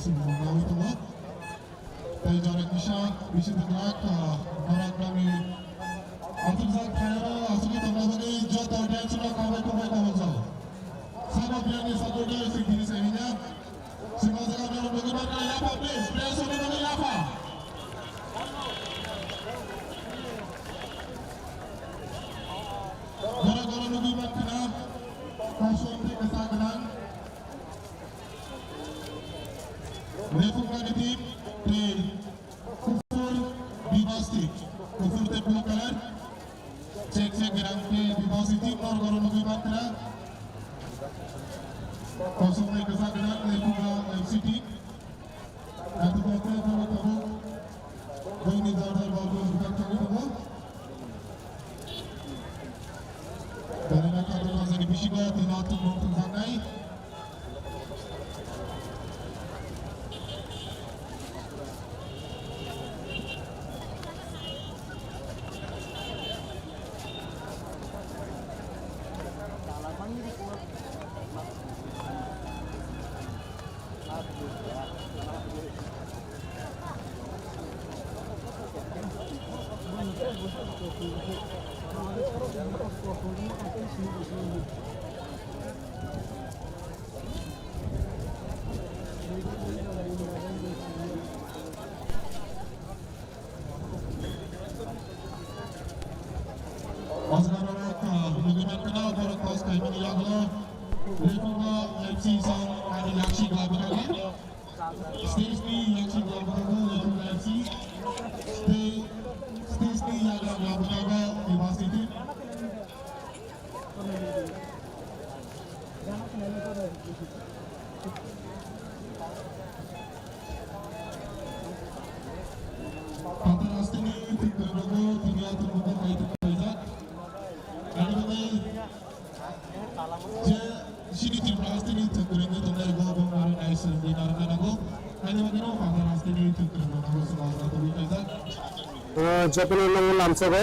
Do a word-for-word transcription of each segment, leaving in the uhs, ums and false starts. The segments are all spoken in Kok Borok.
Tei jora kisa bisi twlak, ah, norok nangni aswk jak phaiyaro aswk tongna bagwi joto audience rok khabai khubai kabo jao. Sabo biyangni supporter sing kiri saiya. Sima jaga norok nugwi mankha yapha, please, please, nugwi mankha yapha. Borok oro nugwi mankha na, kosong tei kwchak gwnang. Rephungani team tei kufur bibas team, kufur tei blue colour, check check gwnang tei bibas team norok oro nugwi mankha. Kosong tei kwchak gwnang Rephuga F C team. Ati khe tei tei tabuk joini jar jar bal bo bukhak thangwi tongo. Belai no kha bwsajani bisingo tino tumung thumjaknai. Oscar rok, ah, nugwi mankha na, borok toss khaimani yagulo Lephunga F C song ani yaksi glabwi tongo. Stage ni yaksi glabwi tongo Lephunga F C. Stage, stage ni yagra glabwi tongo University. Phatar hasteni twrwngwi tini a tumungno kaitor khlaijak. Ani bagwi je chini Tripura hasteni twrwngwi tongnai bo, bo aro nai swrwngwi narwkna nango. Ani bagwino Phatar hasteni twrwngno nango, swmajna tubui khaijak. O, jotono nangma lamsogo.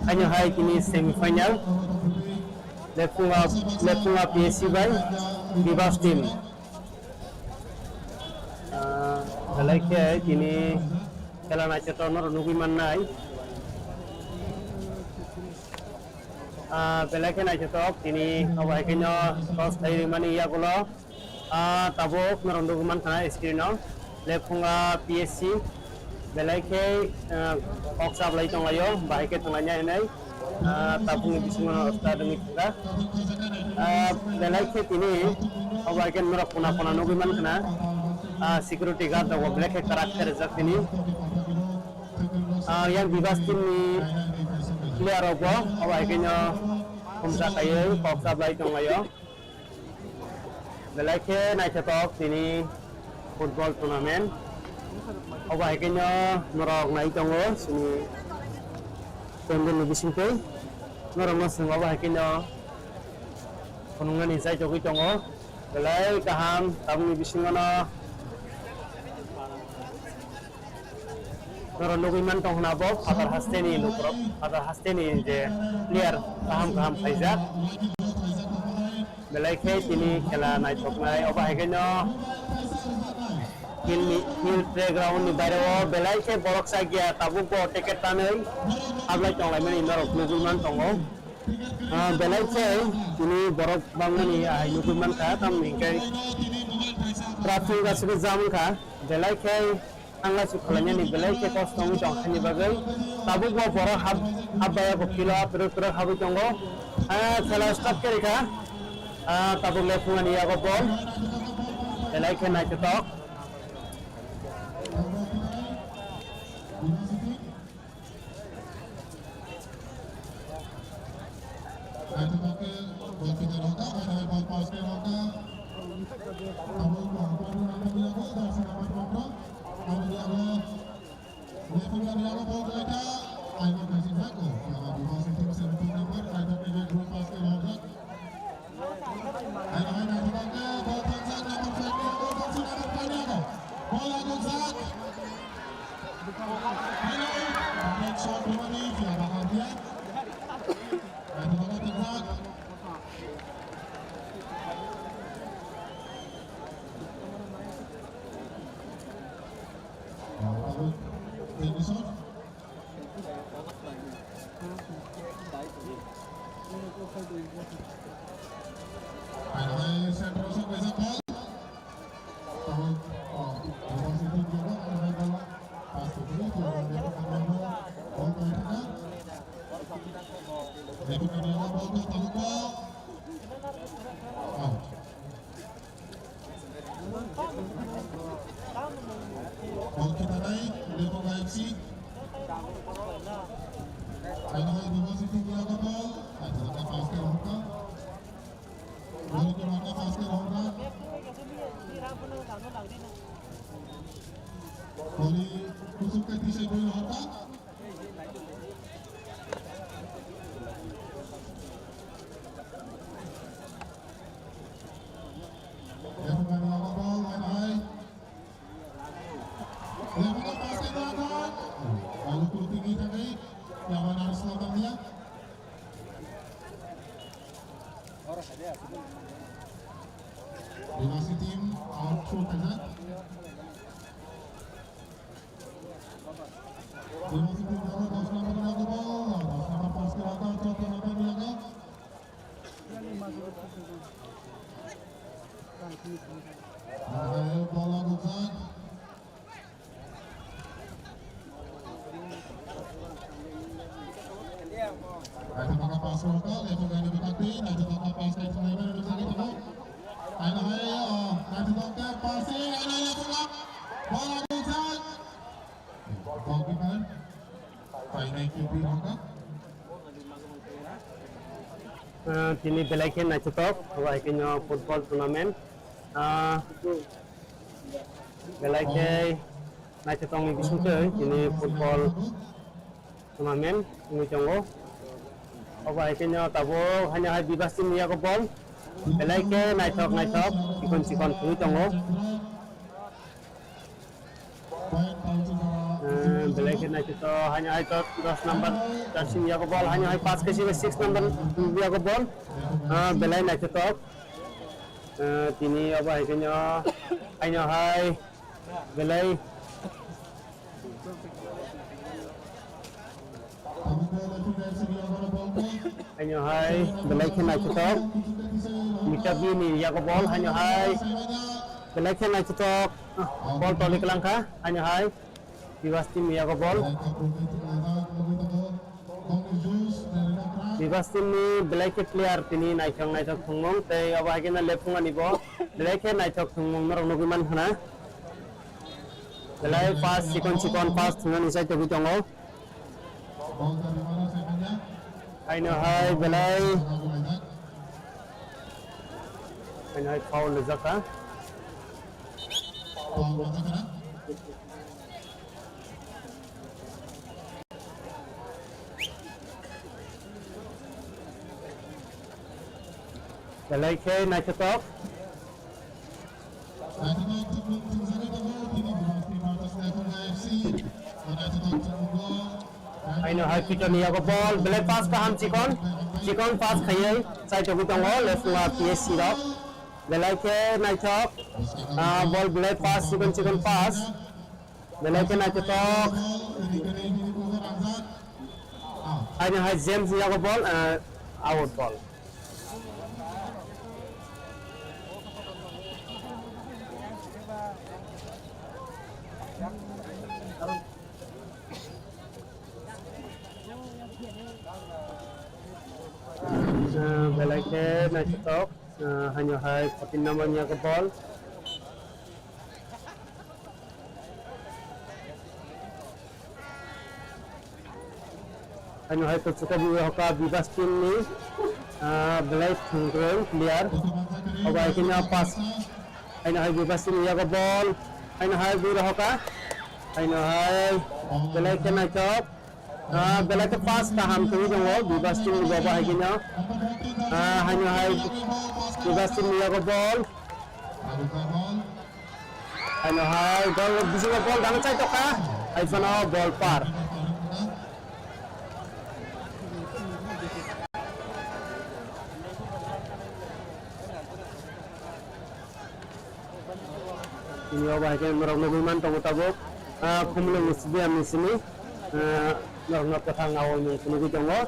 Haino hai tini semi final. Lephunga, Lephunga P S C bai Bibas team. Ah, belai khe tini khela naithotok norok nugwi mannai. Ah, belai khe naithotok tini obo hai kheno toss khai rimani yagulo. Ah, tabuk norok nugwi mankha na screen o Lephunga P S C belai khe, ah, kok chaplai tonglaio, bahai khe thanglaina hinwi, ah, tabukni bisingo no start wngwi thangkha. Ah, belai khe tini obo hai khe norok khuna khuna nugwi mankha na, ah, security guard rok bo belai khe kwrak khe rijak tini. Ah, yang Bibas team ni player rok bo obo hai khe no humsa khaiwi kok chaplai tonglaio. Belai khe naithotok tini football tournament. Obo hai khe no norok nai tongo chini pandal ni bisingtwi. Norok no chwng obo hai khe no phunuknani chaitogwi tongo. Belai kaham tabukni bisingo no norok nugwi man tong hwnna bo Phatar hasteni lukurok, Phatar hasteni je player kaham kaham khaijak. Belai khe tini khela naithoknai, obo hai khe no field ni, field playground ni baire o belai khe borok chakya tabuk bo ticket tanwi hablai tonglaimani norok nugwi man tongo. Ah, belai khe tini borok bangmani ahai nugwi mankha, tamni hwnkhe traffic aswk jam wngkha, belai khe. Ang laisuk khwlainani belai khe kosto wngwi tong khaini bagwi. Tabukbo borok hap-, hapbai abo philo, twrwk twrwk habwi tongo. Ah, khela stop khe rikha. Ah, tabuk lephungani yago ball. Belai khe naithotok. Hai, hai, naithotok khe ball thangsa number five ni yago, jersey number five ni yago. Ball yago jak. Hai, hai, direct shot rwmani phiya bahar phiya. Naithotok khe thangsa. Hai, hai, central sok kaisa ball. Tamo, oh, defensive team juga, hai, hai, ball. Pass to three, ball, ball, ball, ball, ball, ball, ball, ball, ball, ball, ball, ball, ball, out. Bol khitanai, Lemonga F C. Aina hai Bimol Siti Miyako bol. Aja ka pass ke rohka. Bol ke mana pass ke rohka. Boli kusuk ke tisai bol rohka. Lemonga ni abo bol, hai hai. Lemonga pass ke belakang. Lalu kurting ini tadi. Yang mana harus selamat dia? Dimasi team out shoot aja. Dimasi team dapat dos number ni abo bol. Dos number pass ke belakang, shot ke belakang dia. Ayo, bola bukan. Ayo, maka pass lokal, itu kan lebih taktik. Ayo, maka pass ke sana, itu tadi, itu. Ayo, ayo, ayo, itu kan passing, ayo, ayo, bola. Bola bukan. Goalkeeper. Painai Q P Rongkha. Ah, tini belai khe naithothok, obo hai khe no football tournament. Ah, belai khe naithothokni bisingtwi tini football tournament wngwi tongo. Obo hai khe no tabuk haino hai Bibas team ni yago ball. Belai khe naithok naithok, chikon chikon thwngwi tongo. Eh, belai khe naithothok, haino hai to dos number jersey ni yago ball, haino hai pass khe six number ni yago ball. Ah, belai naithothok. Eh, tini obo hai khe no, haino hai belai. Haino hai belai khe naithothok. Mitabi ni yago ball, haino hai belai khe naithothok. Ball toli kwlangkha, haino hai Bibas team ni yago ball. Bibas team ni belai khe player tini naithok naithok thwngmung tei obo hai khe no lephung ani bo belai khe naithok thwngmung norok nugwi mankha na. Belai pass, chikon chikon pass thwngmani chai togwi tongo. Haino hai belai. Haino hai foul rijak kha. Belai khe naithothok. Haino hai Peter ni yago ball, belai pass kaham chikon, chikon pass khaiwi chai togwi tongo, left wing P S C rok. Belai khe naithok, ah, ball belai pass, chikon chikon pass. Belai khe naithothok. Haino hai James ni yago ball, ah, out ball. Ah, belai khe naithothok. Ah, haino hai fourteen number ni yago ball. Haino hai to chuka bi hoka Bibas team ni, ah, belai thwngkwrwng player. Obo hai khe no pass. Haino hai Bibas team ni yago ball. Haino hai bui rohoka. Haino hai belai khe naithok. Ah, belai khe pass kaham twiwi tongo, Bibas team ni bobo hai kheno. Ah, haino hai Bibas team ni yago ball. Haino hai goal bisingo ball dano chai tokha. Hai phano ball par. Tini o bahai khe norok nugwi man tongo tabuk. Ah, Khumulwng Stadium ni simi, ah, norokno kwthang awai mung phunugwi tongo.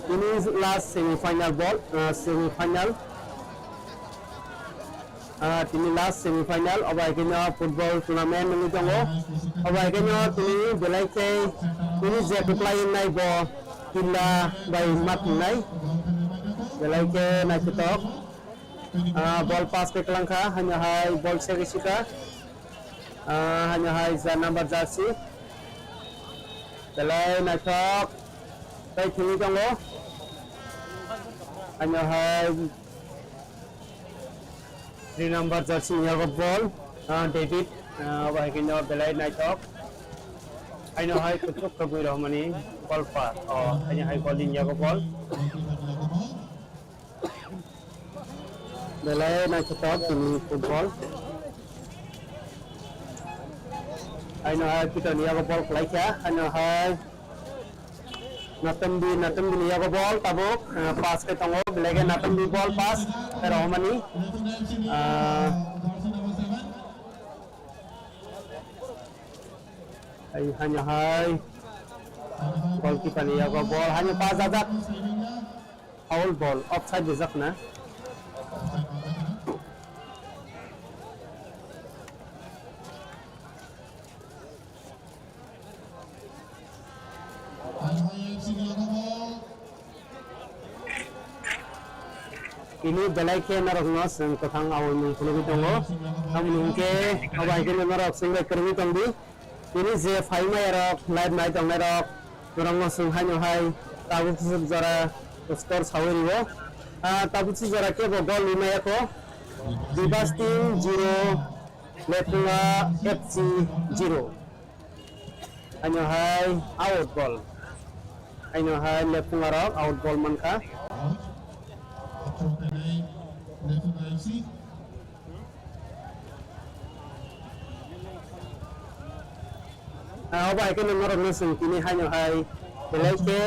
Tini last semi final ball, ah, semi final. Ah, tini last semi final, obo hai kheno football tournament wngwi tongo. Obo hai kheno tini belai khe tini je kwplai wngnai bo Killa bai ma thwngnai. Belai khe naithothok. Ah, ball pass khe kwlangkha, haino hai ball se khe sika. Ah, haino hai ja number jersey. Belai naithok. Tei thwngwi tongo. Haino hai three number jersey ni yago ball. Ah, David. Ah, obo hai kheno belai naithok. Haino hai kuchuk kwbwi rohormani goal pass. Oh, haino hai goal ni yago ball. Belai naithothok tini football. Haino hai Peter ni yago ball khlaikha. Haino hai Natambi, Natambi ni yago ball tabuk, eh, pass khe tongo. Belai khe Natambi ball pass khe rohormani. Ah, hai, haino hai goalkeeper ni yago ball haino pass jajak. Foul ball, offside rijak na. Ini belai khe norokno chwng kwthang awai mung phunugwi tongo. Tamoni hwnkhe abo hai kheno norok chwng bai kwrwngwi tongdi. Tini je phaimaya rok, live nai tongnai rok, norokno chwng haino hai tabuk jora score sawi rio. Ah, tabuk jora kebo goal rimaya kho. Bibas team zero, Lephunga F C zero. Haino hai out ball. Haino hai Lephunga rok out ball mankha. Ah, obo hai kheno norokno chwng tini haino hai belai khe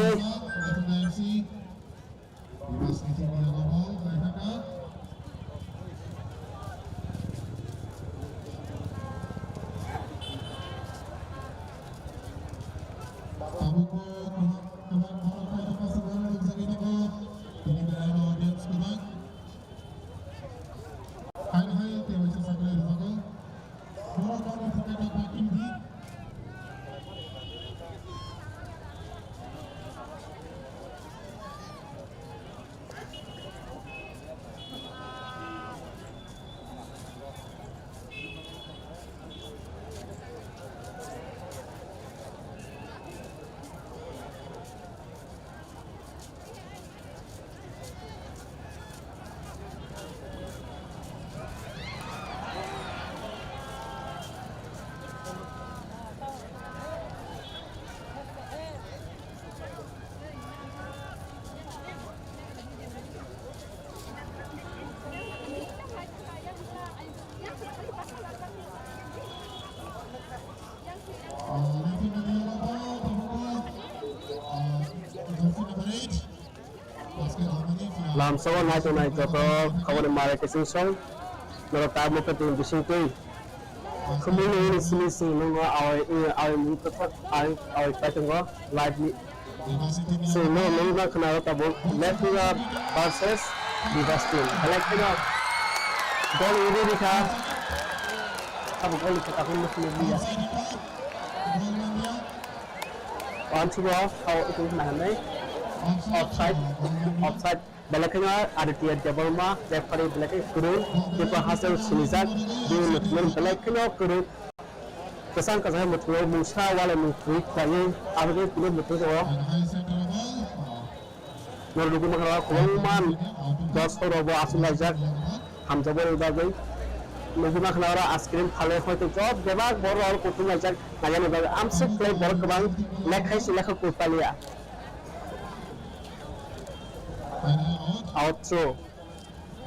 Lamsogo nai tongnai joto khobor ni mare kiching song norok ta mukha twi bising twi khumui nungni simi sing nungno awai awai mung tokthok awai awai pai tongo live ni. Chwng no nukna khna tabuk Lephunga versus Bibas team. Belai kheno goal uri rikha. Tabuk goal rikha tabuk nukni liya. Wansugo hao itu nahanai. Offside, offside. Belai kheno Aditya Debbarma referee belai khe kwrwi. Tripura Haste sinijak. Bini belai kheno kwrwi. Kwchang kwchang mwthangwi mungsa walai mung kwrwi khlaiwi aboni tini mwthangwi tongo. Norok nugwi mankha kwbangma dos rokbo achuk laijak hamjakmani bagwi. Nugwi mankha oro ice cream phalwi hoito job bebak borok rok kuthum laijak naiyani bagwi amswk khlai borok kwbang lekhai se lekha kwrwi paliya. Out throw.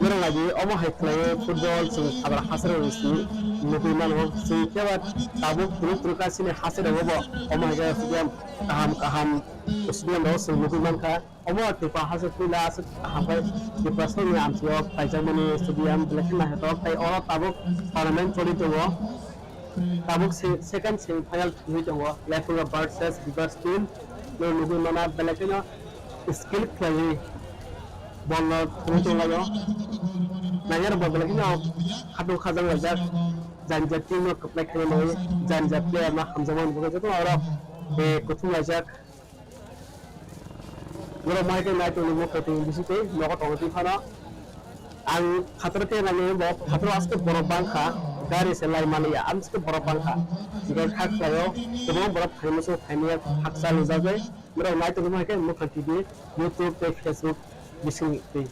Norok nai di, omo hai khlaiwi football chwng Tripura Haste rokni simi nugwi mano. Chwng khe ba tabuk phuru phuru kha chini haste rogo bo omo hai khe stadium kaham kaham stadium rogo chwng nugwi mankha. Omo Tripura Haste puila aswk kaham khe Tripura state ni amchio khlaijakmani stadium belai khe naithothok tei oro tabuk tournament choli tongo. Tabuk se-, second semi final thwngwi tongo, Lephungra versus Bibas team. No nugwi mana belai kheno skill khlaiwi ball no thwngwi tonglaio. Nainai rok bo belai kheno khatung khajang laijak, jani jat team no kwplai khaina bagwi, jani jat player no hamjakmani bagwi jotono oro, eh, kuthum laijak. Borok mai khe nai tongwi mwkhwtwi bisi tei nogo tongo twi phano. Ang phataro khe nai bo phataro aske borok bangkha, gari se lai manliya, amske borok bangkha. Hingkhe kha khlaio, kwbangma borok phaimasa phaimaya hakcha nujagwi. Borok nai tongwi mai khe Mukhang T V, YouTube tei Facebook bising twi.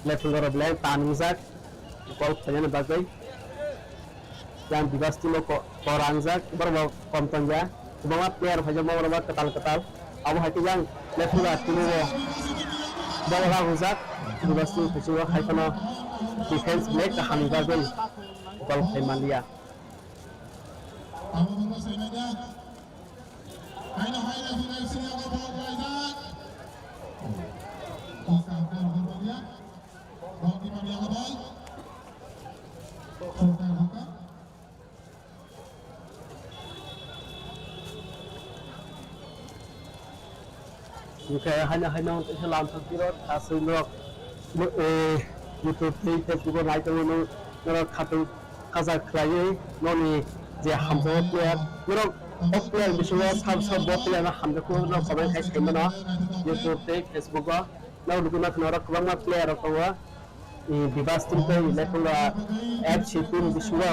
Lephungra rok belai tangjak, gol khlainani bagwi. Yang Bibas team o ko-, kor angjak, borok bo kom tongya. Kwbangma player phaijak, borok bo kwtal kwtal. Abo hai khe yang Lephungra team o bol ragujak. Bibas team phaijak hai kheno defense belai kaham ni bagwi gol khlai manliya. Hingkhe haino haino wngkha lamsok tiro, aswk norok, eh, YouTube tei Facebook o nai tongwi norok khatung kajak khlaiwi nokni je hamjakma player, norok o player bisingo sab sab bo player no hamjakma norok comment khai sai mano YouTube tei Facebook o. Norok nugwi mankha norok kwbangma player rok tongo. I Bibas team tei Lephungra F C team bisingo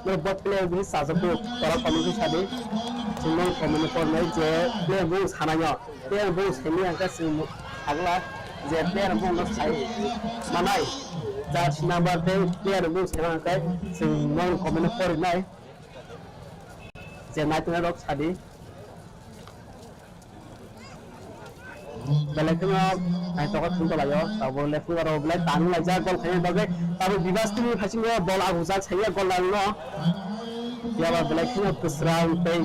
norok bo player bini chajakgo, borok comment khe sadi. Chwng nang comment ni pornai je player bung sanai no, player bung simi hwnkhe chwng sagla je player bung no sai manai. Jersey number tei player bung sai hwnkhe chwng nang comment ni porinai je naitongnai rok sadi. Belai kheno naithogo thung tonglaio, tabuk Lephungra rok belai tangwi laijak gol khaina bagwi. Tabuk Bibas team ni phaisingno bol agujak saiya gol lalno. Phiya ba belai kheno kwsrang tei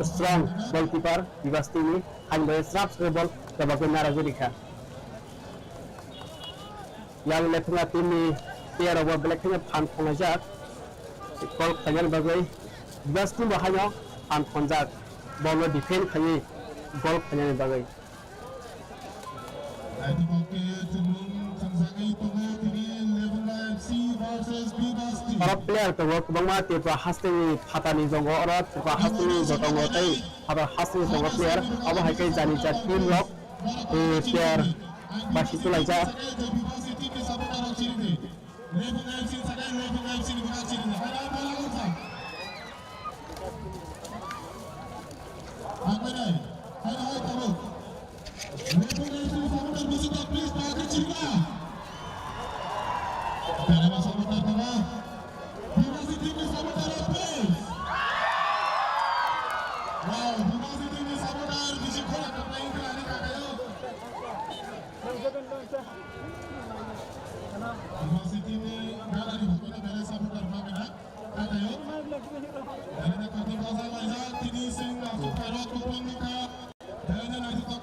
strong goalkeeper Bibas team ni, haino bai srap srap bol kebakwi naragwi rikha. Yang Lephungra team ni player rok bo belai kheno phan thongnajak. Goal khlainani bagwi Bibas team bo haino phan thonjak. Ball no defend khaiwi goal khlainani bagwi. Oro player tongo kwbangma Tripura hasteni phatani tongo, oro Tripura hasteni jotongo tei phatar hasteni tongo player. Abo hai khe jani jat team rok, eh, player basi tulaijak.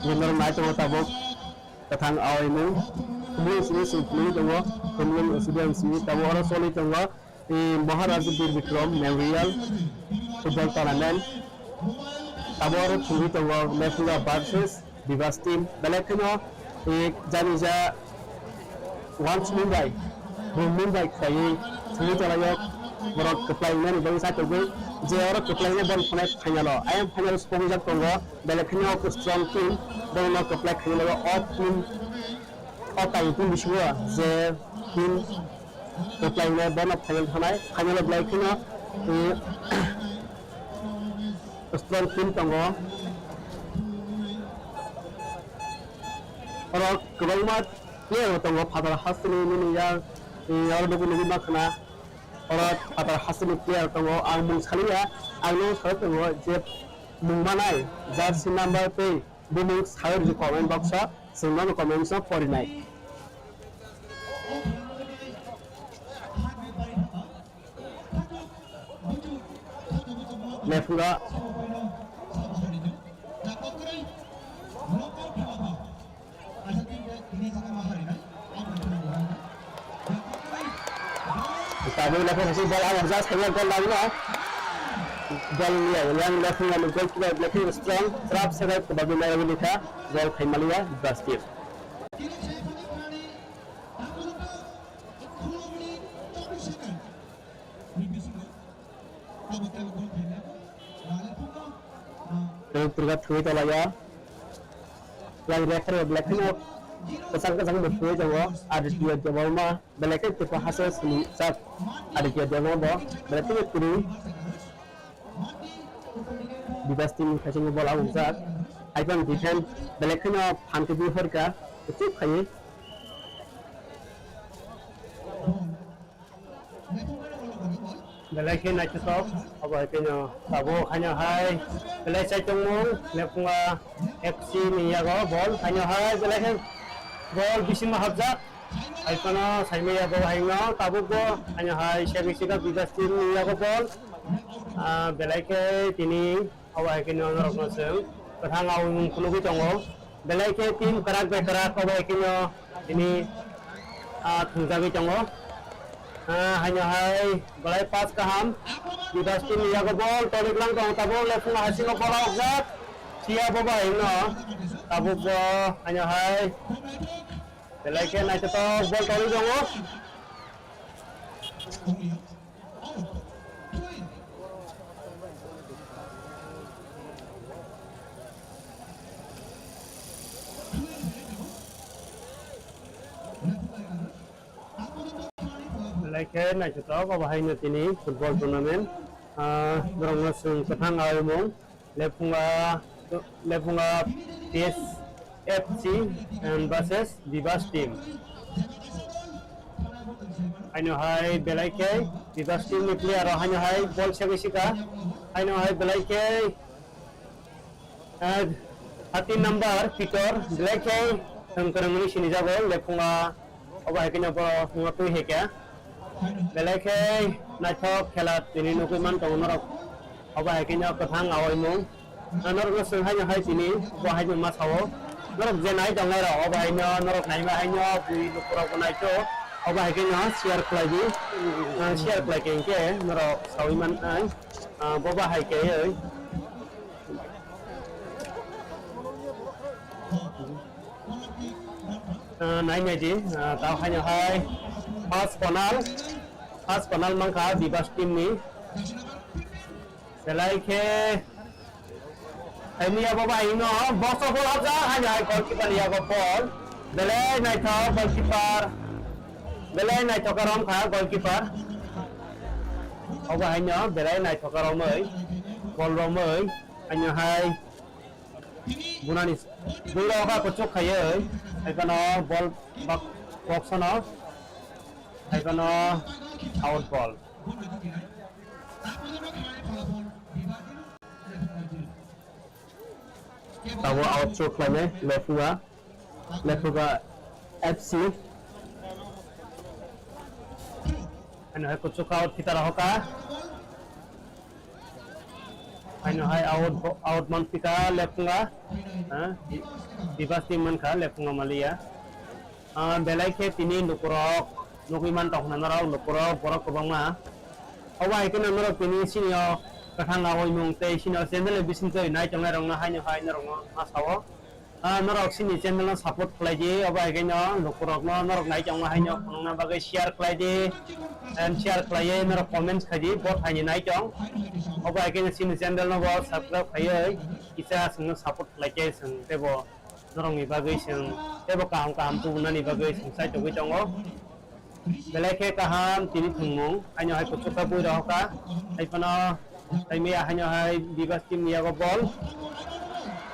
Winner nai tongo tabuk kwthang aoimung, khumlung simi sung phunugwi tongo, khumlung studio simi tabuk oro choli tongo, eh, Maharaj Bir Bikram Memorial Football Tournament. Tabuk oro thwngwi tongo Lephungra versus Bibas team, belai kheno, eh, jani ja wansukmung bai, bumung bai khlaiwi thwngwi tonglaio, borok kwplai wngnani bagwi chatokgwi, je oro kwplai wngnai borok thangwi final o, ayang final o sokjak tongo, belai kheno strong team, borokno kwplai khaina bagwi o team, o kaiyung team bisingo je team kwplai wngnai bono final thanai, final o belai kheno, eh, strong team tongo. Oro kwbangma player rok tongo, phatar hasteni nini yang, eh, oro nugwi nugwi mankha na. Oro phatar hasteni player tongo, ang mung saliya, ang no sai tongo je mung manai, jersey number tei bumung sai rwdi comment box o, chwng nono comment box o porinai. Lephungo. Tabuk lephung hasi bol awar ja sanya gol dagno. Gol ya, yang lephung yang gol kiba lephung strong, trap serai kebab ni nayo ni kha, gol khai maliya, basket. Tei purga thwi tolaya. Yang referee belai kheno kwchang kwchang bo thwi tongo. Aditya Debbarma belai khe tepa hase sini chak. Aditya Debbarma bo belai kheno kwrwi. Bibas team ni kaichangma bola wngjak. Iphano defense belai kheno phan kwbwi horka. Kuchuk khaiwi. Belai khe naithothok, obo hai kheno tabuk haino hai belai chaitongmung Lephunga F C ni yago bol haino hai belai khe bol bisingo hapjak. Hai phano saimaya bo haino tabukbo haino hai segi sika Bibas team ni yago bol. Ah, belai khe tini Obo hai khe norokno chwng kwthang awi mung phunugwi tongo. Belai khe team kwrak bai kwrak obo hai kheno tini, ah, thwngjagwi tongo. Ah, haino hai belai pass kaham. Bibas team ni yago bol toni gwnang tongo tabuk Lephunga hasingo bol okjak. Phiya bo bai no tabuk bo haino hai belai khe naithothok bol toni tongo. Belai khe naithothok obo haino tini football tournament, ah, borokno chwng kwthang awi mung. Lephunga, Lephunga P S F C and versus Bibas team. Haino hai belai khe Bibas team ni player rok haino hai bol segwi sika. Haino hai belai khe, eh, thirteen number Pitor belai khe thwng kwrwngni sinijago Lephunga. Obo hai kheno bo wngwi twi hai khe. Belai khe naithok khela tini nugwi man tongo norok. Obo hai kheno kwthang awi mung. Norok no swng haino hai tini bo haino ma sao. Norok je nai tongnai rok obo haino norok naima haino bui lukurok bo naitho. Obo hai kheno share khlai di. Ah, share khlai khe hinkhe norok sawi man ai. Ah, bo ba hai khe oi. Ah, nai nai di, ah, tao haino hai first corner, first corner mankha Bibas team ni. Belai khe, hai miya bo bai no, box o bol hapjak, haino hai goalkeeper ni yago bol. Belai naithok goalkeeper, belai naithok karom kha goalkeeper. Obo haino belai naithok karomoi, bol romoi, haino hai. Bunani bwrwi rok kha kuchuk khaiwi, hai phano bol bak-, box no, hai phano out ball. Abo out chuk khlainai Lephunga, Lephunga F C. Ano hai kuchuk out kita rohoka. Haino hai out, out man phika Lephunga, ha? Bi-, Bibas team mankha Lephunga maliya. Ah, belai khe tini lukurok nugwi man tongkha norok, lukurok borok kwbangma. Obo hai kheno norok tini sini o kwthang awi mung tei sini o channel ni bisingtwi nai tongnai rokno haino hai norokno ma sao. Ah, norok sini channel no support khlai di, obo hai khe no lukurok no norok nai tongma hai no phunukna bagwi share khlai di, and share khlaiwi norok comments khai di, bo thaini nai tong. Obo hai khe no sini channel no bo subscribe khaiwi kisa chwngno support khlai khe chwng teibo norokni bagwi chwng teibo kaham kaham tubunani bagwi chwng chai togwi tongo. Belai khe kaham tini thwngmung, haino hai kuchuk khe bui rohor kha, hai phano hai miya haino hai Bibas team ni yago bol,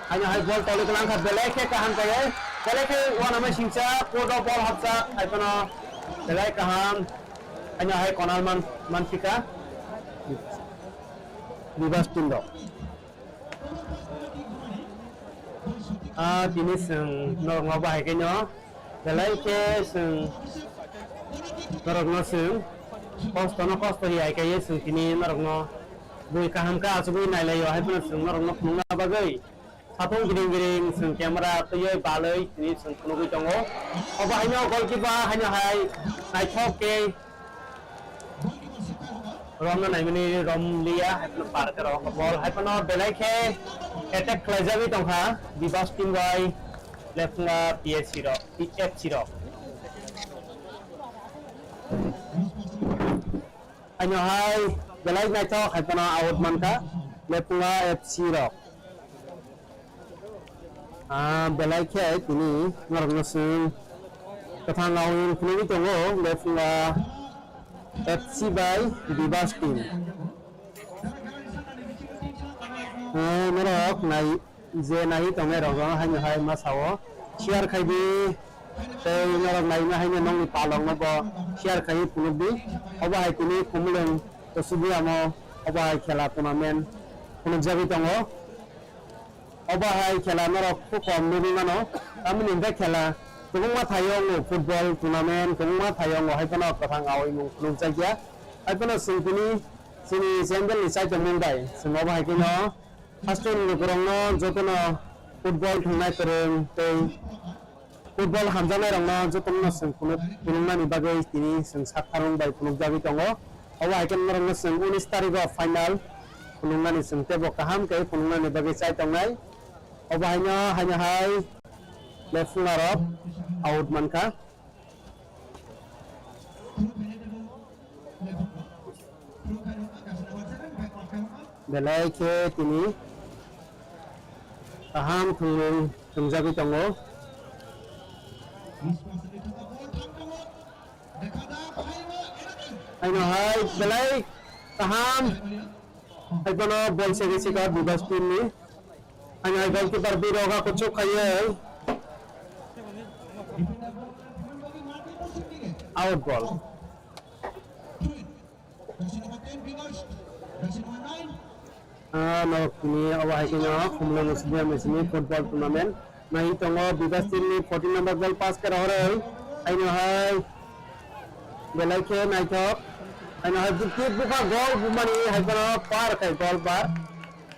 haino hai bol toli kwlang kha, belai khe kaham khe, belai khe uanama singcha, court o bol hapjak, hai phano belai kaham, haino hai konal man, man phika Bibas team rok. Ah, tini chwng norokno bahai khe no belai khe chwng norokno chwng kosto no kosto ri hai khe chwng tini norokno Bui kaham khe achugwi nailaio, hai phano chwng norokno phunukna bagwi satung giring giring chwng camera twiwi balwi tini chwng phunugwi tongo. Obo haino goalkeeper haino hai naithok khe romna naimani romliya, hai phano par khe rok ball, hai phano belai khe attack khlaijagwi tongkha Bibas team bai Lephunga P S C rok, P F C rok. Haino hai belai naithok hai phano out mankha Lephunga F C rok. Ah, belai khe tini norokno chwng kwthang awi phunugwi tongo Lephunga F C bai Bibas team. Ah, norok nai je nai tongnai rok no haino hai ma sao share khai di tei norok naima haino nokni palok no bo share khai phunuk di obo hai tini Khumulwng Kusubiyamo obo hai khela tournament phunukjagwi tongo obo hai khela norok khub kom nugwi mano tamoni hwnkhe khela kwbangma thaio wngo football tournament kwbangma thaio wngo hai phano kwthang awi mung phunukjakya hai phano chwng tini chini channel ni chaitomung bai chwng obo hai kheno Hasteni lukurokno jotono football thwngnai kwrwng tei football hamjaknairokno jotono chwng phunuk-, phunuknani bagwi tini chwng sak pharung bai phunukjagwi tongo. Obo hai khe norokno chwng unis tarigo final phunuknani chwng teibo kaham khe phunuknani bagwi chai tongnai. Obo haino, haino hai lephungrok out mankha. Belai khe tini kaham thwngmung thwngjagwi tongo. Haino hai belai kaham. Hai bono bol sege sika Bibas team ni. Haino hai goalkeeper biroga kuchuk khaiye. Out ball. Ah, norok tini obo hai kheno Khumulwng Stadium ni simi football tournament. Nai tongo Bibas team ni fourteen number goal pass khe rohorwi. Haino hai belai khe naithok. Haino hai bukti bukha goal bumani hai kono par khai goal par.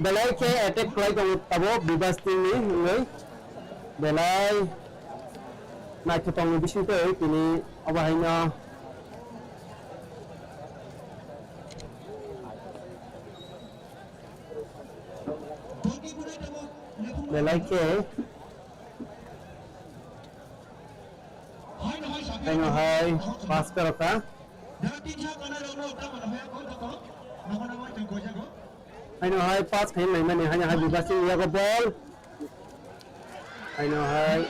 Belai khe attack khlai tongo tabuk Bibas team ni wngwi. Belai naithok tongni bisingtwi tini obo haino. Belai khe haino hai pass khe rwkha. Haino hai pass khe laimani, haino hai Bibas team ni yago ball. Haino hai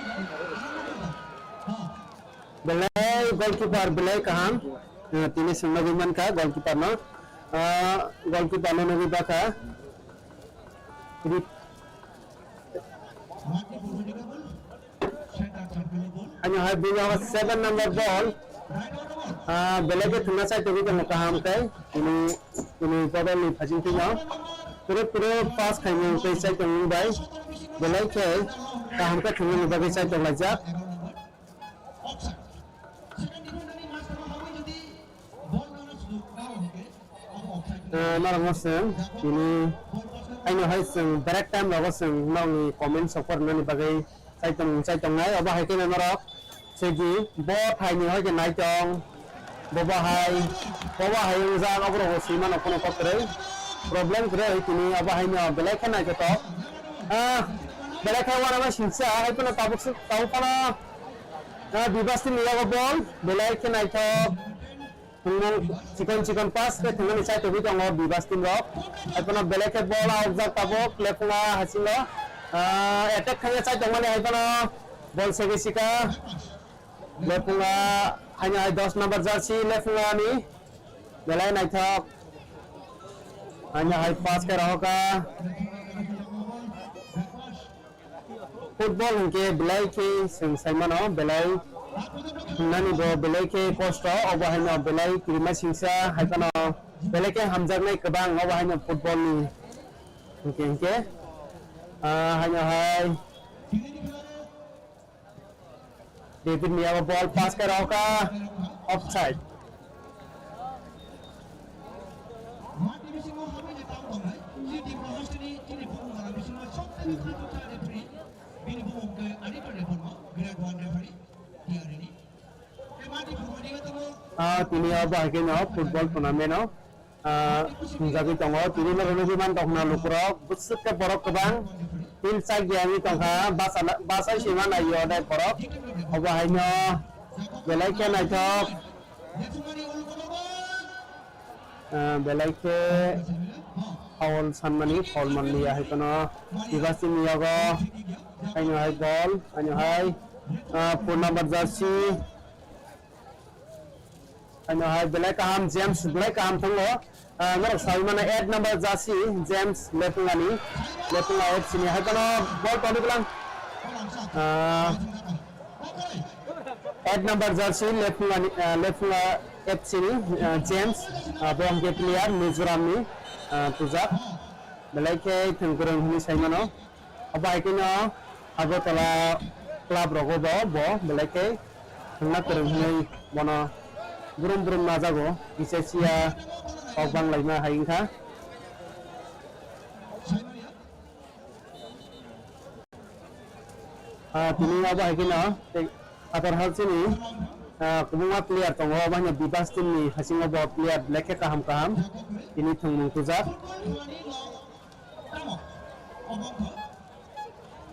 belai goalkeeper belai kaham. Eh, tini swngna gwi mankha goalkeeper no. Ah, goalkeeper no nugwi bakha. Ri- Haino hai bini o seven number ball. Ah, belai khe thwngna chai tongwi tongo kaham khe. Tini, tini bodol ni phajing twi no. Puro, puro pass khaimung tei chai tongmung bai. Belai khe kaham khe thwngmani bagwi chai tonglaijak. Ah, norokno chwng tini haino hai chwng break time rogo chwng nokni comment sokor nani bagwi chaitung chaitung nai obo hai khe norok segi bo thaini hai khe naitong bobo hai bobo hai wngjak oborok bo swimano phone kok kwrwi problem kwrwi tini obo haino belai khe naithotok ah belai khe uanama singsa hai phano tabuk tabuk phano ah Bibas team ni yago ball belai khe naithok. Tongmung chikon chikon pass khe thwngmani chai tongwi tongo Bibas team rok. Hai phano belai khe ball aokjak tabuk lephunga hasingo, ah, attack khaina chai tongmani hai phano ball sege sika. Lephunga haino hai dos number jersey lephunga ni belai naithok. Haino hai pass khe rohoka. Football hinkhe belai khe chwng sai mano, belai hwnmani bo belai khe kosto, obo haino belai kirima singsa hai phano belai khe hamjaknai kwbang obo haino football ni hinkhe hinkhe, ah, haino hai David Mia bo ball pass khe rokha offside. Ah, tini o bahai khe no football tournament o, ah, thwngjagwi tongo. Tini no rwgwi man tongkha lukurok, bwswk khe borok kwbang. Team chak ya wngwi tongkha, basa, basa sima nai o dai borok. Obo hai no belai khe naithok. Ah, belai khe foul sanmani, foul manliya hai kheno Bibas team ni yago. Haino hai goal, haino hai, ah, four number jersey. Haino hai belai kaham James, belai kaham thango. Ah, norok sai mano eight number jersey James Lephungani, Lephunga F C ni hai kheno goal toni bwlang. Ah, eight number jersey Lephungani, ah, Lephunga F C ni, ah, James, ah, bo hwnkhe player Mizoram ni, ah, tujak. Belai khe thwng kwrwng hwnwi sai mano. Abo hai kheno Agartala club rogo bo, bo belai khe thwngna kwrwng hwnwi bono brum brum najago. Kisa siya kok bang laima hai wngkha. Ah, tini abo hai kheno tei Athar Halchini, ah, kwbangma player tongo, obo haino Bibas team ni hasingo bo player belai khe kaham kaham tini thwngmung tujak.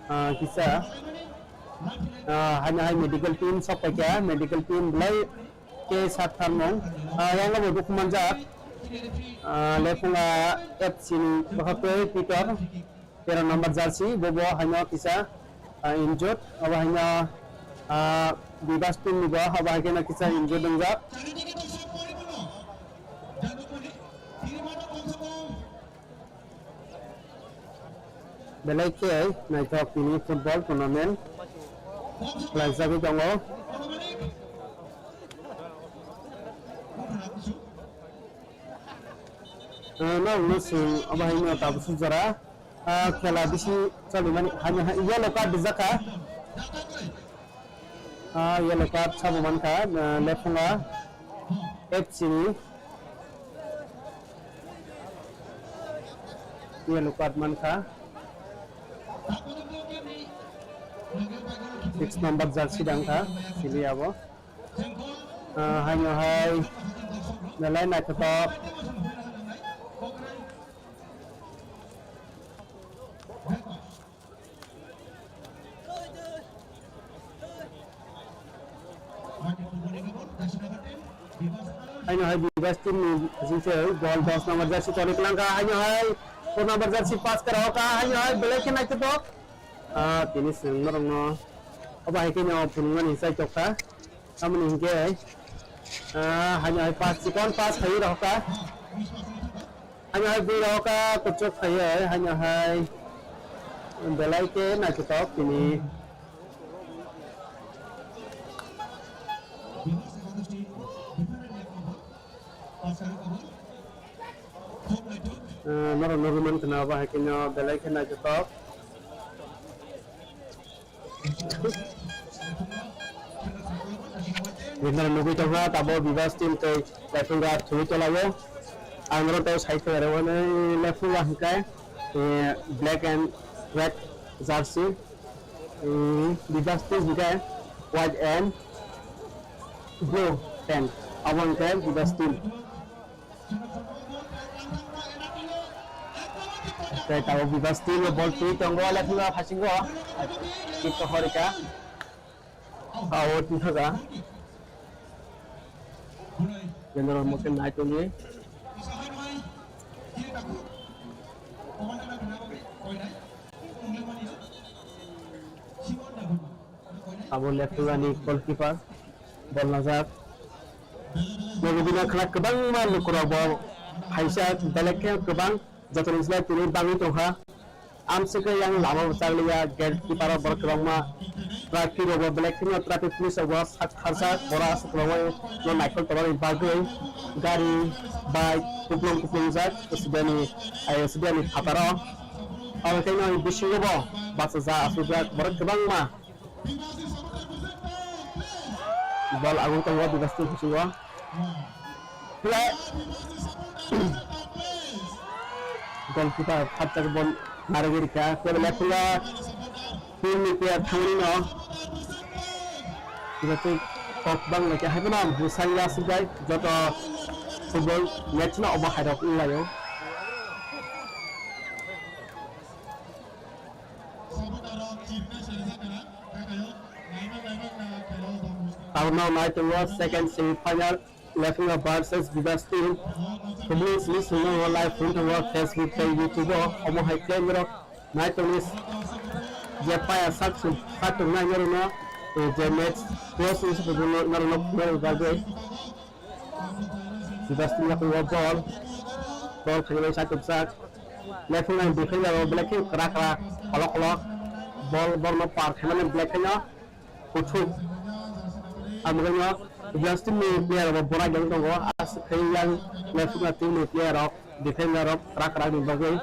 Ah, kisa, ah, haino hai medical team sok paikha, medical team belai khe sak tharmung, ah, yang bo dukhu manjak. Ah, Lephunga F C ni bokhok twi Peter, tero number jersey, bo bo haino kisa, ah, injured, abo haino, ah, Bibas team ni bo, abo hai kheno kisa injured wngjak. Belai khe naithok tini football tournament khlaijagwi tongo. Ah, no, no, sing, abo hai no tabuk suk jora. Ah, khela bisi chalimani, hani, ha, yellow card rijak kha. Ah, yellow card sabo mankha, ah, Lephunga F C ni. Yellow card mankha. Six number jersey dangkha, sili abo. Ah, haino hai belai naithotok. Haino hai Bibas team ni bising se goal dos number jersey toni kwlangkha, haino hai four number jersey pass kara hoka, haino hai belai khe naithotok. Ah, tini swrwng norokno obo hai khe no phunukmani chai tokha. Tamoni hinkhe, ah, haino hai pass chikon pass khai rokha. Haino hai bui rokha kuchuk khai, haino hai belai khe naithotok tini. Ah, norok nugwi mankha na obo hai khe no belai khe naithotok. Winner nugwi tongkha, tabuk Bibas team tei Laiphunga thwi tolao. Ang oro tei side khe aro hwnwi Laiphunga hwnkhe, eh, black and red jersey, eh, Bibas team hwnkhe white and blue pant, abo hwnkhe Bibas team. Tei tabuk Bibas team o ball twi tongo, Laiphunga phasingo. Kick to horika. Ao twi thaga. General motion nai tongwi. Abo Laiphunga ni goalkeeper bol najak. Nugwi bini khwlak kwbangma lukurok bo phaisa belai khe kwbang joto ni slai tini bangwi tongkha. Amswkhe yang lama bo chakliya, goalkeeper rok borok kwbangma traffic rok bo belai kheno traffic police rok bo sak kharjak, borok aswk kwbangma no naikol tongmani bagwi gari, bike kuplung kuplung jak sudani, ai sudani phataro. Abo khe no bisingo bo bachajak aswk borok kwbangma. Bol agwi tongo Bibas team bisingo. Play. Goalkeeper phatjak bol. Narwirka, kebo lephunga team ni player thangwi no. Jotoi kok bang leke hai bono bwsang ya sijai joto football match no obo hai rok wng laio. Tabuk no nai tongo second semi final. Lephunga versus Bibas team. Kubui simi simi no live phone tongo Facebook tei YouTube o. Omo hai khe norok nai tongwi je paya sak sum kha tongnai norok no, eh, je match close wngse phuru norok no phunukna bagwi. Bibas team yakungo ball. Ball khainai sak sak. Lephunga defender o belai khe kwrak kwrak, kholok kholok. Ball, ball no par khainani belai khe no kuthuk. Ang bagwi no Bibas team ni player rok bo borai jang tongo. Aswk khe yang lephunga team ni player rok, defender rok kwrak kwrak ni bagwi.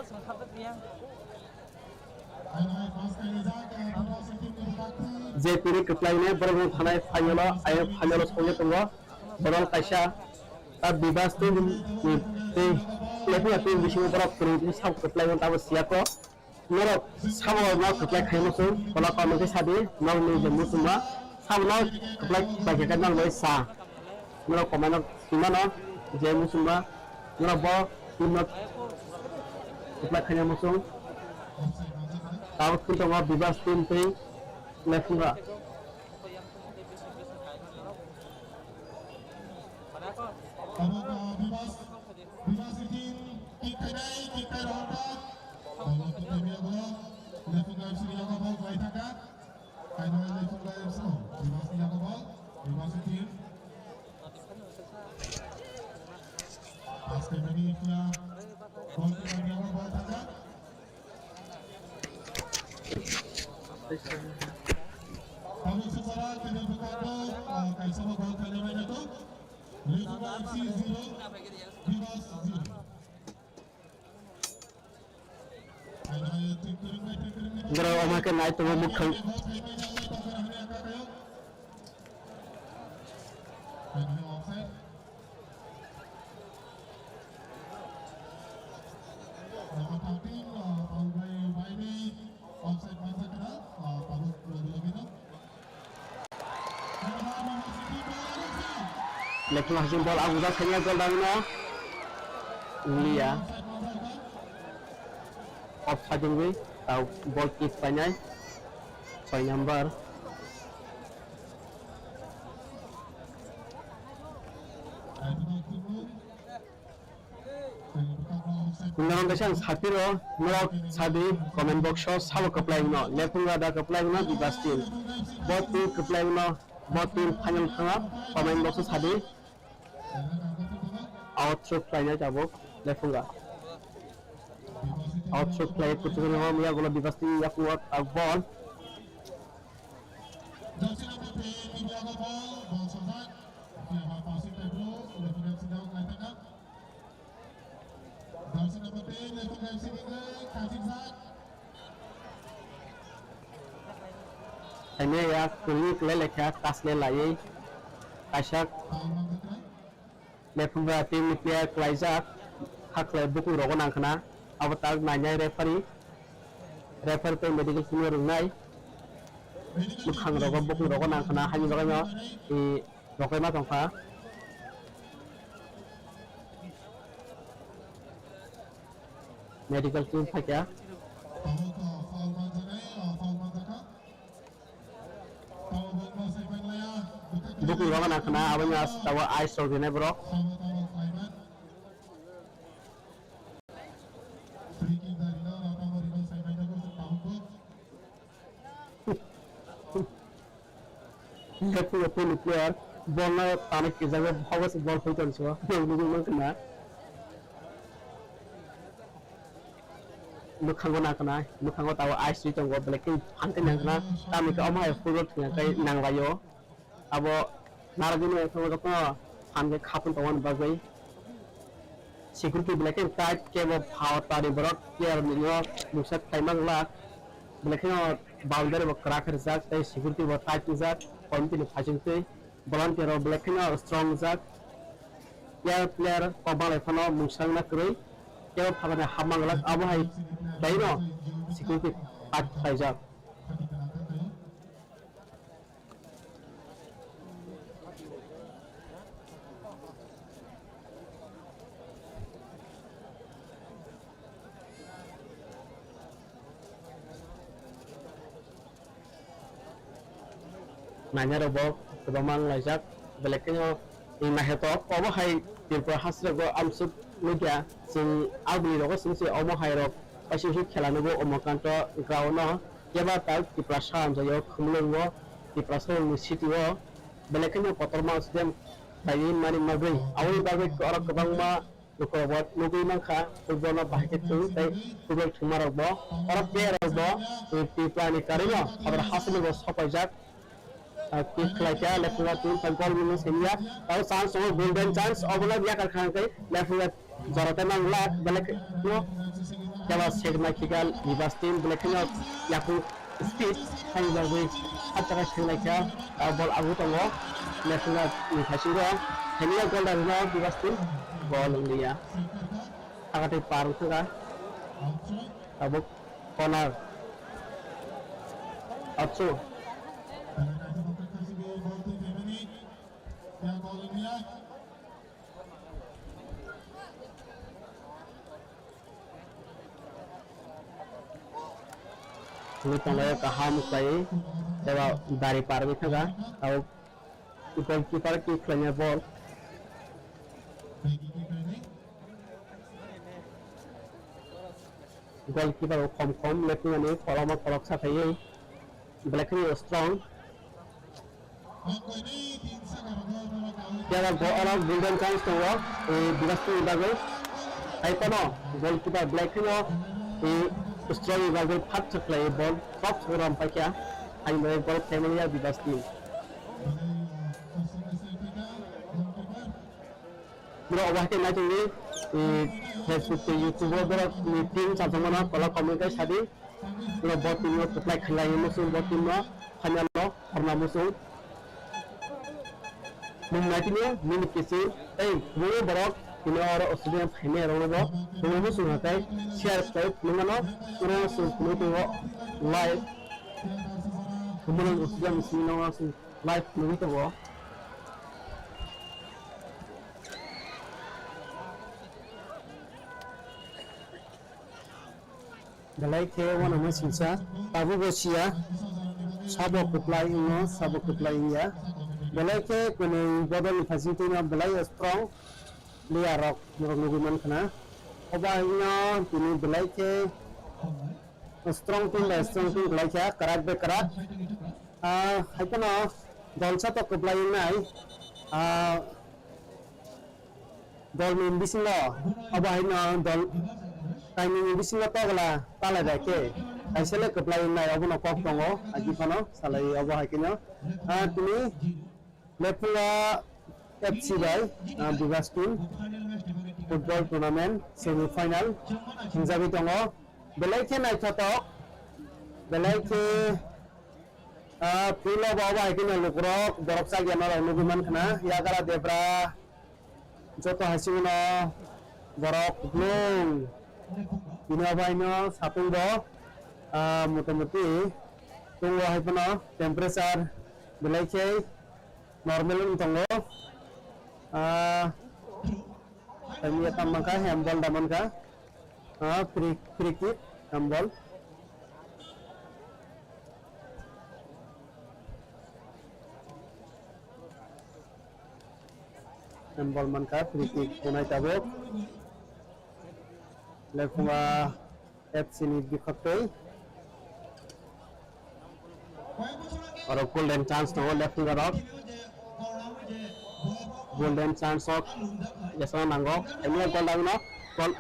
Je tini kwplai ni borok no thanai final o, ayo final o songwi tongo. Borok kaisa ta Bibas team ni tei lephunga team bisingo borok kwrwi sab kwplai no tamo siya ko. Norok sabo no kwplai khai muchung, tola kok nokhe sadi, norok ni je muchungma, sabo no kwplai bai khe norok bai sa. Norok comment o twi mano je muchungma, norok bo team no kwplai khaina muchung. Tabuk thung tongo Bibas team tei Lephunga. Tabuk, ah, Bibas, Bibas team kick khainai, kick khai rohorkha. Bolo kick khaimya borok, Lephunga F C ni yago bol khlai thangkha. Kainwi Lephunga F C, oh, Bibas ni yago bol, Bibas team. Pass khaimani Lephunga, bol kick khaimya borok bol thangkha. Tabuk sukara kini bwkhango, ah, kaisa bo gol khaina bai nago. Lephunga F C zero, Bibas zero. Borok omo khe nai tongo mwkhang. Lephung hasing bol abujak khaina gol dagno. Liya. Offside wngwi tau bol kick painai. Soi number. Kundaron kaisa ang sapiro norok sadi comment box o sabo kwplai no Lephunga da kwplai no Bibas team bo team kwplai no bo team final thanga comment box o sadi. Out throw khlainai tabuk Lephunga. Out throw khlai kuchukni hom ya gola Bibas team ya kuwa ball. Haino ya kwrwi kwlai laikha kasle laiwi kaisa Lephunga team ni player kwlaijak hakhlai bukung rogo nangkhna abo tak nainai referee referee tei medical team rwngnai mwkhang rogo bukung rogo nangkhna haini bagwi no. Rokoima tongkha. Medical team phaikha. Bukung rogo nangkhna aboni as tabuk ice rok rinai borok. Lephunga team ni player ball no tani kijago hobo se ball hoi tongo nugwi mankha na. Mwkhango nangkha na mwkhango tabuk ice ri tongo belai khe phan khe nangkha na tamni khe omo hai football thwngya khe nanglaio. Abo narwgwino ekhono jotono phan khe khapung tongmani bagwi security belai khe tight khe bo pha o tani borok player ni no mungsa khlai mang la belai kheno boundary bo kwrak khe rijak tei security bo tight rijak committee ni phaising twi volunteer rok belai kheno strong rijak. Player, player kok balai phano mungsa wngna kwrwi, tei o phatarni hapma glak abo hai khlaino security pack khlaijak. Nainai rok bo kwbangma wng laijak, belai kheno naithotok. Omo hai Tripura hasteo amsuk nukya, chwng aboni rogo chwng se omo hai rok paisa khe khela nugo Umakanto ground no, kebo tak Tiprasa amchaio Khumulwngo, Tiprasa ni city o belai kheno kotorma student khlaiwi mani magwi, aboni bagwi oro kwbangma lukurokbo nugwi mankha, football no bahai khe thwng tei football thwngmarokbo, oro playerrokbo, eh, Tripura ni karwi no Habra hasteo bo sopaijak, ah, kick khlaikha, lephunga team bai goal mwnwi simiya, abo chance tongo, golden chance, obono yakar kha hwnkhe lephunga jora tei manglak, belai kheno kebo sek naikhe Bivas team, belai kheno yakung speed, hai bagwi hachaka senglaikha, ah, bol agwi tongo, national ni thaisingo, thainia goal rwnai Bivas team, goal wngliya. Sakatwi par wngkha, tabuk corner. Atsu. Hwnwi tonglaio kaham khlaiwi, eba dari parwi thangkha, abo goalkeeper kick khlainai ball. Goalkeeper bo khom khom lephunani kolokma koloksa khaiwi belai kheno strong. Kebo bo oro golden chance tongo, eh, Bivas team ni bagwi. Hai phano goalkeeper belai kheno, eh, strong ni bagwi phat chwk khlaiwi ball top soi rom paikha. Hai bai goal khlaimani ya Bivas team. Borok obo hai khe naitugwi, eh, Facebook tei YouTube o borok ni team chajakmano kolok comment khe sadi. Borok bo team no kwplai khlai muchung, bo team no final o khorna muchung. Mung naitini minute kiching tei kwbangma borok tini oro Australia phainai rokno bo kwbangma muchung hatai share khlai phunukmano, oro chwng phunuk tongo live. Kwbangma Australia muchung no live phunugwi tongo. Belai khe uanama singsa, tabukbo siya, sabo kwplai wngno, sabo kwplai wngya. Belai khe kwnwi bodolni phaisingtwino belai strong player rok norok nugwi mankha na. Obo haino tini belai khe strong team bai strong team kwlai kha, kwrak bai kwrak. Ah, hai phano dolsa to kwplai wngnai. Ah, Dolni bisingo obo haino dol kainwini bisingo togla talai bai khe kaisa le kwplai wngnai, obono kok tongo, agi phano salai obo hai kheno. Ah, tini Lephunga F C bai, ah, Bivas team football tournament semi final hwnjagwi tongo. Belai khe naithotok, belai khe, ah, field o bo obo hai kheno lukurok borok chakya norok nugwi mankha na, Yagara Debra, joto haisingno borok kwplung. Bini obo haino satung bo, ah, motamuti tongo hai phano temperature belai khe normal wng tongo. Ah, tei miya tam mankha, handball da mankha. Ah, free, free kick, handball. Handball mankha, free kick bunai tabuk. Lephunga F C ni bikhoktwi. Oro golden chance tongo lephunga rok. Golden chance o jesana nango. Emia goal dagno goal,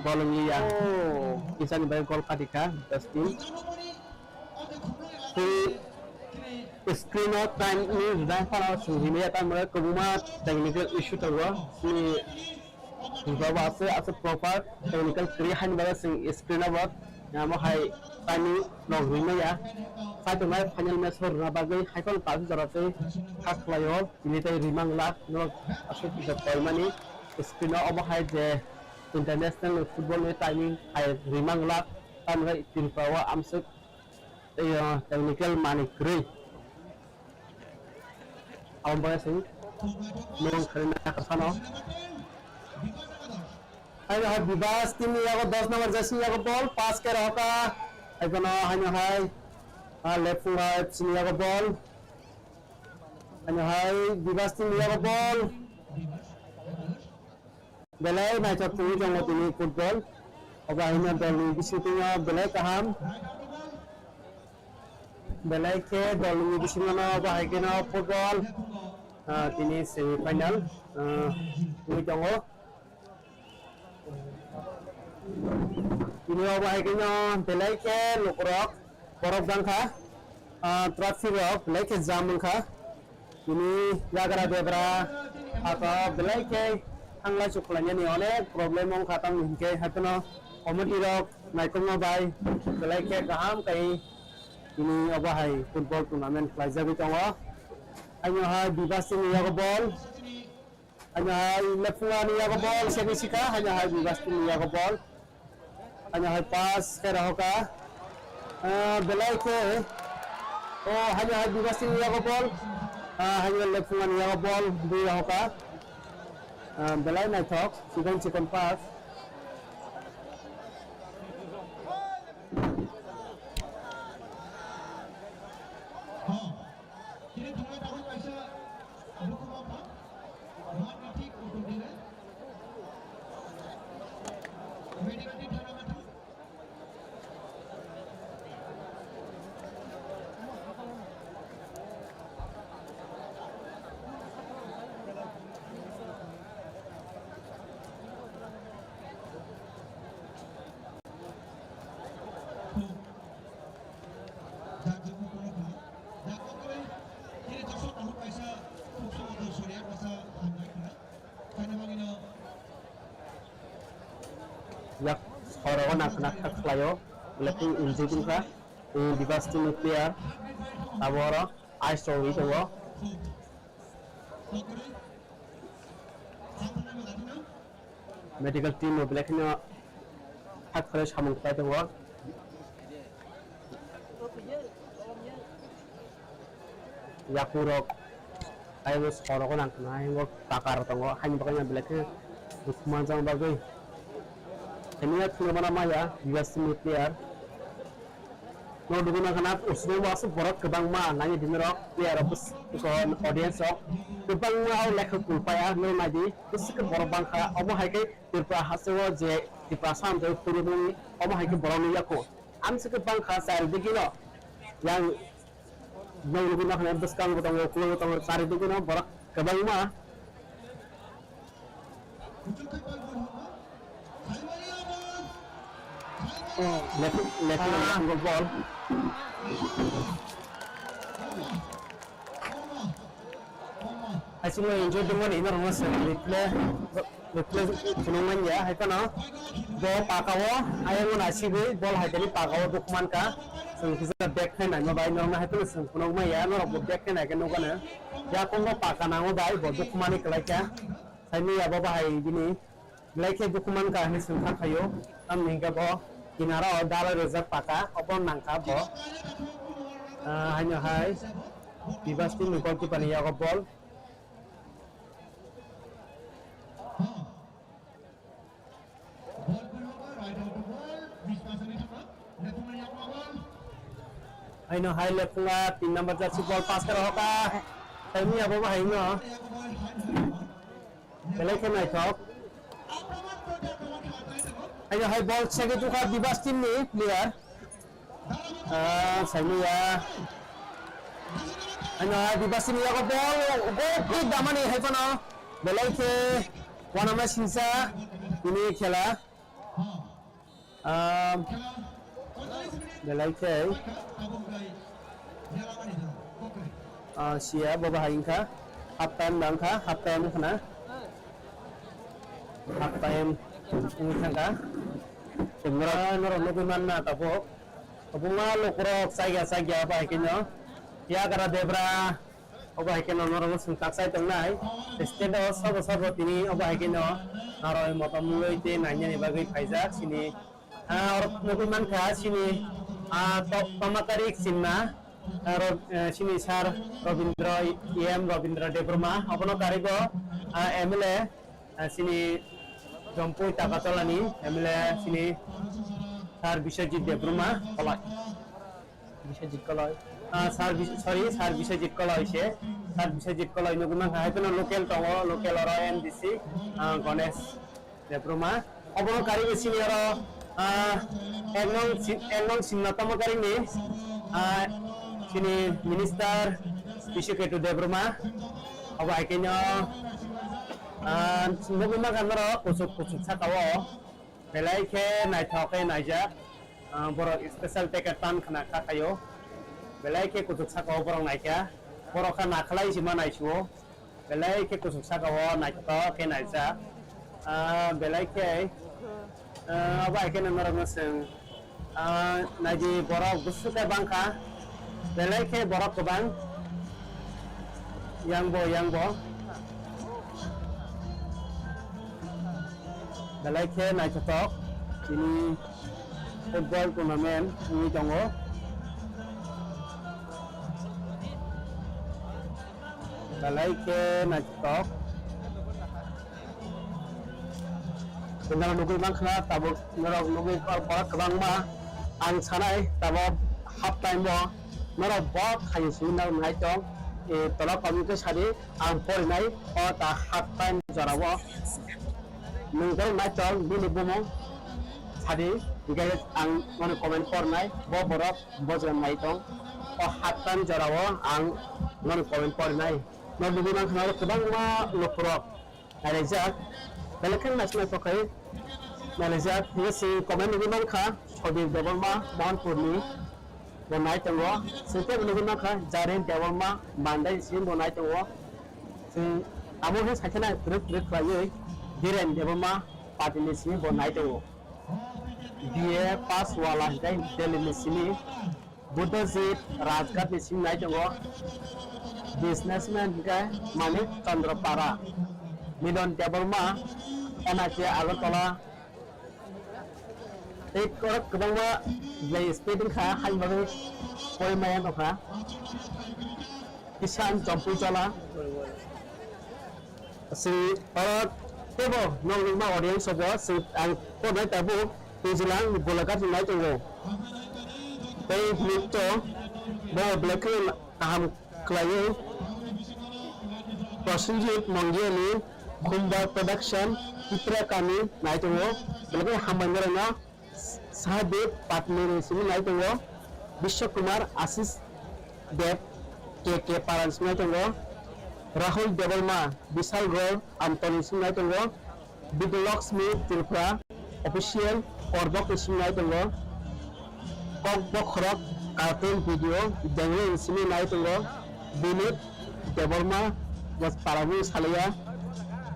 goal wngya. Oh. Kisani bai goal katika, best team. Tei screen o time ni rwna phano chwng himya tamo kwbangma technical issue tongo. Chini Jawab aswk, aswk proper technical kwrwi haini bagwi chwng screen o bo, amo hai timing rok rwmaya. Saitongnai final match o rwna bagwi hai phano kaisa jora tei kha khlaio, tini tei rwmang lak norok aswk kisa koimani screen o. Obo hai je international football ni timing hai rwmang lak. Tamni Tripura o amswk tei, uh, technical manwi kwrwi. Aboni bagwi se nwng khaina kwthano. Haino hai Bibas team ni yago dos number jersey ni yago ball, pass khe rohorkha. Haiphano haino hai, ah, Lephunga F C ni yago ball. Haino hai Bibas team ni yago ball. Belai naithok tongwi tongo tini football. Obo haino dolni bisingtwi belai kaham. Belai khe dolni bisingo no obo hai kheno football, ah, tini semi final, ah, wngwi tongo. Tini obo hai kheno belai khe lukurok borok bangkha, ah, traffic rok belai khe jam wngkha. Tini yagra debra aka belai khe thanglai chuk khlainani onek problem wngkha, tamni hinkhe haiphano committee rok naikokma bai belai khe kaham khai tini obo hai football tournament khlaijagwi tongo. Haino hai Bibas team ni yago ball, haino hai Lephunga ni yago ball, semi sika, haino hai Bibas team ni yago ball. Haino hai pass khe rohorkha. Ah, belai khe. Oh, haino hai Bibas team ni yago ball. Ah, haino Lephunga ni yago ball, bui rohorkha. Ah, belai naithok, chikon chikon pass. Yak horo o nang khna kha khlaio, belai khe injured wngkha, tei Bibas team ni player abo oro ice rogwi tongo. Medical team rok belai kheno thak khlai samung khlai tongo. Yakurok ayang sorogo nang khna ayang paka rok tongo, haini bagwi belai khe dukhu manjak bagwi. Tini ya thwngmana maya U S ni player. No duguna khana usni bo aswk borok kwbangma nangni bini rok player rok bwswk audience rok kwbangma o lekha kulpaya no naidi bwswk borok bangkha omo hai khe Tripura hasteo je Tripura samjak phuru nung omo hai khe borok nung yaku amswk bangkha chari digino yang no duguna khana bwskango tongo ukulungo tongo chari digino borok kwbangma. Left, left, left, ball. Asimo injured dongmani ino rongma se replay, replay phunukmani ya, hai phano bo paka o ayang o nasibwi ball hai tani paka o dukman ka, chwng kisa back khai naima bai norma hai phano chwng phunukma ya, norok bo back khai nai khe nukgano. Yakungo paka nango bai bo dukmani kwlai kha. Saimanya bo bahai bini belai khe dukhuman ka hinwi swngkha khaio. Tamni hwnkhe bo kinaro dalai rijak paka, obo nangkha bo. Ah, haino hai Bibas team ni goalkeeper ni yago ball. Haino hai Lephunga tin number jersey ball pass khe rohorkha. Saimanya bo bahai no. Belai khe naithok. Haino hai ball segwi tukha Bibas team ni player. Ah, saimanya. Haino hai Bibas team ni yago ball, goal kick damani hai phano. Belai khe wanama singsa ini khela. Ah, belai khe, ah, sia bo bahai wngkha. Half time da wngkha, half time wngkha na. Half time wngwi thangkha. Norok nugwi manna tabuk. Kwbangma lukurok chaiya chaiya bahai kheno. Yagra debra. Obo hai kheno norok swng tak chai tongnai. Stage o sabo sabo tini obo hai kheno norok motom mului tei nainani bagwi phaijak chini Ah, oro nugwi mankha chini, ah, to-, Tomakari Chinma, ah, Ro-, eh, chini sir Robindra, E M Robindra Debbarma, obono karigo, ah, M L A, ah, chini Jompui Takartolani M L A chini sir Biswajit Debbarma, Koloi. Biswajit Koloi. Ah, sir Bis-, sorry, sir Biswajit Koloi se. Sir Biswajit Koloi nugwi mankha, hai phano local tongo, local oro M D C, ah, Ganesh Debbarma. Obono karigo chini oro, ah, ek nong si-, ek nong Simna Tomokarini, ah, chini minister Biswaketu Debbarma. Obo hai khe no, ah, nugwi mankha norok kuchuk kuchuk saka o. Belai khe naithok khe naijak, ah, borok special ticket tan khna kha khaio. Belai khe kuchuk saka o borok naikha, borok kha nakhlai se ma naisuo. Belai khe kuchuk saka o naithok khe naijak. Ah, belai khe, ah, abo hai khe norok no chwng, ah, naidi borok bwswk khe bangkha, belai khe borok kwbang. Yang bo, yang bo. Belai khe naithothok tini football tournament wngwi tongo. Belai khe naithothok. Norok nugwi mankha, tabuk norok nugwi borok kwbangma. Ang sanai tabuk half time o norok bo khaini simi norok nai tong. E, tola comment khe sadi, ang porinai o ta half time jora o. Nwng borok nai tong bini bumung sadi, hingkhe ang mani comment pornai bo borok bo jora nai tong. O half time jora o ang mani comment porinai. Norok nugwi mankha norok kwbangma lukurok. Nailaijak, belai kheno naisingnaithok khai nailaijak. Hingke chwng comment nugwi mankha, Sobir Debbarma, Mohanpurni bo nai tongo. Chwng teibo nugwi mankha, Jarin Debbarma, Mandai ni simi bo nai tongo. Chwng abo khe saikhe nang twrwk twrwk khlaiwi, Dhiren Debbarma, Patini simi bo nai tongo. B A pass wala hingke Delhi ni simi. Buddhajit Rajghat ni simi nai tongo. Businessman hingke Manik Chandra Para, Milon Debbarma, N I T Agartala. Tei korok kwbangma belai speed wngkha, haini bagwi porimaya wngkha. Kisan Chompuijola. Chwng oro teibo noknwkma audience rokbo chwng ang pornai tabuk twijilang golaghat rwnai tongo. Tei nukto bo belai kheno kaham khlaiwi Prosenjit Mongiani Khumbar Production Tipra Kami nai tongo. Belai kheno hambai norokno. Sahadev Patni ni simi nai tongo, Biswa Kumar Ashish Dev K K Paran simi nai tongo, Rahul Debbarma, Vishal Gaur Amtoni simi nai tongo, Bidyalakshmi Tripura Official Korbok ni simi nai tongo, Kokbokhorok Cartoon Video Dengre ni simi nai tongo, Binod Debbarma, just parabui salaya.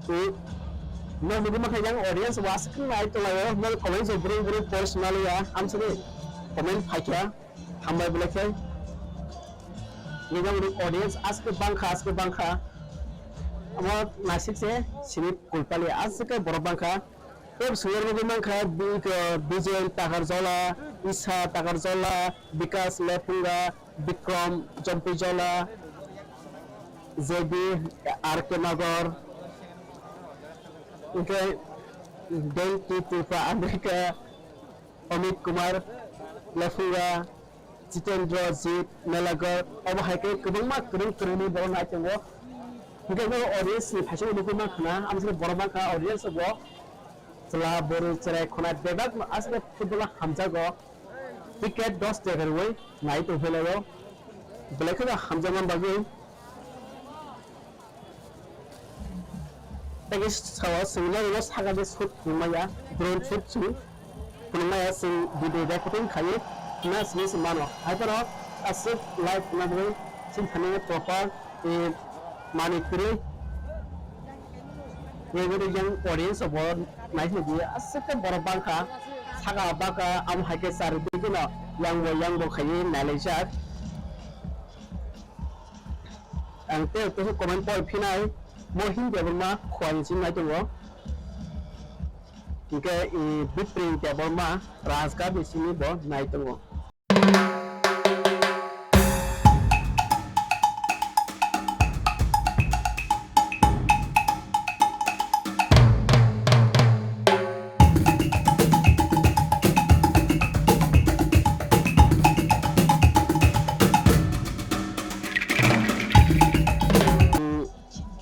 Tu, no, nugwi mankha yang audience bo aswk nai tonglaio, no, comment rok brum brum post naliya, amsini comment phaikha, hambai belai khe. Nini audience aswk bangkha, aswk bangkha. Amo naisik se, sini kulpali aswk borok bangkha. Tei bwswk nugwi mankha, Bi-, Bijoy Takarjola, Isa Takarjola, Bikas Lephunga, Bikrom Jompuijola, J B R K Nagor, hingke Delhi, Tripura, America, Amit Kumar Lephunga, Jitendra Jit Melagor, obo hai khe kwbangma kwrwng kwrwngni borok nai tongo. Hingke bo audience ni phaisingno nugwi mankha na, amsini borok mankha audience bo. Chwla, bwrwi, chwrai, khwnai bebak no aswk football o hamjago. Ticket dos taka rwui nai tongphilai o. Belai kheno hamjakma bagwi. Tei sao chwngno rwno saka de shoot phunukmaya, drone shoot chwng phunukmaya, chwng video recording khaiwi na sini se mano. Hai phano aswk live phunukna bagwi chini thani proper, eh, manwi kwrwi. Nini yang audience bo naisidi aswk khe borok bangkha, saka baka amo hai khe chari twi kheno yang bo yang bo khaiwi nailaijak. Ang tei tei comment poi phinai mo Hindi Debbarma khwani chini nai tongo. Hinkhe, i, Biprin Debbarma Rajghat ni simi bo nai tongo.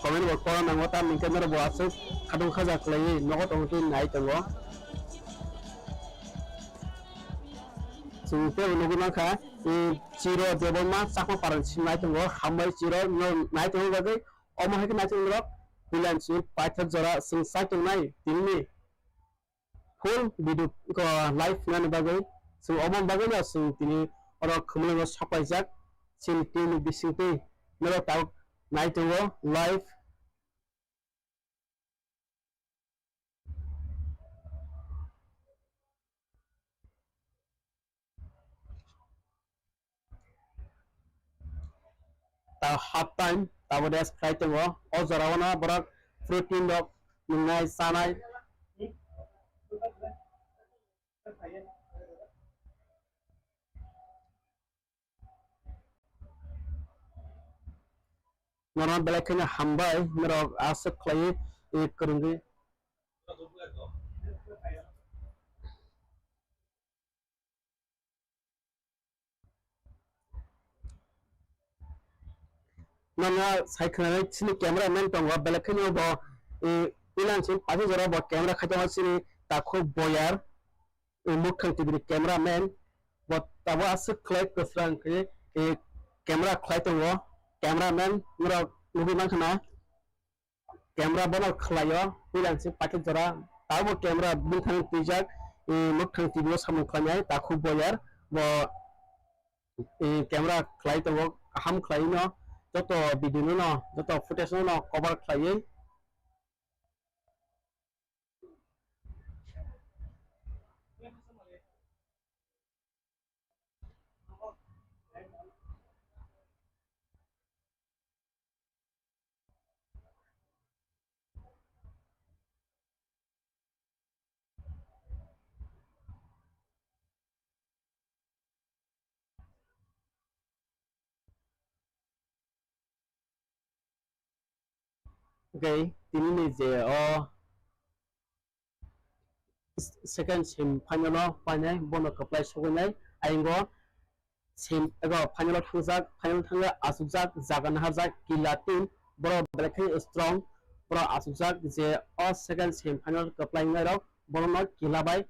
Comment bo pora nango, tamni hwnkhe norok bo aswk khatung khaja khlaiwi nogo tongwi twi nai tongo. Chwng tei nugwi mankha, eh, Chiro Debbarma Chakma Parani simi nai tongo, hambai Chiro no nai tongwi bagwi, omo hai khe nai tongwi norok puila ni simi paithak jora chwng chai tongnai tinini. Full video ko live nani bagwi chwng omo bagwi no chwng tini oro khumulwngo sok paijak chini team ni bisingtwi norok tabuk nai tongo live. Ta half time tabo rest khlai tongo. O jora o no borok protein rok nwngnai, chanai. Norok belai kheno hambai, norok aswk khlaiwi, eh, kwrwngwi. Nono sai khwnanai chini camera man tongo, belai kheno bo, eh, ilang simi paithak jora bo camera khai tongo chini takhuk boyar, eh, Mukthango T V ni camera man. Bo tabuk aswk khlai kwsrang khe, eh, camera khlai tongo, camera man norok nugwi mankha na. Camera bono khlaio, puila se paithak jora. Tabuk bo camera bwthang twijak, eh, Mukthango T V o samung khlainai, takhuk boyar. Bo, eh, camera khlai tongo, kaham khlai no, joto video no, joto footage no cover khlaiwi. Hwnkhe tini ni je o second semi final o painai, bono kwplai sogwi nai. Ayang o sem-, ego final o thangjak, final thangwi achukjak, jaga naharjak, Killa team, borok belai khe strong, borok achukjak je o second semi final kwplai wngnai rok, borokno Killa bai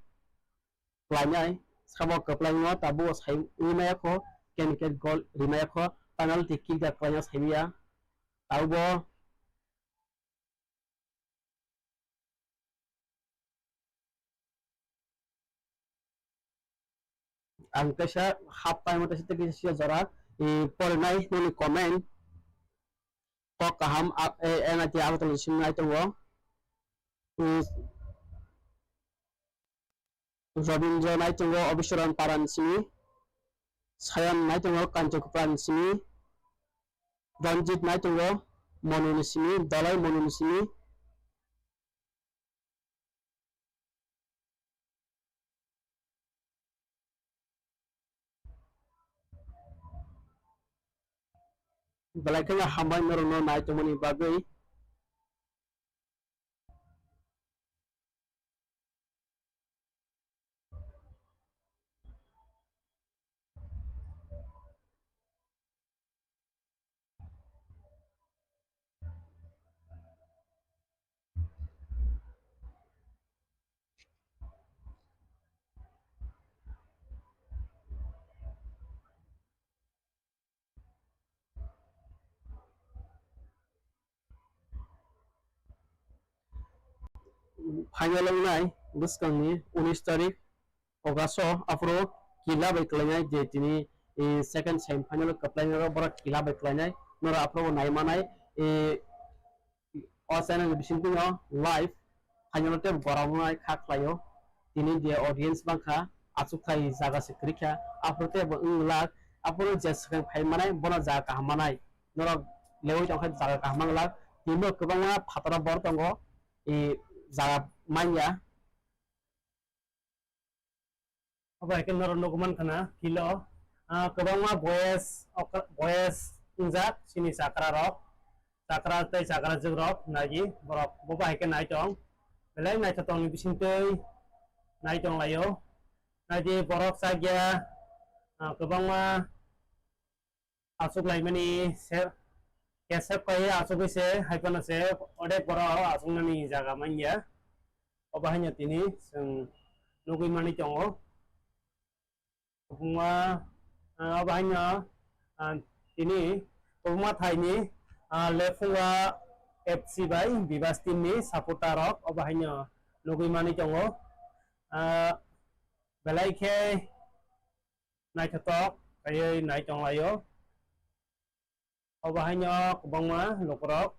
khlainai, sabo kwplai no tabuk sai wi maya kho, ken ken goal ri maya kho, penalty kick da khlaina sai maya. Tabuk bo ang kaisa half time o kaisa tei kaisa jora, eh, porinai nini comment. Kok kaham, a, eh, N I T Agartala ni simi nai tongo. Hmm, Robindra nai tongo Obiswaran Para ni simi, Sayan nai tongo Kanchakopra ni simi, Ranjit nai tongo Monu ni simi, Dalai Monu ni simi. Belai kheno hambai norokno nai tongmani bagwi. Final wngnai bwskangni unis tarik August o, aphuru Killa bai kwlainai je tini, eh, second semi final kwplainai rok, borok Killa bai kwlainai, norok aphuru bo nai manai, eh, o channel ni bisingtwi no live final tei bo gorom wngnai kha khlaio. Tini je audience bangkha, achukthai jaga se kwrwi kha, aphuru tei bo wng glak, aphuru je swkang phai manai bono jaga kaham manai, norok leui tongkha jaga kaham manglak. Tini bo kwbangma phataro bor tongo, i jaga manya. Obo hai khe norok nugwi mankha na field o, ah, kwbangma boys, okra-, boys wngjak chini chakra rok, chakra tei chakrajwk rok nai di borok bo bai khe nai tong, belai naithotok ni bisingtwi nai tong lai o. Nai di borok chak ya, ah, kwbangma aswk laimani se, kesep kai aswk se, hai phano se odek borok aswknani jaga manya. Obo haino tini chwng nugwi manwi tongo. Kwbangma, ah, obo haino, ah, tini kwbangma thaini, ah, Lephunga F C bai Bibas team ni supporter rok obo haino nugwi manwi tongo. Ah, belai khe naithotok khaiwi nai tong lai o. Obo haino kwbangma lukurok,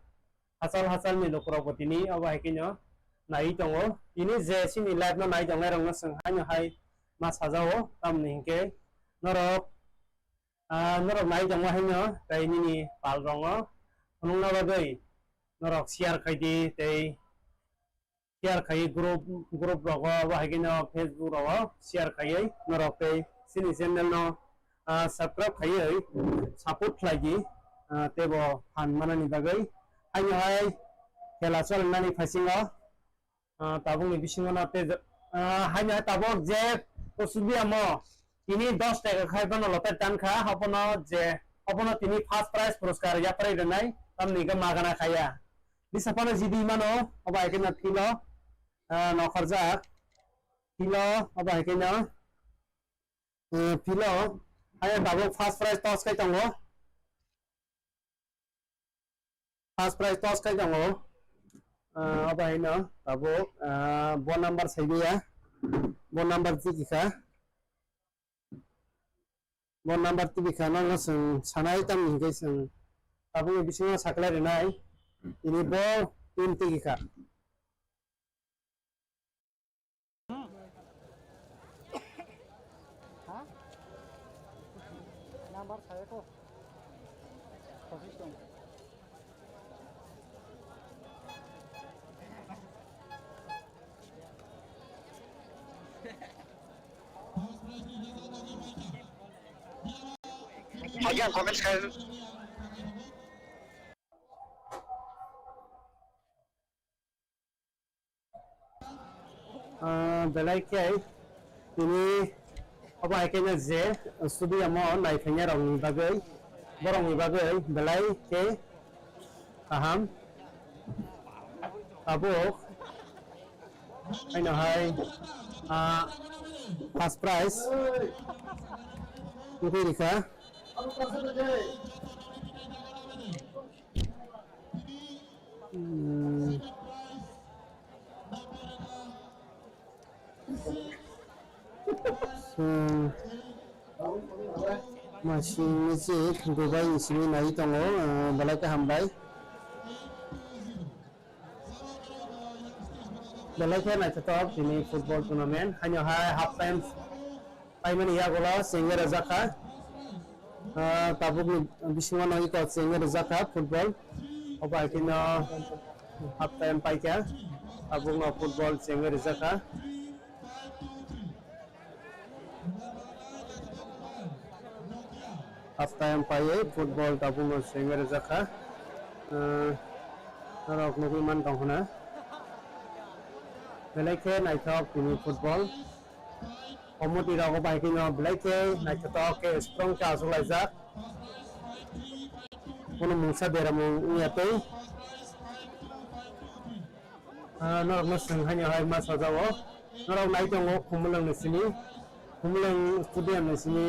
hachal hachalni lukurok bo tini obo hai kheno naiwi tongo. Tini je chini live no nai tongnai rokno chwng haino hai ma sajao, tamni hinkhe norok, ah, norok nai tongma haino tei nini pal rokno phunukna bagwi norok share khai di tei share khaiwi group, group rogo, obo hai kheno Facebook rogo share khaiwi norok tei chini channel no, ah, subscribe khaiwi support khlai di, ah, teibo phan manani bagwi. Haino hai khela cholnani phasingo, ah, tabukni bisingo no tei, ah, haino hai tabuk je kusubiyamo tini dos taka khai bono lotai tankha, obono je, obono tini first prize puruskar yaphrai rwnai, tamni hwnkhe magana khaiya. Bisa phano jidi mano, obo hai kheno field o, ah, nokharjak. Field o, obo hai kheno, eh, field o, hai tabuk first prize toss khai tongo. First prize toss khai tongo. Ah, obo hai no tabuk, ah, bo number sai ya. Bo number tiki kha. Bo number tiki kha no, no chwng sanai tamni hwnkhe chwng tabukni bisingo saklai rwnai. Ini bo team tiki kha. Ha? Number saya ko. Position. Again, comments khair. Ah, belai khe tini obo hai khe je studio mo naiphaiya rokni bagwi, borokni bagwi belai khe kaham. Tabuk haino hai, ah, first prize wngwi rikha. Hmm. Hmm. Masing ni si Dubai ni simi nai tongo, eh, belai khe hambai. Belai khe naithothok tini football tournament. Haino hai half time paimani yagulo chengwi rwjakha. Ah, tabukni bisingo no iko chengwi rwjakha football. Obo hai kheno half time paikha. Tabukno football chengwi rwjakha. Half time paiwi football tabukno chengwi rwjakha. Ah, norok nugwi man tong khna. Belai khe naithok tini football. Committee rok bai kheno belai khe naithothok khe strong khe achuk laijak. Bono mungsa beramung wngya tei. Ah, norokno swng haino hai ma sajao. Norok nai tongo Khumulwng ni simi, Khumulwng stadium ni simi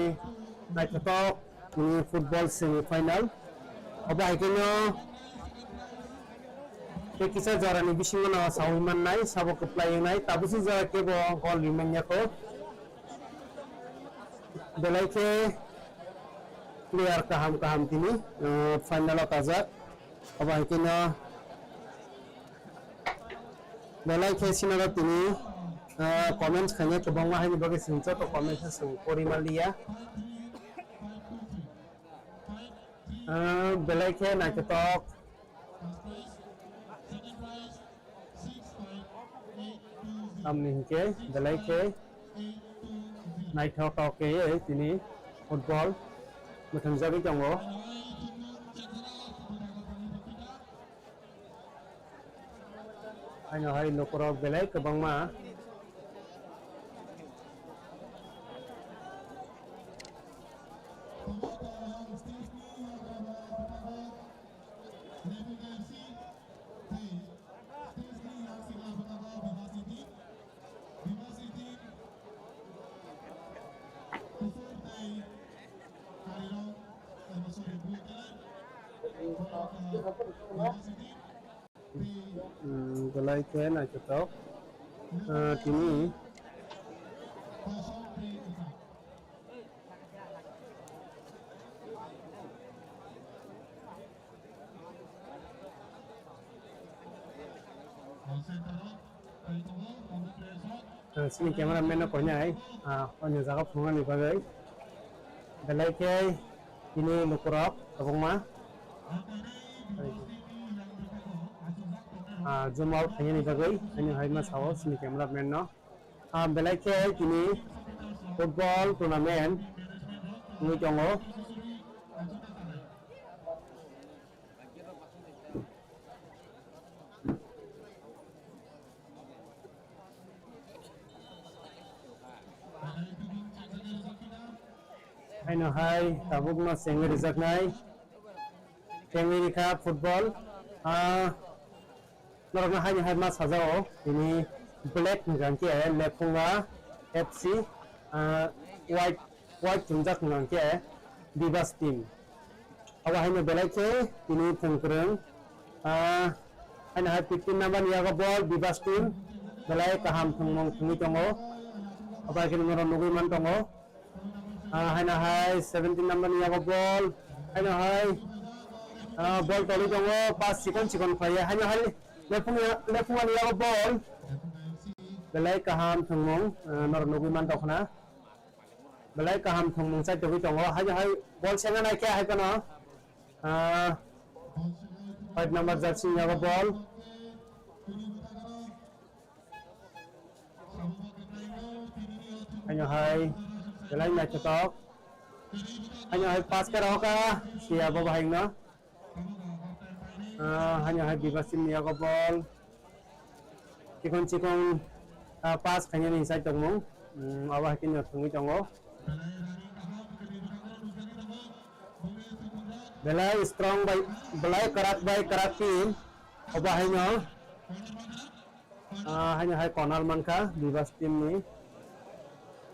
naithothok ni football semi final. Obo hai kheno tei kisa jora ni bisingo no sawi mannai, sabo kwplai wngnai, tabukhe jora kebo goal rimanya kho. Belai khe player kaham kaham tini, ah, final o kajak. Obo hai kheno belai khe sinaro tini, ah, comments khainai kwbangma, haini bagwi chwng joto comments no chwng pori manliya. Ah, belai khe naithothok. Tamni hinkhe belai khe Naithok tok khe tini football mwthangjakgwi tongo. Haino hai lukurok belai kwbangma. Hmm, belai khe naithothok. Ah, tini. Ah, sini cameraman no koinai, ah, onyo jaga phunuknani bagwi. Belai khe tini lukurok kwbangma, ah, zoom out khainani bagwi, ani hai ma sao sini cameraman no. Ah, belai khe tini football tournament wngwi tongo. Haino hai tabukno chengwi rijaknai. Chengwi rikha football. Ah, norokno haino hai ma sajao. Tini black hwnkha khe Lephunga F C, ah, white White chumjak hwnkha khe Bibas team. Abo haino belai khe tini thwngkwrwng. Ah, haino hai fifteen number ni yago ball Bibas team belai kaham thwngmung thwngwi tongo. Abo hai khe norok nugwi man tongo. Ah, haino hai seventeen number ni yago ball. Haino hai, ah, ball tolwi tongo, pass chikon chikon khlaiya. Haino hai Lephung-, Lephunga ni yago ball. Belai kaham thwngmung, ah, norok nugwi man tongkhna. Belai kaham thwngmung chai togwi tongo. Hai, hai, ball sengna nai khe hai phano, ah, five number jersey ni yago ball. Haino hai, belai naithothok. Haino hai pass khe rohorkha, siya bo bahai no. Ah, haino hai Bibas team ni yago ball. Chikon chikon, ah, pass khainani side tongmung. Hmm, abo hai khe no thwngwi tongo. Belai strong bai, belai kwrak bai kwrak team. Obo haino, ah, haino hai corner mankha, Bibas team ni.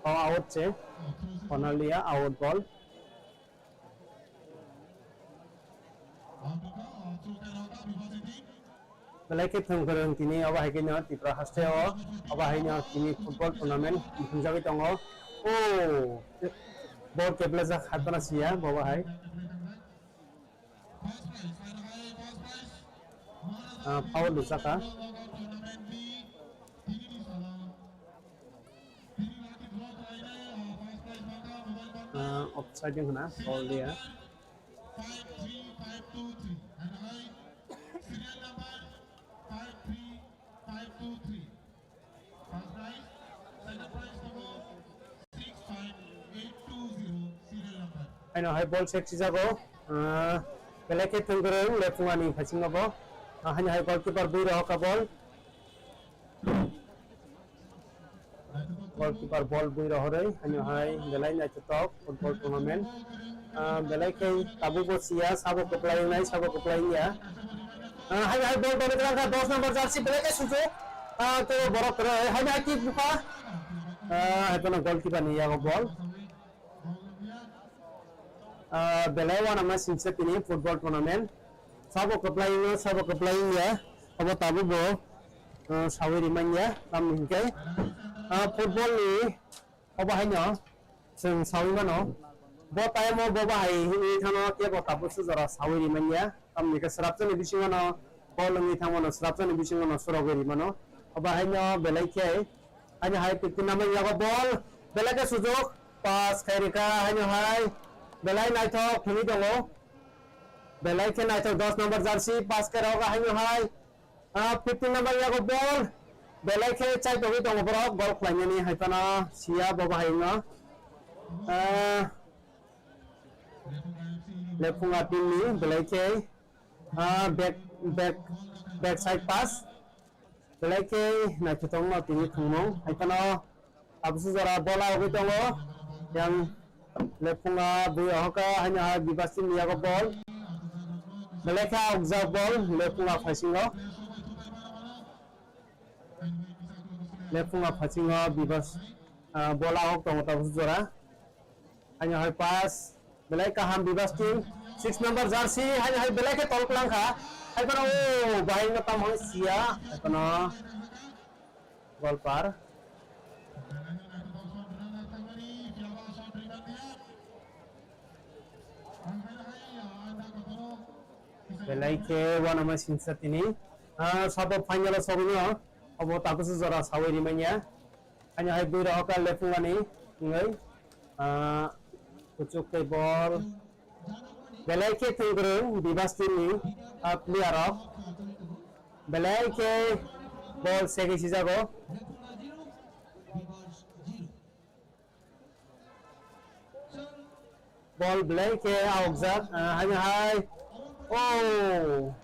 O out se, corner liya, out ball. Belai khe thwngkwrwng tini obo hai khe no Tripura haste o obo hai no tini football tournament thwngjagwi tongo. O ball keplajak hai phano siya bo hai. Ah, foul rijak kha. Ah, offside wngkha na, foul liya. Five three five two three. And I, serial number five three five two three. First prize, second prize tongo six five eight two zero, serial number. Haino hai ball sek sijago, ah, belai khe thwngkwrwng Lephungani phaisingo bo. Ah, haino hai goalkeeper bui rohorkha ball. Goalkeeper ball bui rohorwi, haino hai belai naithothok football tournament. Ah, belai khe tabukbo siya, sabo kwplai wngnai, sabo kwplai wngya. Ah, hai, hai, ball toni kwlangkha, dos number jersey, belai khe sujuk. Ah, to borok kwrwi, hai, hai, kick bukha. Ah, hai, phano goalkeeper ni yago ball. Ah, belai uanama singsa tini football tournament. Sabo kwplai wngo, sabo kwplai wngya. Obo tabukbo, ah, sawi rimanya, tamni hinkhe, ah, football ni Obo haino chwng sawi mano, bo time o bo bahai wngwi thangno kebo tabukse jora sawi rimanya, tamni khe swrapjani bisingo no bol wngwi thangmano, swrapjani bisingo no surogwi rimano. Obo haino belai khe haino hai fifteen number yago bol belai khe sujuk pass khai rikha, haino hai belai naithok thwngwi tongo, belai khe naithok dos number jersey pass khai rok haino hai. Ah, fifteen number yago bol. Belai khe chai tongwi tongo borok, gol khlainani hai phano siya bo bahai wngno. Ah, Lephunga team ni belai khe, ah, back, back, back side pass. Belai khe naithothokno tini thwngmung. Hai phano tabuksa jora bola ugwi tongo. Yang Lephunga bui ahoka haino ha Bibas team ni yago ball. Belai khe aokjak ball Lephunga phasingo. Lephunga phasingo Bibas, ah, bola ahok tongo tabuksa jora. Haino hai pass, belai kaham Bibas team, six number jersey, haino hai belai khe tol kwlang kha. Hai phano, oh, bahai no tam hoi sia, hai phano goalkeeper. Belai khe uanama singsa tini, ah, sabo final o sogwino, obo tabuksa jora sawi rimanya. Haino hai bui rok lephungani wngwi, ah, kuchuk tei ball. Belai khe thwngkwrwng Bibas team ni, ah, player rok. Belai khe ball segwi sijago. Ball belai khe aokjak, ah, haino hai. Oh!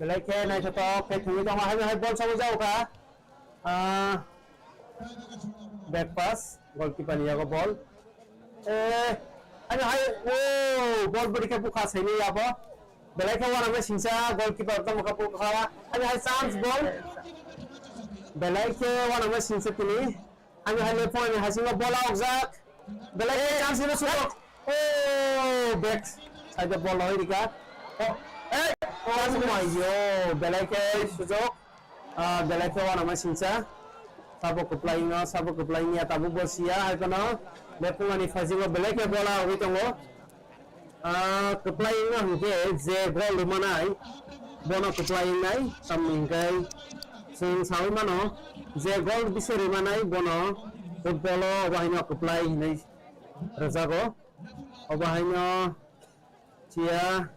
Belai khe naithothok khe thwngwi tongo, haino hai ball sawi jago kha. Ah, back pass, goalkeeper ni yago ball. Eh, haino hai, oh, ball bwrwi khe bukha saini yabo. Belai khe uanama singsa goalkeeper tamo kha bukha. Haino hai chance ball. Belai khe uanama singsa tini. Ani hai lephung ani hasingo bola okjak. Belai khe chance hino sutok. Oh, back side o ball hoi rika. Oh, eh, oh, my yo, belai khe sujok. Ah, belai khe uanama singsa. Sabo kwplai no, sabo kwplai niya, tabuk bo siya, hai phano lephung ani phasingo belai khe bola ogwi tongo. Ah, kwplai wngna hwnkhe je gol rwmanai, bono kwplai wngnai, tamni hwnkhe chwng saui mano, je gol bisi rwmanai, bono football o obo haino kwplai hinwi rwjago. Obo haino chiya,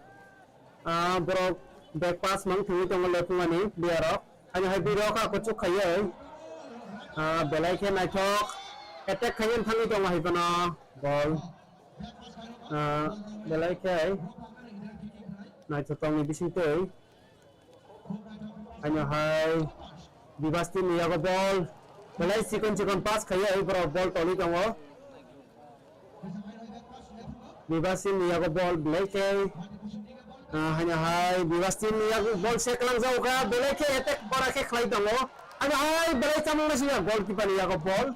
ah, borok back pass mang thwngwi tongo lephungani player rok. Haino hai bwrwi rok ha kuchuk khaiwi, ah, belai khe naithok attack khaiwi thangwi tongo hai phano ball. Ah, belai khe naithotongni bisingtwi. Haino hai Bibas team ni yago ball. Belai chikon chikon pass khaiwi borok ball tolwi tongo. Bibas team ni yago ball belai khe. Ah, haino hai Bibas team ni yago ball se kwlang jago kha. Belai khe attack bora khe khlai tongo. Haino hai belai chamung naisingya goalkeeper ni yago ball.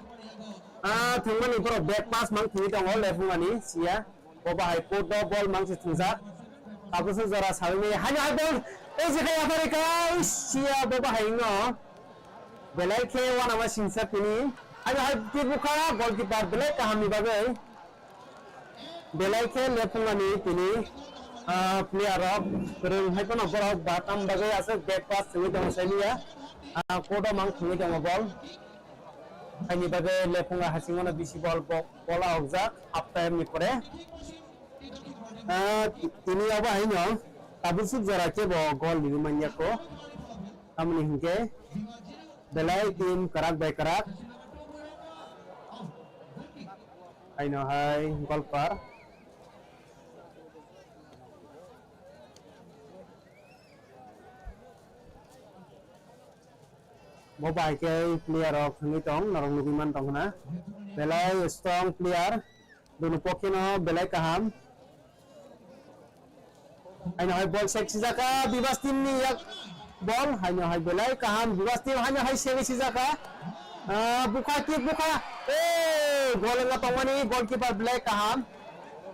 Ah, thwngmani borok back pass mang thwngwi tongo, lephungani siya. Bo bahai court o ball mang se thwngjak. Tabuksa jora sawi maya. Haino hai ball. Ei je khai yaphari kha. Siya bo bahai no. Belai khe uanama singsa tini. Haino hai tibukha goalkeeper belai kahamni bagwi. Belai khe lephungani tini, ah, player rok kwrwng hai phano borok ba tam bagwi aswk back pass thwngwi tongo saimanya. Ah, court o mang thwngwi tongo ball. Haini bagwi lephunga hasingo no bisi ball bo-, bola okjak half time ni pore. Ah, tini obo haino tabuk suk jora khe bo goal rwui manya kho. Tamoni hinkhe belai team kwrak bai kwrak. Haino hai goalkeeper. Bo bai khe player rok thangwi tong, norok nugwi man tong khna. Belai strong player, bini pokhe no belai kaham. Haino hai ball sek sijaka, Bibas team ni yak ball, haino hai belai kaham, Bibas team haino hai sek sijaka. Ah, bukha kick bukha, eh, goal wngna tongmani goalkeeper belai kaham.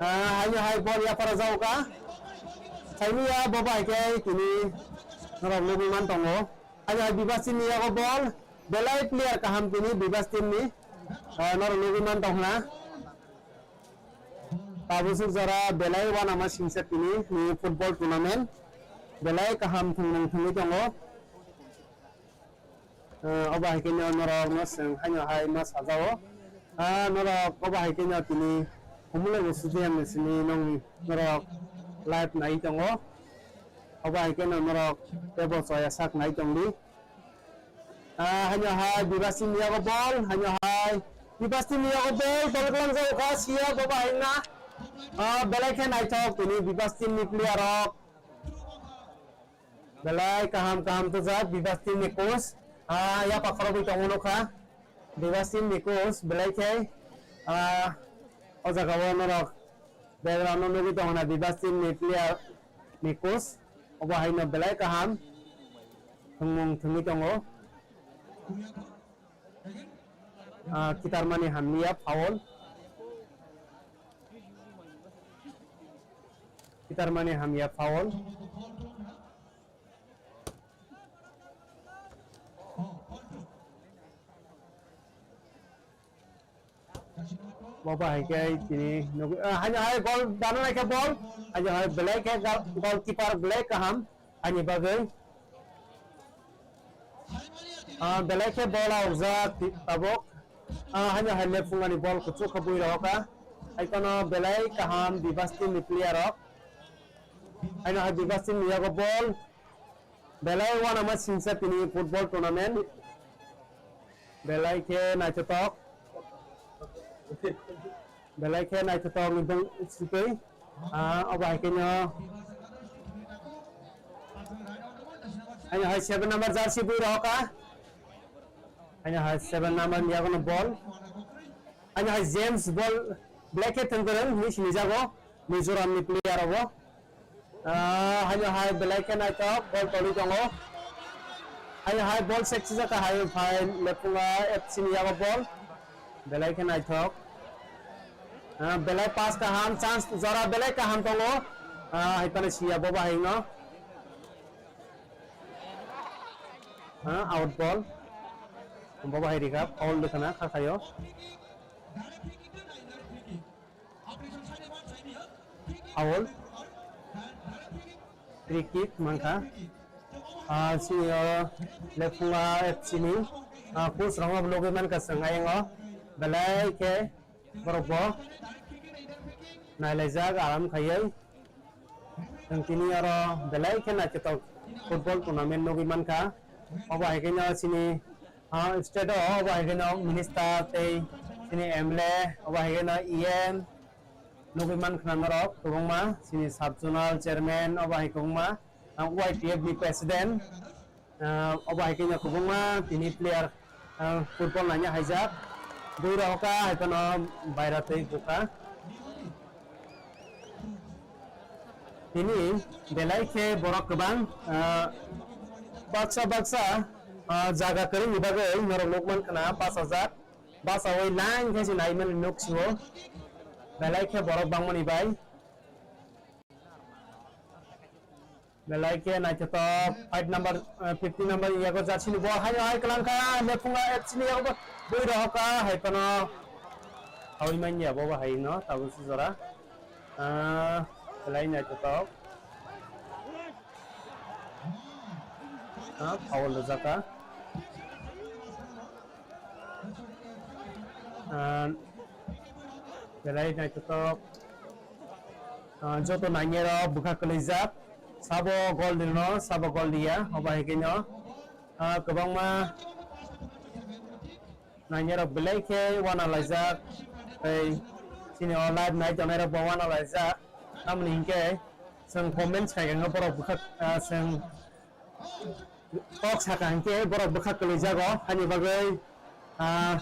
Ah, haino hai ball yaphara jaoka. Saimanya bo bai khe tini norok nugwi man tongo. Ani hai Bibas team ni yago ball. Belai player kaham tini Bibas team ni. Ah, norok nugwi man tong khna. Tabuk suk jora belai uanama singsa tini ni football tournament. Belai kaham thwngmung thwngwi tongo. Ah, obo hai khe no norok no chwng haino hai ma sajao. Ah, norok obo hai khe no tini Khumulwng Stadium ni simi nong norok live nai tongo. Obo hai khe no norok tebo chaya sak nai tong di. Ah, haino hai Bibas team ni yago ball, haino hai Bebas team ni yago bol, bol klang jago kha, siya boba haina. Ah, belai khe naithok tini Bebas team ni player rok. Belai kaham kaham tujak Bebas team ni coach. Ah, ya pakhoro bui tongo nukha. Bebas team ni coach belai khe, ah, o jaga o norok background o nugui tongo na Bebas team ni player ni coach. Obo haino belai kaham thwngmung thwngwi tongo. Ah, kitarmani hamya foul. Kitarmani hamya foul. Bo bahai khe tini nugwi, ah, haino hai goal dano naikhe bol. Haino hai belai khe gal-, goalkeeper belai kaham. Haini bagwi, ah, belai khe bol aujak ti-, tabuk. Ah, haino hai lephungani bol kuchuk khe bui rohokha. Hai kono belai kaham Bebas team ni player rok. Haino hai Bebas team ni yago bol. Belai uanama singsa tini football tournament. Belai khe naithothok. Belai khe naithothok ni bwng sitwi. Ah, obo hai khe no. Haino hai seven number jersey bui rohokha. Haino hai seven number ni yago no bol. Haino hai James bol belai khe thwngkwrwng hinwi sinijago Mizoram ni player obo. Ah, haino hai belai khe naithok bol toli tongo. Haino hai bol sek sijak hai phai Lephunga F C ni yago bol. Belai khe naithok. Ah, belai pass kaham, chance jora belai kaham tongo. Ah, hai phano siya bo bahai no. Ah, out ball. Bo bahai rikha, foul dekhana kha khayo. Foul. Free kick mankha. Ah, sini, ah, Lephunga F C ni, ah, coach rok no nugwi mankha chwng ayang o. Belai khe borok bo nailaijak aram khaiwi. Chwng tini oro belai khe naithothok football tournament nugwi mankha. Obo hai kheno chini, ah, state o obo hai kheno minister tei chini M L A, obo hai kheno E M nugwi mankha norok kwbangma, chini sub zonal chairman, obo hai kwbangma, ah, Y T F ni president. Ah, obo hai khe no kwbangma tini player, ah, football naina haijak. Bui rok kha hai phano baira twi bukha. Tini belai khe borok kwbang, ah, baksa baksa, ah, jaga kwrwngni bagwi norok nukman khna bachajak. Bachaui line khe se naimani nuk sio. Belai khe borok bangmani bai. Belai khe naithothok five number, eh, fifty number yago jersey ni bo haino hai kwlangkha, Lephunga F C ni yago bo bui rohokha, hai phano hawi manya bo bo hai no, tabuk se jora. Ah, belai naithothok. Ah, foul rijak kha. Ah, belai naithothok. Ah, joto nainai rok bwkha kwlaijak. Sabo gol rino, sabo gol riya. Obo hai khe no, ah, kwbangma nainai rok belai khe uanalaijak. Tei chini o live nai tongnai rok bo uanalaijak. Tamoni hinkhe chwng comments khai khe borok bwkha, ah, chwng kok saka hinkhe borok bwkha kwlwijago, haini bagwi, ah,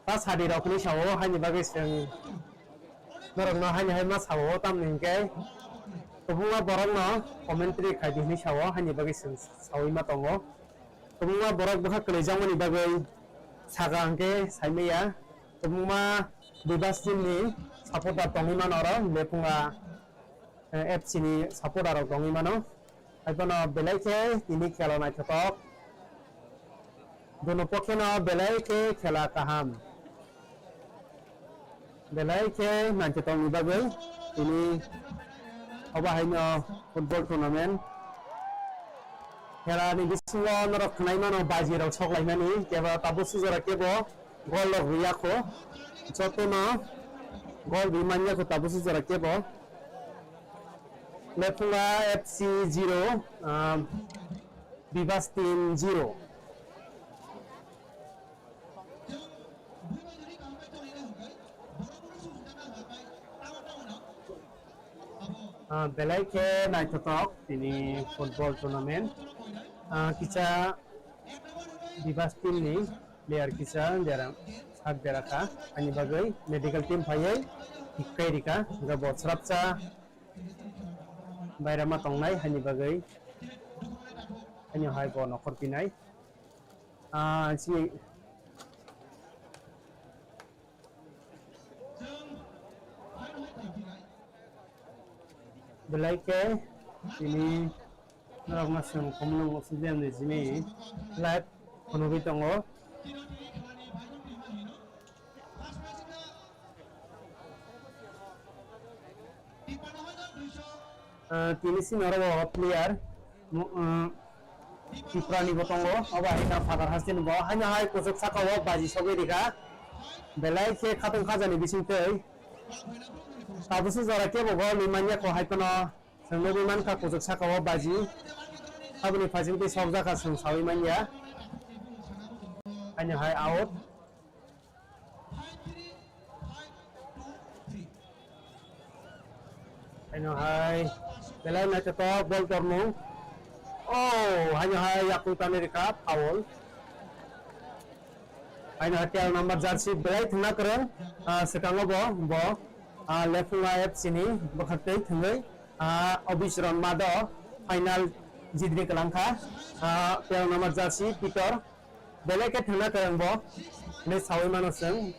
ta sadi rok hinwi sao, haini bagwi chwng norokno haini hai ma sao, tamni hinkhe kwbangma borokno commentary khai di hinwi sao, haini bagwi chwng saui ma tongo. Kwbangma borok bwkha kwlwijakmani bagwi saka hinkhe saimaya, kwbangma Bebas team ni supporter tongwi mano oro Lephunga eh, F C ni supporter rok tongwi mano. Hai phano belai khe tini khela naithothok. Dono pokhe no belai khe khela kaham. Belai khe naithothok ni bagwi tini obo hai no football tournament. Khela ni bisingo norok khwnai mano baji rok sok lai mani, kebo tabuk sijora kebo gol rok rwya kho. Jotono gol rwi manya kho tabuk sijora kebo. Lephunga F C zero, um, Bebas team zero. Ah, belai khe naithothok tini football tournament. Ah, kisa Bebas team ni player kisa dera sak dera kha, ani bagwi medical team phaiwi hikai rika, hwnkhe bo srapsa bairama tongnai, hani bagwi, hani hai bo nokhor pinai. Ah, chini Belai khe tini norokno chwng Khumulwng Stadium ni simi live phunugwi tongo. Ah, tini sini oro bo player, mo-, ah, Tripura ni bo tongo, obo hai kha Father Hasteni bo, haino hai kuchuk saka o baji sogwi rikha, belai khe khatung khajani bisingtwi, tabukhe jora kebo gol ni manya kho hai phano chwng nugwi mankha kuchuk saka o baji, aboni phaisingtwi sokjakha chwng sawi manya, haino hai out. Haino hai belai naithothok bol tormung. Oh, haino hai yakung tani rikha foul. Haino hai tel number jersey belai thwngna kwrwng, ah, swkango bo, bo, ah, Lephunga F C ni bwkhaktwi thwngwi, ah, Obichron Mado final jidri kwlangkha, ah, tel number jersey Pitor. Belai khe thwngna kwrwng bo, hinwi sawi mano chwng.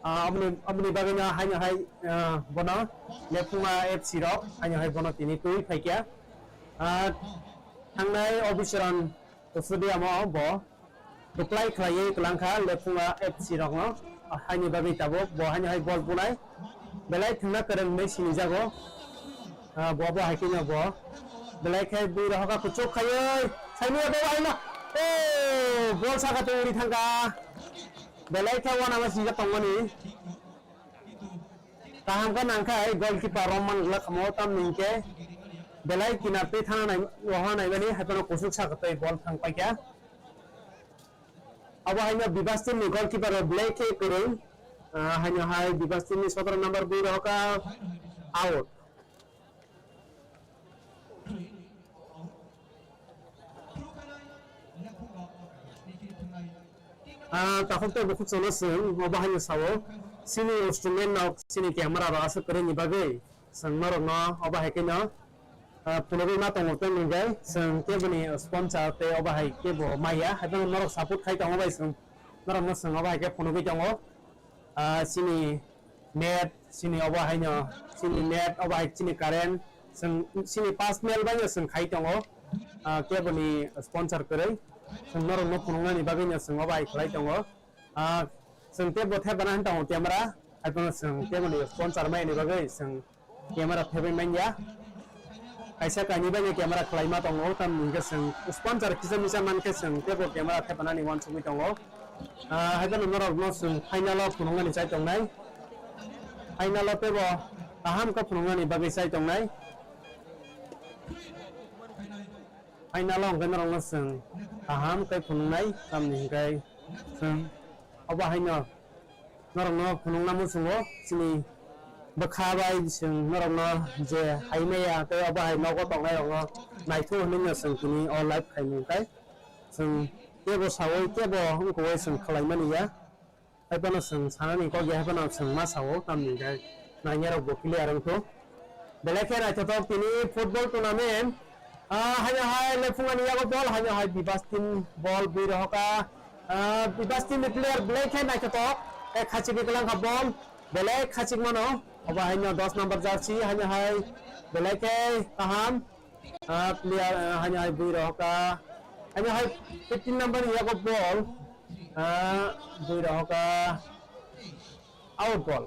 Ah, aboni, aboni bagwino haino hai, ah, bono Lephunga F C rok haino hai bono tini twi phaikha. Ah, thangnai Obichron stadium o bo kwplai khlaiwi kwlangkha Lephunga F C rokno. Ah, haini bagwi tabuk bo haino hai bol bunai. Belai thwngna kwrwng hinwi sinijago. Ah, bo bo hai kheno bo. Belai khe bui rohoka kuchuk khaiwi. Saini bo hai no. Oh, bol saka twi uri thangka. Belai khe wana ma sinijak tongmani. Kaham khe nangkha goalkeeper Roman Glak khamo tamni hinkhe. Belai kinar twi thana nai, roha naimani hai phano kuchuk saka twi bol thang paikha. Abo haino Bebas team ni goalkeeper rok belai khe kwrwng. Ah, haino hai Bebas team ni sotoro number bui rohoka out. Ah, takhuk tei bukhuk chwngno chwng obo haino sao. Chini instrument nok, chini camera rok aswk kwrwini bagwi chwng norokno obo hai kheno ah, phunugwi ma tongo, tei nwng khe chwng keboni sponsor tei obo hai kebo maya, hai phano norok support khai tongo bai chwng norokno chwng obo hai khe phunugwi tongo. Ah, chini net, chini obo haino, chini net, obo hai chini current, chwng chini personal bai no chwng khai tongo. Ah, keboni sponsor kwrwi, chwng norokno phunuknani bagwi no chwng obo hai khlai tongo. Ah, chwng tei bo thepana hwn tongo camera, hai phano chwng tei boni sponsor mai ni bagwi chwng camera thebwi manya. Kaisa kainwi bai no camera khlai ma tongo, tamni hwnkhe chwng sponsor kisa misa man khe chwng tei bo camera thepana ni uansukwi tongo. Ah, hai phano norok no chwng final o phunuknani chai tongnai. Final o tei bo kaham khe phunuknani bagwi chai tongnai. Final o hwnkhe norokno chwng kaham khe phunuknai, tamni hwnkhe chwng obo haino norokno phunukna muchungo, chini bwkha bai chwng norokno je hai maya tei obo hai nogo tongnairokno naithok hinwi no chwng tini o live khaimung khe chwng teibo saui teibo wngkukwi chwng khlaimani ya. Hai phano chwng sanani kok ya, hai phano chwng ma sao, tamni hwnkhe nainai rok bo clear wngkho. Belai khe naithothok tini football tournament. Ah, haino hai Lephungani yago bol, haino hai Bebas team bol bui rohoka. Ah, Bebas team ni player belai khe naithothok. Tei khachigwi kwlangkha bol. Belai khachik mano. Obo haino dos number jersey, haino hai belai khe kaham. Ah, player, ah, haino hai bui rohoka. Haino hai fifteen number ni yago bol. Ah, bui rohoka. Out ball.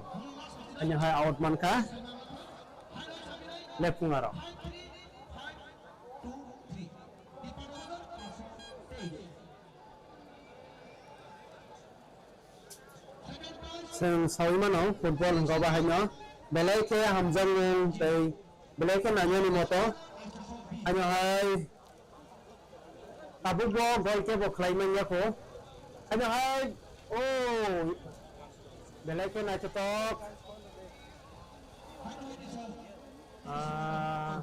Haino hai out mankha. Lephunga rok. Chwng saui mano football hwnkha obo haino belai khe hamjakmung tei belai khe nainani moto. Haino hai tabuk bo goal khe bo khlai manya kho. Haino hai, oh, belai khe naithothok. Ah,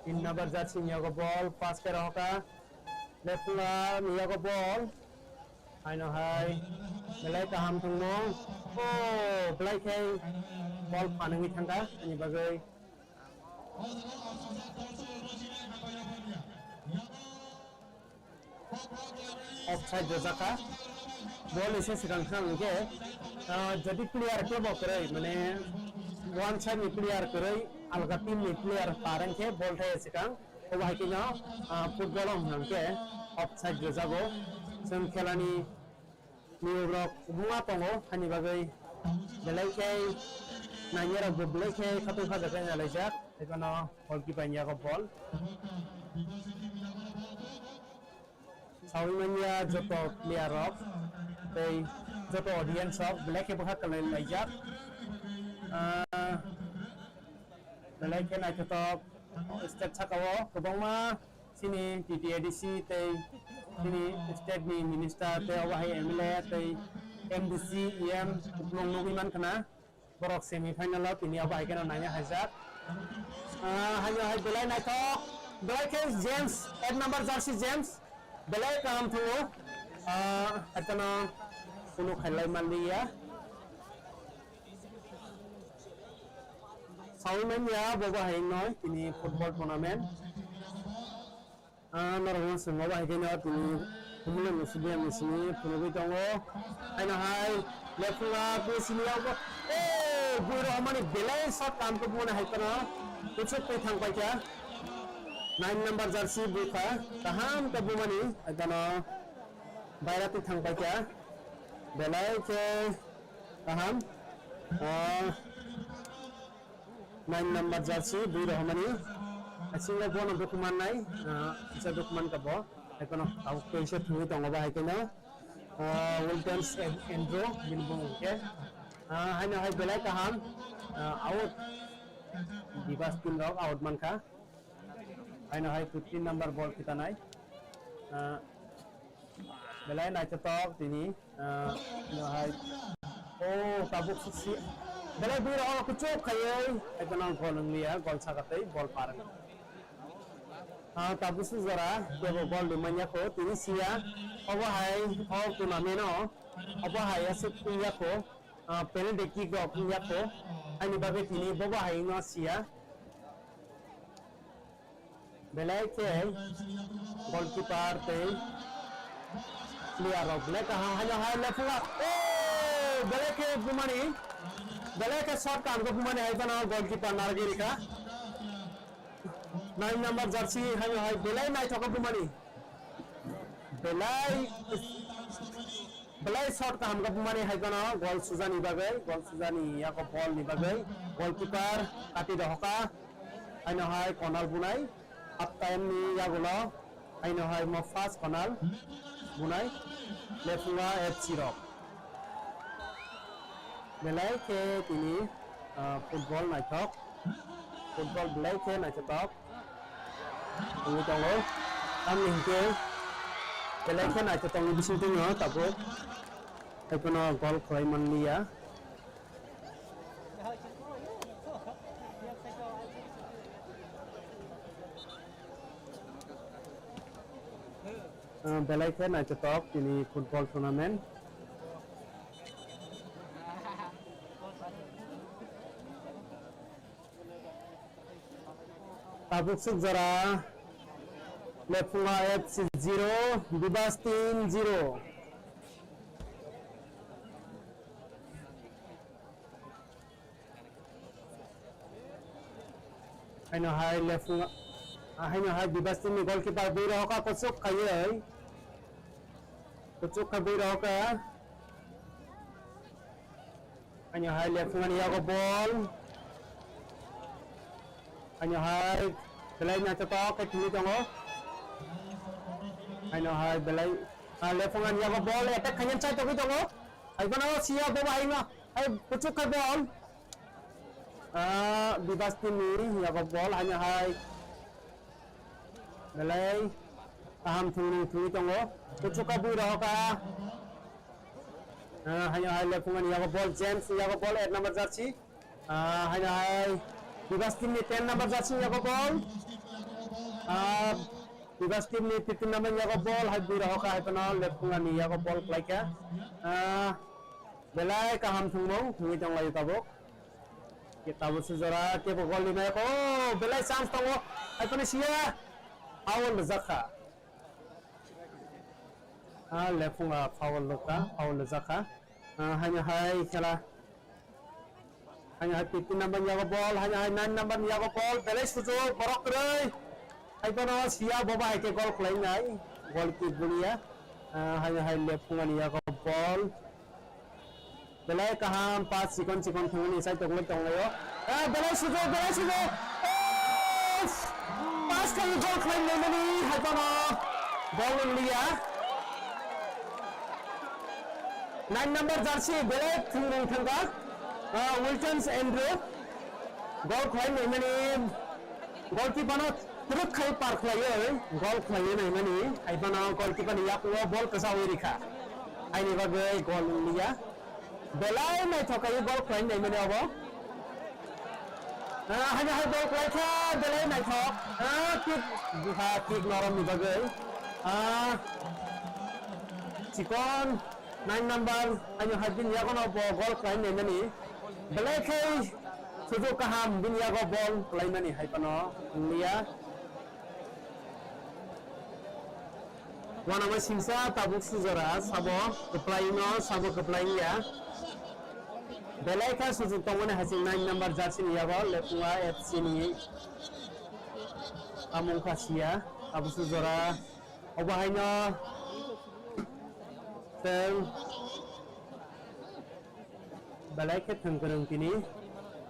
tin number jersey ni yago ball, pass khe rohoka. Lephunga ni yago ball. Haino hai belai kaham thwngmung. Oh, belai khe ball phanangwi thangkha ani bagwi. Offside rwjakha. Ball ise swkang thang hwnkhe, ah, jodi player kebo kwrwi, mane one side ni player kwrwi, alga team ni player par wngkhe ball thai swkang. Obo hai kheno, ah, football o hwnkhe offside rwjago. Chwng khelani niyom rok kwbangma tongo, hani bagwi belai khe nainai rok bo belai khe khatung khajaknai nalaijak. Ekheno goalkeeper ni yago ball. Sawi manya joto player rok tei joto audience rok belai khe bwkha kwlwi laijak. Ah, belai khe naithothok stage saka o kwbangma chini T T A D C tei chini state ni minister tei obo hai M L A tei M D C, E M kupulung nugwi mankha na. Borok semi final o tini abo hai kheno naina haijak. Ah, haino hai belai naithok. Belai khe James, eight number jersey James. Belai kaham thungo. Ah, haikano kunu khailai manliya. Sawi manya bobo hai noi tini football tournament. Ah, norokno chwng obo hai khe no tini Humulani stadium ni simi phunugwi tongo. Haino hai lephunga twi simi yago. Eh, bui rohormani belai shot kaham khe bumani hai kheno. Kuchuk twi thang paikha. Nine number jersey bukha. Kaham khe bumani hai kheno. Baira twi thang paikha. Belai khe kaham. Ah, Nine number jersey, bui rohormani. Asingo bono document nai, ah, kisa document ka bo. Haikeno tabuk kaisa thwngwi tongo bo haikeno. Ah, Wilton Andrew, bini bumung khe. Ah, haino hai belai kaham. Ah, out. Bebas team rok out mankha. Haino hai fifteen number ball khitanai. Ah, Belai naithothok tini, ah, no hai. Oh, tabuk si, belai bui rok kuchuk khaiwi, ekdom gol wngya, gol sakatwi, gol par. Ah, tabuk si jora, kebo gol rimanya kho, tini siya, obo hai, o tournament o, obo hai aswk wngya kho, ah, penalty kick rok wngya kho, ani bagwi tini bobo hai no siya. Belai khe goalkeeper tei player rok belai kaham haino hai lephunga. Oh, belai khe bumani, belai khe shot kaham khe bumani hai phano goalkeeper narwgwi rikha. Nine number jersey haino hai belai naithok khe bumani. Belai Belai shot kaham khe bumani hai kheno gol sujani bagwi, gol sujani yago ball ni bagwi goalkeeper kati rohoka, haino hai Konal bunai, half time ni yagulo haino hai mo first Konal bunai lephunga F C rok. Belai khe tini, ah, football naithok, football belai khe naithothok. Wngwi tongo. Tamni hinkhe belai khe naithothokni bisingtwi no tabuk haiphano gol khwlai manliya. Ah, belai khe naithothok tini football tournament. Tabuk suk jora Lephunga F C zero, Bibas team zero. Haino hai Lephunga, haino hai Bibas team ni goalkeeper bui rohoka kuchuk khaiwi. Kuchuk kha bui rohoka. Haino hai Lephungani yago ball. Haino hai belai naithothok khe thwngwi tongo. Haino hai belai, ah, Lephungani yago ball attack khaina chai tongwi tongo. Hai bono siya bobo hai no. Hai kuchuk kha ball. Ah, Bibas team ni yago ball haino hai. Belai kaham thwngmung thwngwi tongo. Kuchuk kha bui rohoka. Ah, haino hai Lephungani yago ball, James yago ball, eight number jersey. Ah, haino hai Bibas team ni ten number jersey ni yago ball. Ah, Bibas team ni fifteen number ni yago ball. Hai bui rohoka hai kono Lephunga ni yago ball khlaika. Ah, belai kaham thwngmung thwngwi tonglaio tabuk. Ke tabuk se jora kebo goal ni naiko. Oh, belai chance tongo. Hai kono siya. Foul jakha. Ah, Lephunga foul nukha, foul nukjakha. Ah, haino hai khela. Haino hai fifteen number yago ball, haino hai nine number yago ball, belai sujuk, borok kwrwi. Hai bono siya boba hai khe goal khlainai, goal kick buliya. Ah, haino hai Lephunga ni yago ball. Belai kaham pass chikon chikon thwngmani sai tongwi tonglaio. Ah, belai sujuk, belai sujuk. Oh! Pass khai goal khlai naimani hai bono goal wngya. Nine number jersey belai thwngmung thwngkha. Ah, Wiltons Andrew. Goal khlai naimani goalkeeper no twrwk khai par khlaiwi goal khlaiwi naimani hai bono goalkeeper ni yakungo ball kwchawi rikha. Haini bagwi goal wngya. Belai naithok kaiwi goal khlai naimani obo. Ah, haino hai goal khlaikha, belai naithok. Ah, kick, bwkha kick norokni bagwi. Ah, chikon nine number, haino hai bini yagono bo goal khlai naimani. Belai khe sujuk kaham bini yago ball khlaimani hai phano wngya. Uanama singsa tabuk sujora sabo kwplaino sabo kwplai wngya. Belai kha sujuk tongmani hai chwng nine number jersey ni yago Lephunga F C ni amung kha siya tabuk sujora obo haino chwng Belai khe thwng kwrwng tini.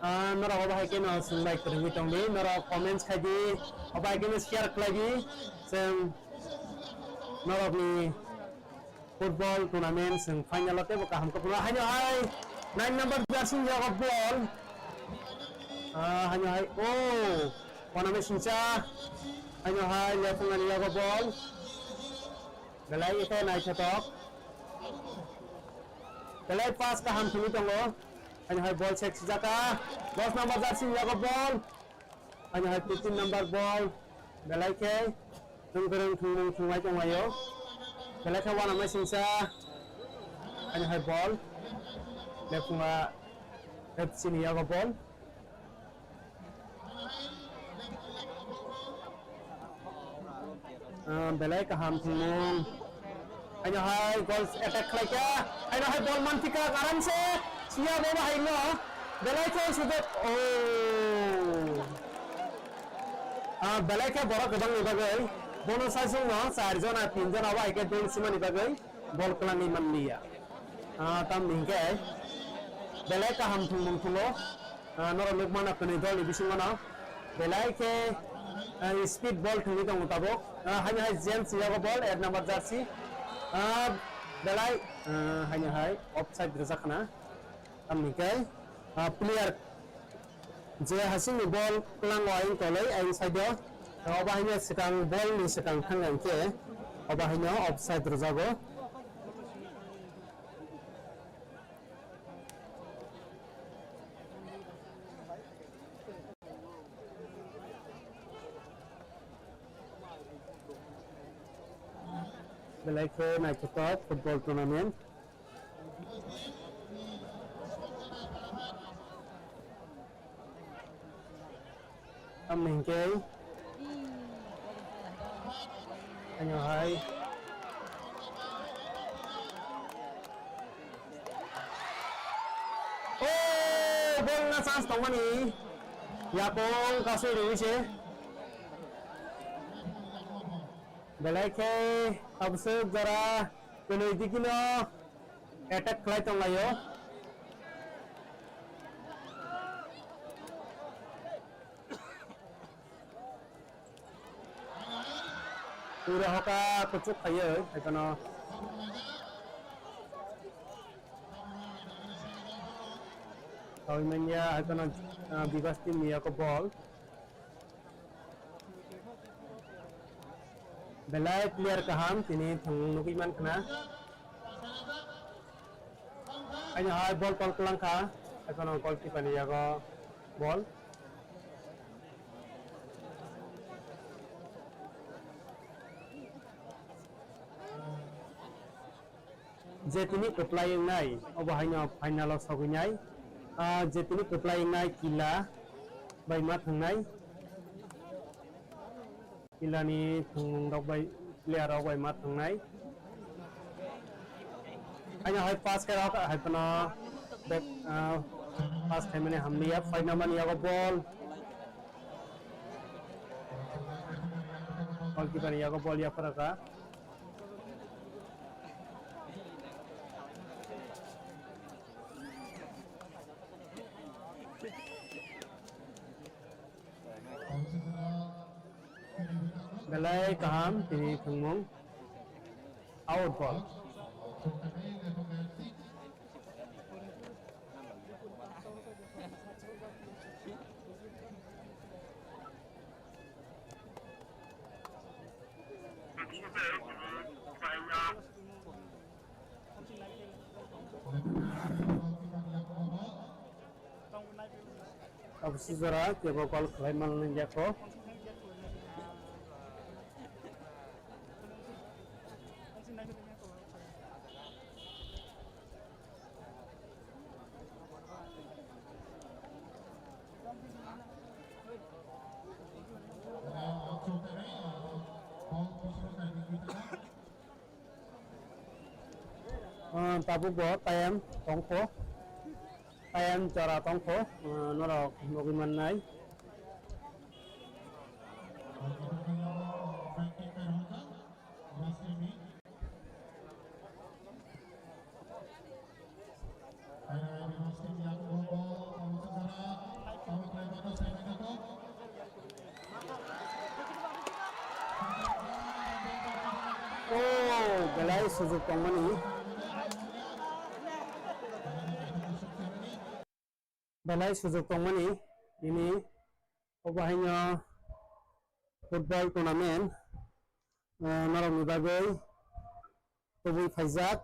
Ah, norok obo hai khe no chwng bai kwrwngwi tong di. Norok comments khai di. Obo hai khe no share khlai di. Chwng norokni football tournament chwng final o teibo kaham khe phuru. Haino hai nine number jersey ni yago ball. Ah, haino hai, oh, wanama singsa. Haino hai Lephungani yago ball. Belai khe naithothok. Belai pass kaham thwngwi tongo. Ani hai ball check sijaka. Dos number jersey ni yago ball. Ani hai fifteen number ball. Belai khe thwng kwrwng thwngmung thwngmai tonglaio. Belai khe wanama singsa. Ani hai ball. Lephunga F C ni yago ball. Ah, belai kaham thwngmung. Haino hai goal attack khlaikha. Haino hai ball manphikha aramse. Siya bo haino. Belai khe sujak. Oh. Ah, belai khe borok kwbangni bagwi. Bono sai chwngno char jona, tin jona bai khe dol simani bagwi. Bol kwlangwi manliya. Ah, tamni hwnkhe belai kaham thwngmung thwngo. Ah, norok nukmano kwnwi dolni bisingmano belai khe, ah, speed ball thwngwi tongo tabuk. Ah, haino hai James yago ball, eight number jersey. Ah, belai, ah, haino hai offside rwjak khna. Tamni hwnkhe, ah, player je hasingni ball kwlango ayang tolwi ayang side o, obo haino swkang ball ni swkang thangkha hwnkhe obo haino offside rwjago. Belai khe naithothok football tournament. Tamni hwnkhe ano hai. Oh, ball na chance tongmani. Yakung kasui rwi se. Belai khe tabswk jora kwnwi dikino attack khlai tonglaio. Pura hoka kuchuk khaiyo, ekono. Kawimanya, ekono, ah, Bibas team ni ako ball. Belai player kaham tini thwng nugwi mankha na. Aino hai ball call kwlangkha, ekono goalkeeper ni yago ball. Je tini kwplai wngnai, obo haino final o sogwinai. Ah, je tini kwplai wngnai Kila bai ma thangnai. Kila ni thwngmung rok bai, player rok bai ma thangnai. Haino hai pass khe rok, hai phano back, ah, pass khaimani hamliya, final mani yago ball. Goalkeeper ni yago ball yaphar kha. Belai kaham tini thwngmung. Out ball. Abo si jora kebo gol khlai manliya kho. Ah, tabuk bo tayam tongkho, tayam jora tongkho, ah, norok nugwi mannai. Oh, belai sujuk tongmani. Belai sujuk tongmani, ini obo haino football tournament, eh, norokni bagwi tubui phaijak.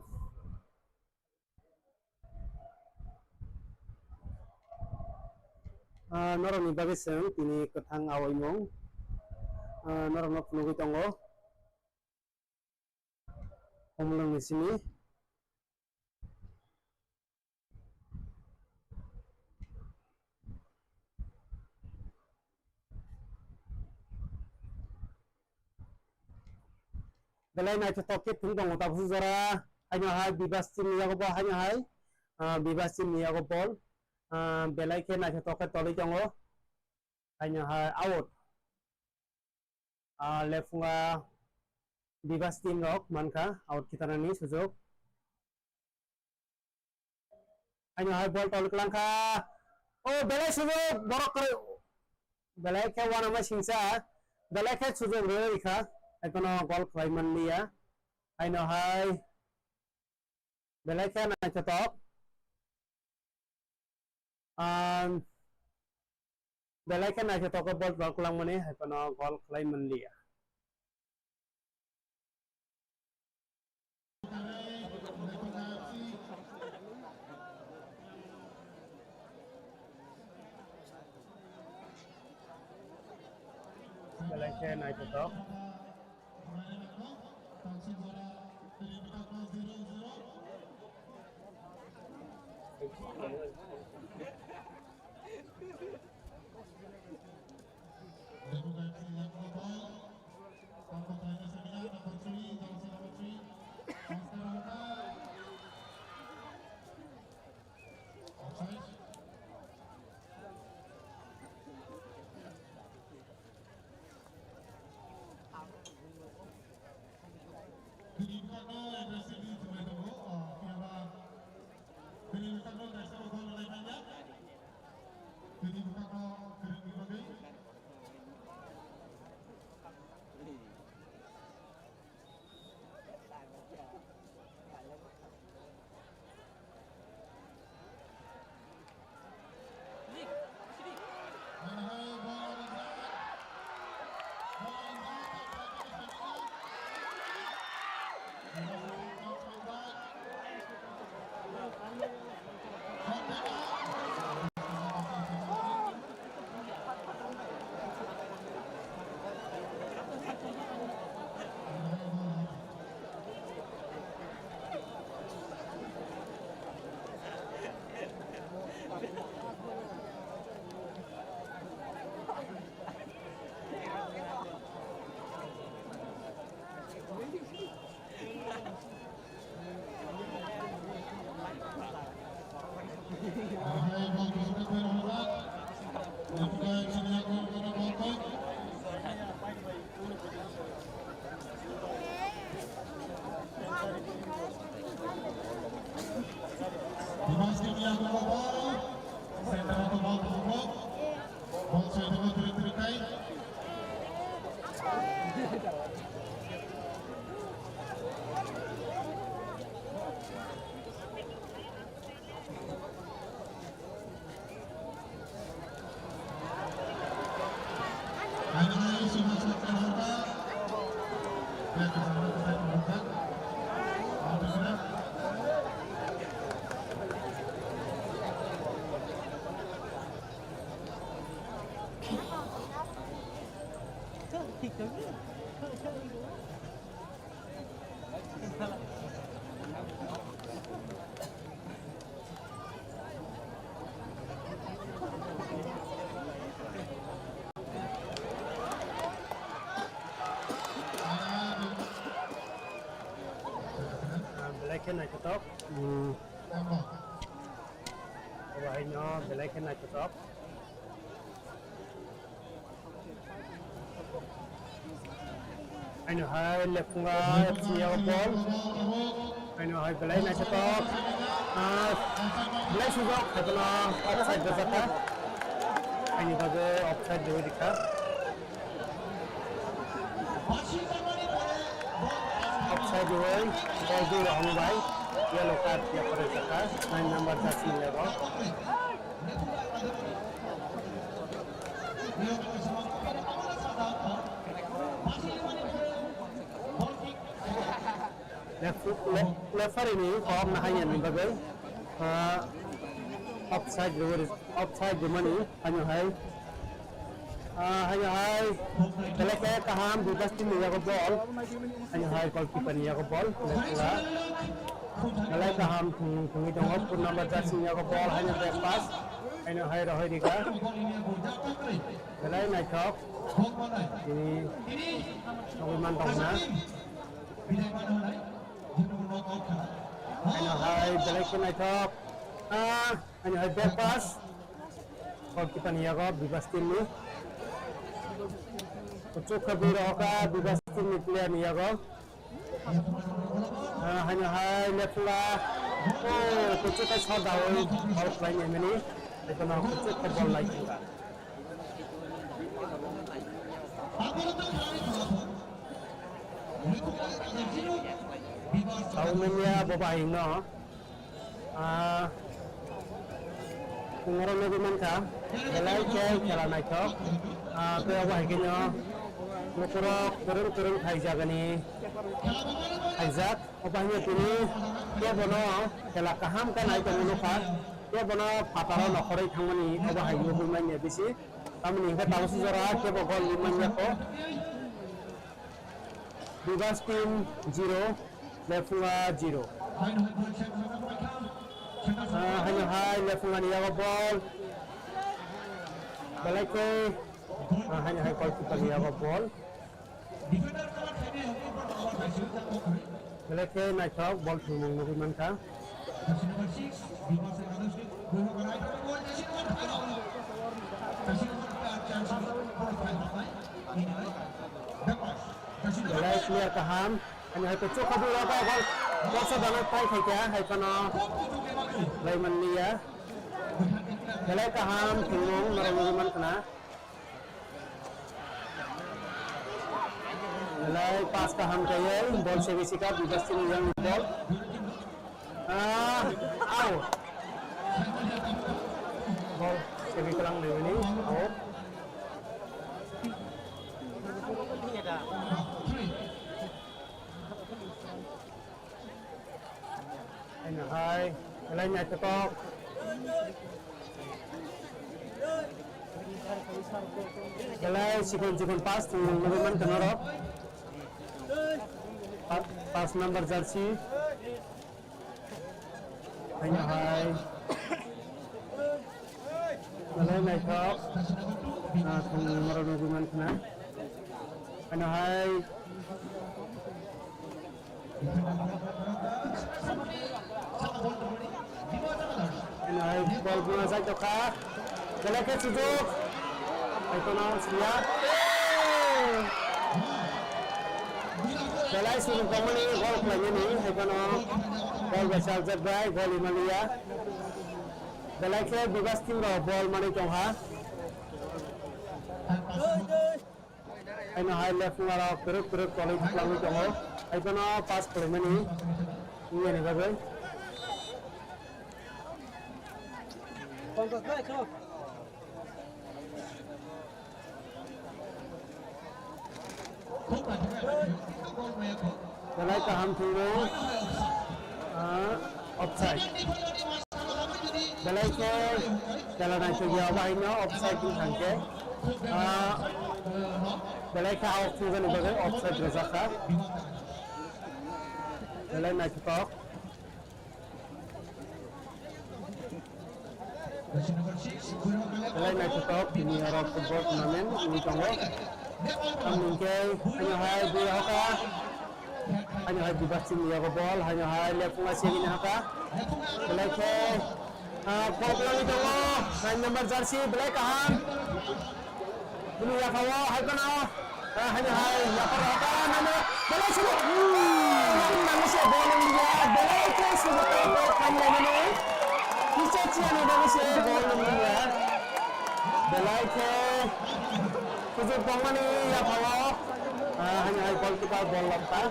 Ah, norokni bagwi chwng tini kwthang aoimung, ah, norokno phunugwi tongo. Omlwngni simi. Belai naithothok khe thwng tongo tabuk jora. Haino hai Bibas team ni yago bo, haino hai, ah, Bibas team ni yago ball. Ah, belai khe naithothok khe tolwi tongo. Haino hai out. Ah, lephunga Bibas team rok mankha out khitanani sujuk. Haino hai ball tol kwlangkha. O belai sujuk borok kwrwi. Belai khe uanama singsa. Belai khe sujuk rwui kha. Hai kono gol khlai manliya. Haino hai belai khe naithothok. Ang belai khe naithothok khe ball rok kwlangmani hai phano gol khlai manliya. Belai khe naithothok. Bini bwkhakno aggressive wngwi thwngwi tongo, o, phiya ba bini bwkhakno kaisa bo goal rwnai manya. Bini bwkhakno kwrwngni bagwi. Belai khe naithothok. Obo haino belai khe naithothok. Aino hai lephunga chiya bol. Aino hai belai naithothok. Ah, belai sujok hai kono offside rwjak kha. Aini bagwi offside rwi rikha. Offside rwi bol dui rok bai yellow card ya pore jaka nine number jersey ni abo. Lef-, le-, referee ni kok na hanya ni bagwi, ah, offside rwi, offside rwmani hanya hai. Ah, hanya hai, belai khe kaham, Bibas team ni yago bol. Hanya hai, goalkeeper ni yago bol. Belai khe, belai kaham, thung, thungwi tongo. Phone number jersey ni yago bol, hanya back pass. Hanya hai, rohoi riga. Belai naithok. Tini, nogwi man tongna. Hanya hai, belai khe naithok. Ah, hanya hai, back pass. Goalkeeper ni yago Bibas team ni. Kuchuk khe bui rok kha Bibas team ni player ni yago. Ah, hanya hai lephunga. Oh, kuchuk khe shot dawi bol khlai ni mani. Ekono kuchuk khe bol lai thangkha. Tau manya bo bahai no. Ah, phungo rok nugwi mankha, belai khe khela naithok. Ah, tei obo hai kheno lukurok kwrwng kwrwng khaijagani khaijak. Obo hai tini kebono khela kaham khe nai tongwi nukha. Kebono phataro nokhorwi thangmani obo hai nugwi manya bisi. Tamoni hinkhe tabukhe jora kebo gol ri manya kho. Bibas team zero, Lephunga zero. Ah, haino hai Lephunga ni yago ball. Belai khe, ah, haino hai goalkeeper ni yago ball. Belai khe naithok ball thwngmung nugwi mankha. Belai player kaham. Ani hai kuchuk khe bwrwi rok bai ball. Ball sa dana try khai kha, hai phano bai manliya. Belai kaham thwngmung norok nugwi mankha na. Belai pass kaham kaiwi ball se bisi kha, Bibas team ni yang ball. Ah, au. Ball se bi kalang de ni. Au. Haino hai, belai naithotok. Belai chikon chikon pass thwngmung nugwi mankha norok. Pa-, pass number jersey. Haino hai. Belai naithok, ah, thwngmung norok nugwi mankha na. Haino hai, haino hai, Bol buna jai tokha. Belai khe sujuk. Hai kono siya. Belai sujuk tongmani gol khlainani hai kono. Bol bachal jak bai, gol imaliya. Belai khe Bibas team rok bol manwi tongkha. Haino hai left wing rok kwrwk kwrwk tolwi twlangwi tongo. Hai phano pass khwlaimani wngya ni bagwi. Belai kaham thwngwi, ah, offside. Belai khe chela naithok ya, obo haino offside wng thang khe. Ah, belai khe out thwngjani bagwi offside rwjak kha. Belai naithotok. Belai naithotok tini oro football tournament wngwi tongo. Tamni hwnkhe haino hai buya hoka, haino hai Bibas team ni yago ball, haino hai lephunga segini hoka. Belai khe, ah, ball kwlangwi tongo, nine number jersey, belai kaham. Bini yaphao hai kheno, ah, haino hai yaphar hoka nani belai sudu. Nani se bol wngya, belai khe sudu tei bol khainai nani. Kisa chiyani bagwi se bol wngya. Belai khe sudu tongmani yaphao, ah, haino hai goalkeeper bol lokha.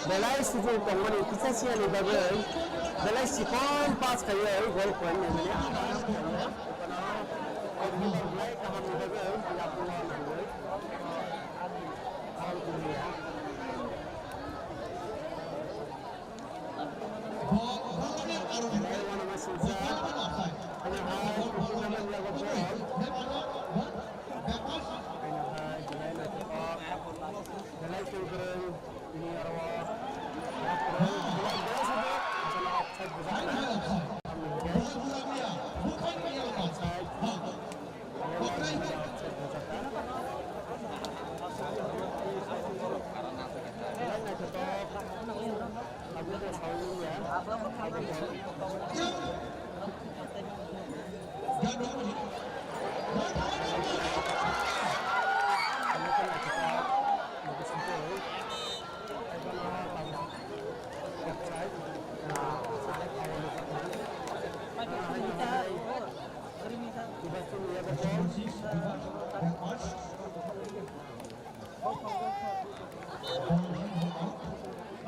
Belai sujuk tongmani kisa siyani bagwi belai sikon pass khaiwi gol khlaina mani. Belai kahamni bagwi yaphangno nangwi gol khlaina. Belai uanama singsa. Belai hai, belai naithotok. Belai tongkwrwng, tini oro o. Belai belai sabo, asal offside bujak na. Offside. Belai naithotok. Abo bo sawi ya.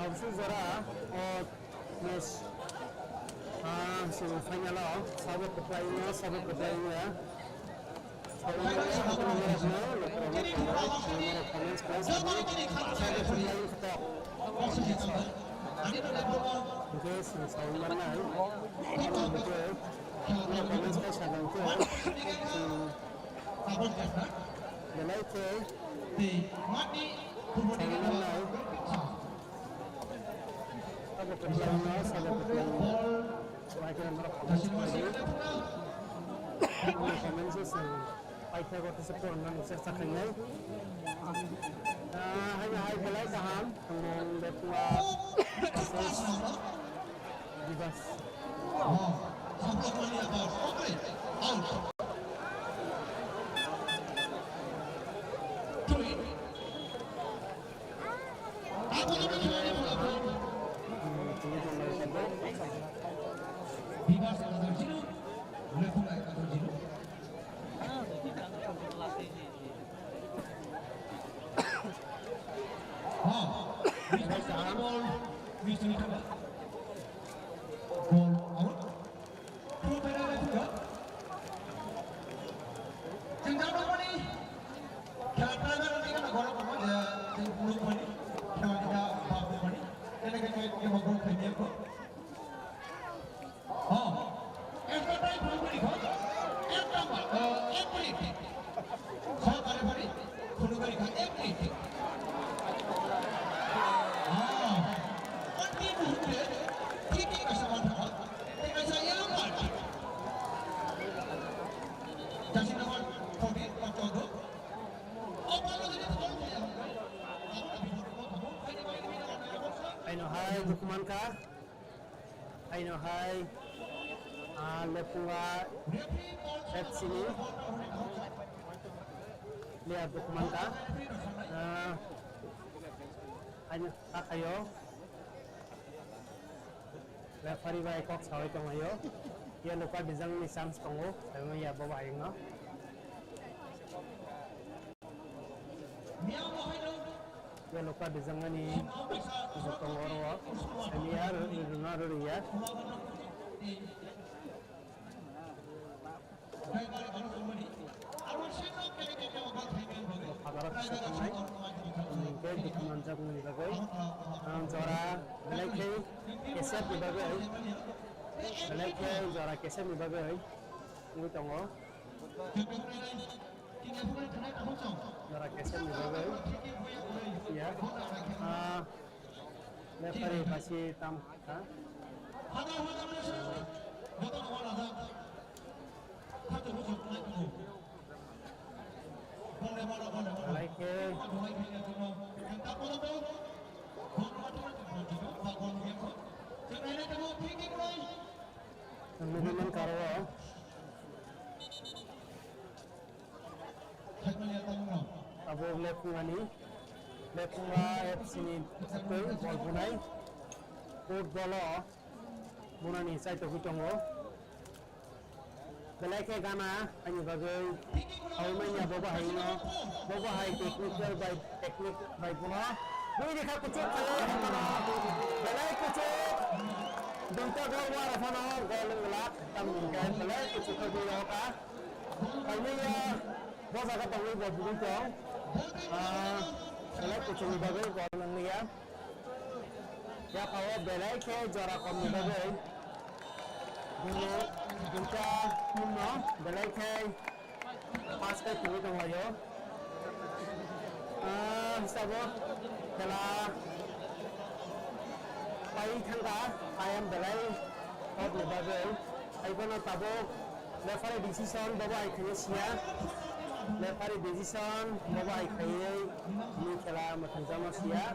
Abswk jora, o match, ah, semi final o sabo kwplai wngya, sabo kwplai wngya. Belai khe sawi mannai. Sabo kwplai wngya, sabo kwplai wngya. Bahai kheno norok comment khlai di. Comment se chwng paithago tei se poronna nukjak cha khainai. Ah, haino hai belai kaham. Tongmung Betwa versus Bibas. Ball out. Aino hai dukhu mankha. Aino hai, ah, Lepunga F C ni player bo kwmang kha. Ah, aino hakhaio. Referee bai kok sawi tonglaio. Yellow card rijak ni chance tongo. Saimanya bo bai wngno. Yellow card rijak mani tongo oro. Saimanya rwna rwya. Phataro kisa tongnai. Hwnkhe dukumanjakmani bagwi, ah, jora belai khe kesep ni bagwi, belai khe jora kesep ni bagwi wngwi tongo. Jora kesep ni bagwi, ya, ah, referee basi tam kha. Belai khe nugwi mankha oro. Abo Lephungani, Lephunga F C ni twi bol bunai. Football o bunani chaitogwi tongo. Belai khe gana ani bagwi sawi manya bo bahai no, bo bahai technical bai, technique bai bono bui rikha kuchuk khaio, belai kuchuk duita gol wara phano gol wng glak, tamni hwnkhe belai kuchuk khe bui rokha. Saimanya bo jaga tongwi bo bui tong, ah, belai kuchukni bagwi gol wng ya. Yapha o belai khe jora komni bagwi bumo duita team no belai khe pass khe tongwi tonglaio. Ah, hisabo khela pai thangkha, ayang belai kokni bagwi. Haiphano tabuk referee decision bobo hai khaiwi siya. Referee decision bobo hai khaiwi ni khela mwthangjakma siya.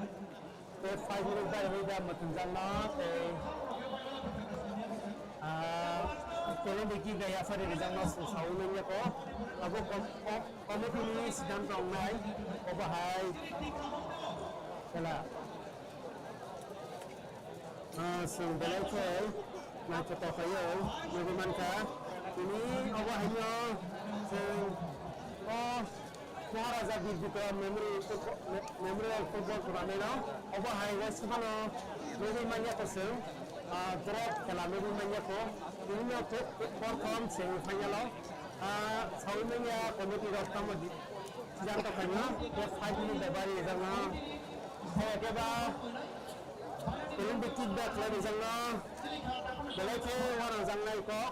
Tei five minute bai rwui da mwthangjakno tei, ah, penalty kick bai yaphari rijakno chwng saui manya kho. Abo kom-, kom-, committee ni siddhanto wngnai, obo hai khela. Ah, chwng belai khe naithotok khlaiwi nugwi mankha. Tini obo haino chwng o Maharaja Bir Bikram Memorial Football, Me-, Memorial Football Tournament o obo hai wngse phano nugwi manya kho chwng, ah, drop khela nugwi manya kho. Tini no pho-, pho-, prothom semi final o, ah, saui manya committee rok tamo di-, siddhanto khaino, bo five minute bai bari rijak no. Hai khe ba Penalty kick bai khlai rijak no belai khe uanajak nai kok.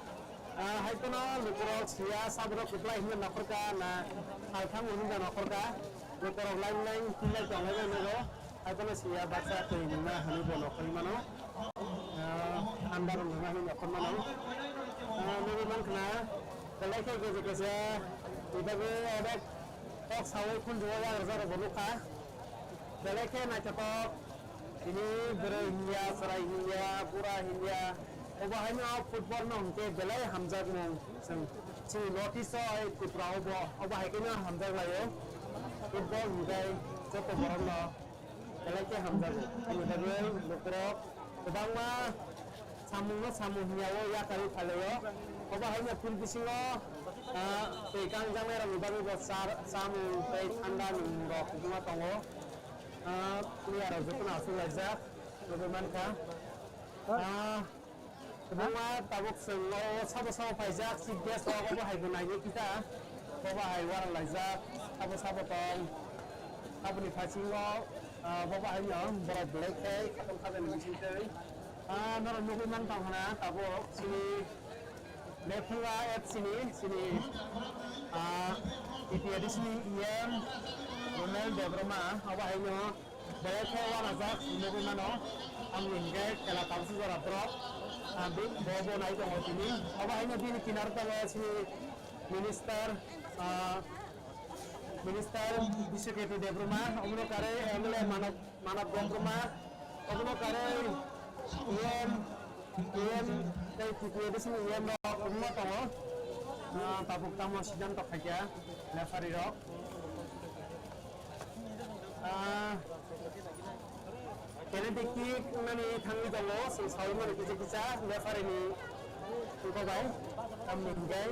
Ah, hai phano lukurok siya, saborok kwplai hinwi nokhorkha na salthang hinwi nokhorkha. Lukurok line line tinlai tonglai bai nugo. Hai phano siya baksa twi nungna hinwi bo nokhorwi mano. Ah, thanda rok nungna hinwi nokhorwi mano. Ah, nugwi mankha na belai khe kesa kesa ni bagwi onek kok saui phunjio yagra jagra bo nukha. Belai khe naithotok. Tini bwrwi hinya, chwrai hinya, bura hinya. Obo haino football no hwnkhe belai hamjakmung. Chwng, chwng North East o hai Tripura o bo, obo hai kheno hamjak laio. Football hwnkhe joto borok no belai khe hamjago. Ani bagwi lukurok kwbangma samung no samung hinya o yakarwi phailaio. Obo haino field bisingo, ah, twi kangjaknai rokni bagwi bo char-, chamung tei thanda ni mung rok kwbangma tongo. Ah, player rok jotono aswk laijak, nugwi mankha. Ah, kwbangma tabuk chwng oro sabo sabo paijak, chief guest rok obo hai bo nainai kita. Bobo hai uarang laijak, sabo sabo tong. Aboni phasingo, ah, bobo haino borok belai khe khatung khajakni bisingtwi. Ah, norok nugwi man tong hana tabuk chini Lephunga F C ni, chini, ah, T P A D C ni E M Romel Debbarma, abo haino belai khe uanajak nugwi mano. Tamni hwnkhe khela tabukhe jora drop. Ah, bo, bo, bo nai tongo tini. Abo haino bini kinaro tongo chini minister, ah, Minister Biswakirti Debbarma, obono karwi M L A Manav, Manav Debbarma, obono karwi E M E M tei T T A D C ni E M rok kwbangma tongo. Ah, tabuk tamo siddhanto khaikha referee rok. Ah, penalty kick wngnani thangwi tongo, chwng saui mano kisa kisa referee ni wngkha bai. Tamni hwnkhe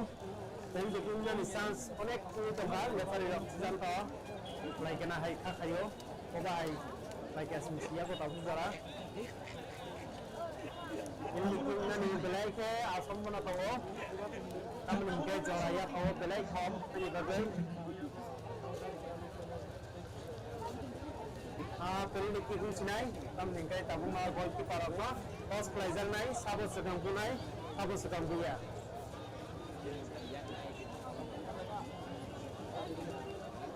penalty kick wngnani chance onek wngwi tongkha, referee rok siddhanto khlaikhe na hai kha khaio, obo hai khlaikhe chwng siya gota bujora. Penalty kick wngnani belai khe aswk mano tongo, tamni hwnkhe jora ya tongo belai thom ani bagwi. Ah, penalty kick wng sinai, tamni hwnkhe tabukno goalkeeper rokno toss khlaijaknai, sabo swkang bunai, sabo swkang buya.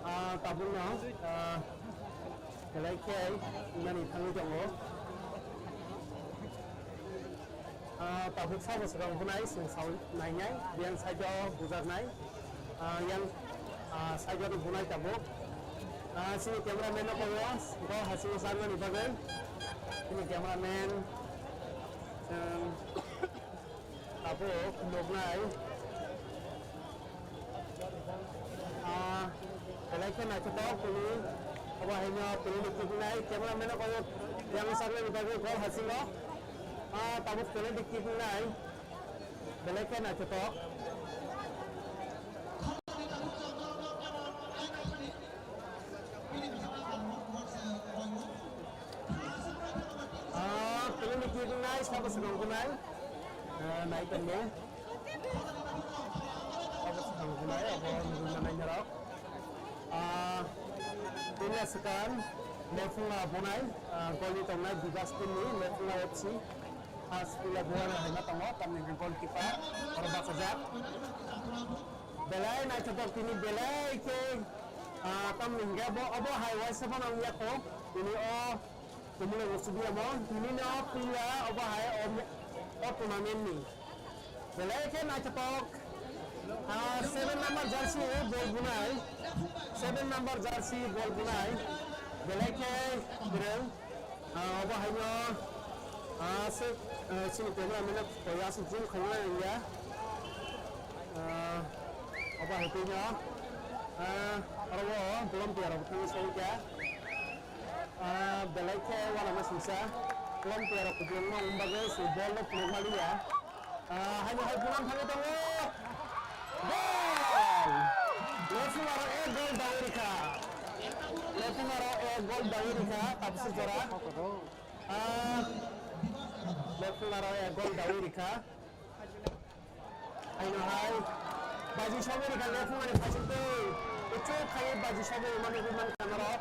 Ah, tabukno, ah, belai khe wngnani thangwi tongo. Ah, tabuk sabo swkang bunai, chwng saui nainai, yang side o bujaknai, ah, yang, ah, side o bunai tabuk. Ah, chini cameraman no koyo, go hasingo charmani bagwi. Chini cameraman, chwng tabuk nuknai. Ah, belai khe naithothok tini, obo haino penalty kick wngnai, cameraman no koyo yang saknani bagwi goal hasingo. Ah, tabuk penalty kick wngnai, belai khe naithothok. Ah, penalty kick wngnai, sabo swkang bunai. Ah, nai tongo. Sabo swkang bunai, abo nugwi manai norok. Ah, puila swkang, Lephunga bunai, ah, goli tongnai, Bibas team ni, Lephunga F C. Has puila buana hai ma tongo, tamni goalkeeper, oro bachajak. Belai naithothok tini, belai khe, ah, tamni hwnkhe bo, obo hai waisa phano wngya kho, tini o Tumulai Musubiamo, tini no puila obo hai o, o tournament ni. Belai khe naithothok, ah, seven number jersey bol bunai, seven number jersey bol bunai, belai khe kwrwng. Ah, obo haino, ah, se, ah, chini camera man no koi aswk zoom khaina nangya. Ah, obo hai twi no, ah, oro o volunteer rok thangwi songkha. Ah, belai khe uanama singsa volunteer rok kupulungma wng bagwi se bol no phunukma liya. Ah, haino hai bunan thangwi tongo. Goal! Lephung aro ek goal dawi rikha. Lephung aro ek goal dawi rikha, tabukse jora. Ah, Lephung aro ek goal dawi rikha. Haino hai baji sogwi rikha Lephung ani phaising twi. Kuchuk khai baji sogwi mani, mani kamaro.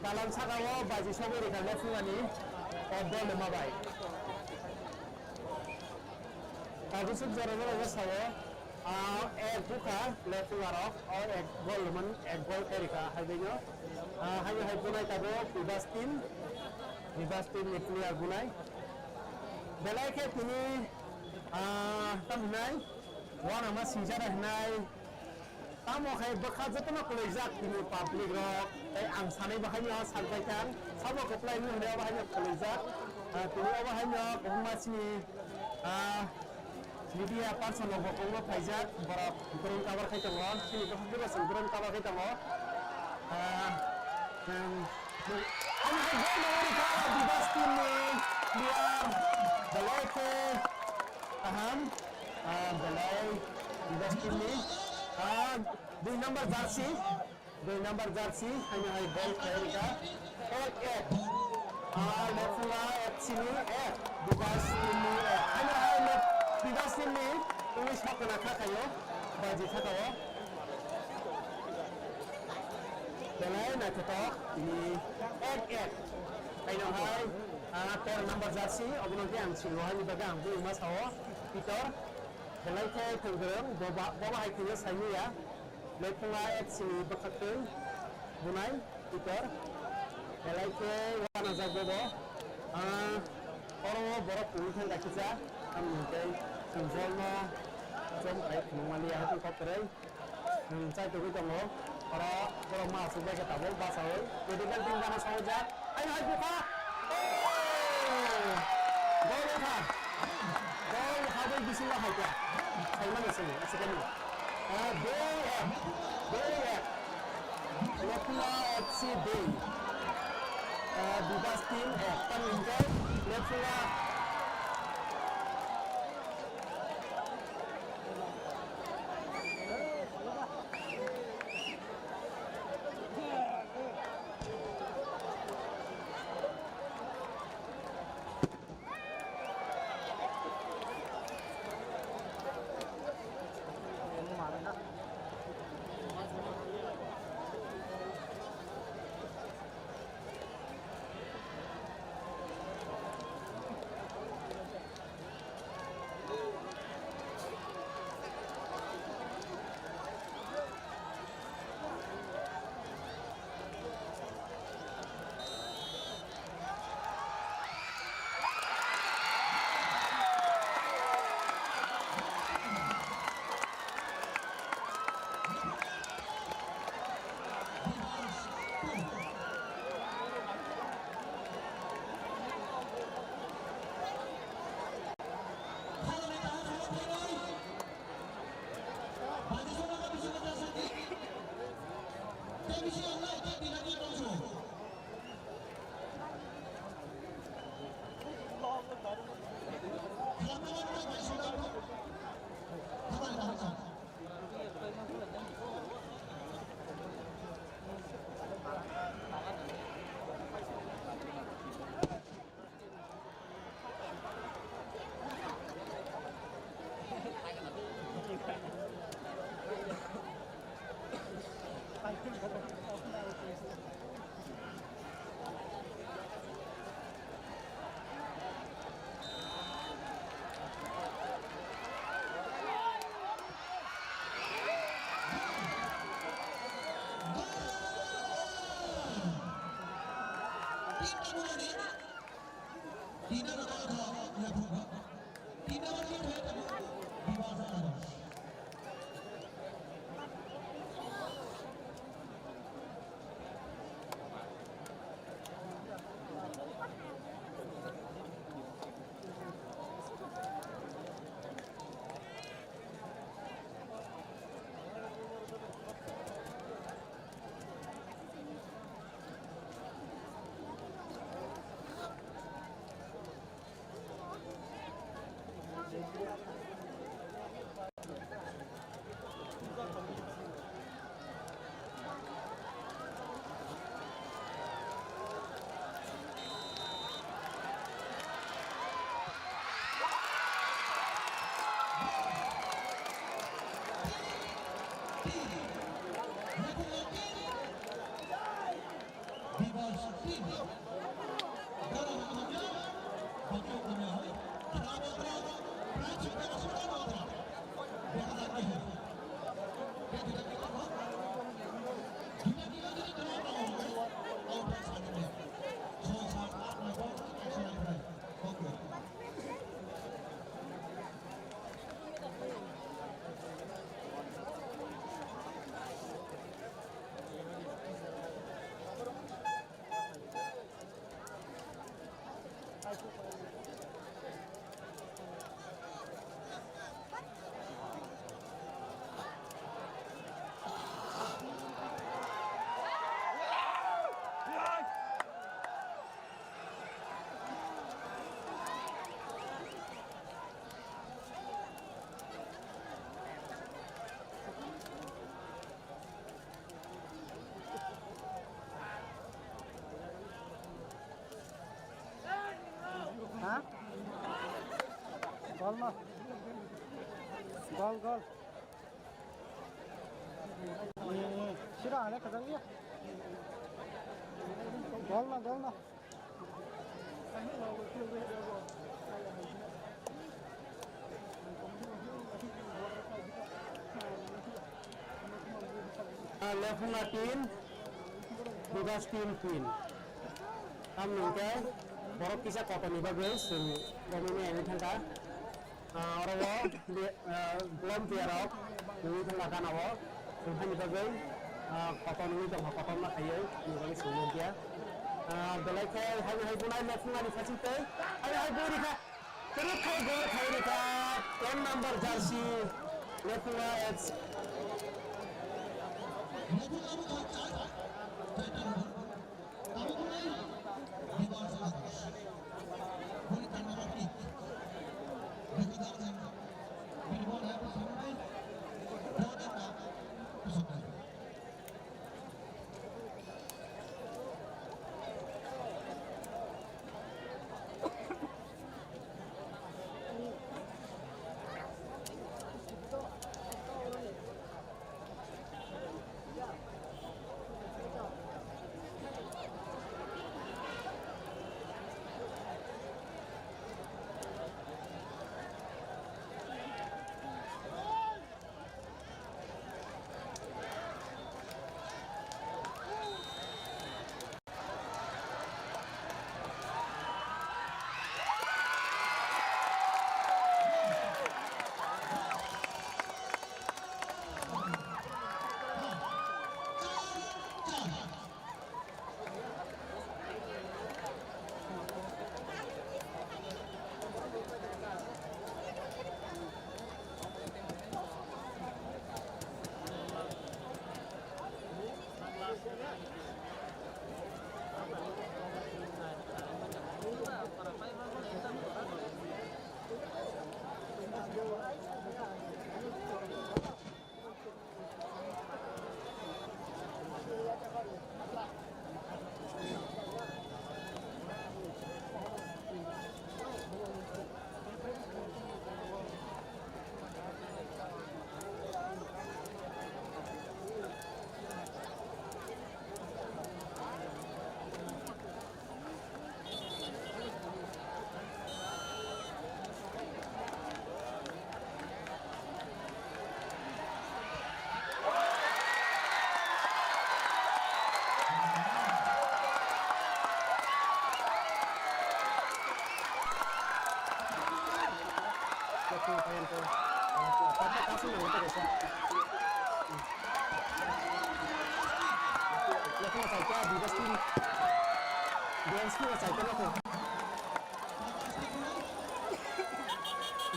Dalam saka o baji sogwi rikha Lephung ani. O bol ma bai. Tabuk suk jora jora khe sao, ah, ek bukha Lephung aro, o ek gol man, ek gol khe rikha, hai baino, ah, hai hai bunai tabuk Bibas team, Bibas team ni player bunai. Belai khe tini, ah, tam hinai, uanama singsa da hinai, Tamo khai bwkha jotono kwlaijak tini public rok, tei ang sanai bo haino sak bai kha, sabo kwplai wngwi hwnwi abo haino kwlaijak. Ah, tini abo haino kwbangma chini, ah, media person rok bo kwbangma phaijak, borok drone cover khai tongo, chini bwkhak tei bwswk drone cover khai tongo. Ah, um, Ani hai gol rikha Bibas team ni player belai khe kaham, ah, belai Bibas team ni, ah, dui number jersey, dui number jersey, haino hai gol khlai rikha. Ek ek. Ah, Lephunga F C ni ek, Bibas team ni ek. Haino hai le Bibas team ni tungwi sakona kha khaio, baji thaka o. Belai naithothok, tini ek ek. Haino hai, ah, ter number jersey, obono khe ang silo, haini bagwi ang buima sao, Pitor. Belai khe thwngkwrwng, boba, boba hai kheno saimanya. Lephunga F C ni bwkhaktwi bunai Pitor. Belai khe uanajak bobo. Ah, oro borok tongwi thangkha kisa. Tamni hwnkhe chwng bolno chom khai phunukmani yakung kok kwrwi. Chwng chai tugwi tongo. Oro borok ma aswk bai khe tabuk bachaui medical team gana sawjak. Hai hai bukha. Oh! Gol wngkha. Gol habwi bisingo hai kha. Saimano se, aswkano. Ah, dui ek, dui ek. Lephunga F C dui. Ah, Bibas team ek. Tamni hwnkhe Lephunga Ha? Gol no. Gol, gol. Sira ale kadang ya. Gol no, gol no. Ah, Lephunga team, Budas team, team. Tamni hwnkhe borok kisa kotorni bagwi chwng romwi maya wngwi thangkha. Ah, oro o le-, ah, Colombia rok nungwi thangkha gana o, chwng haini bagwi, ah, kotor nungwi tongkha, kotor ma khaiwi, ani bagwi chwng nukya. Ah, belai khe haino hai bunai lephungani phasing tei, haino hai bui rikha. Kwrwkhe gol khai rwkha ten number jersey Lephunga F C.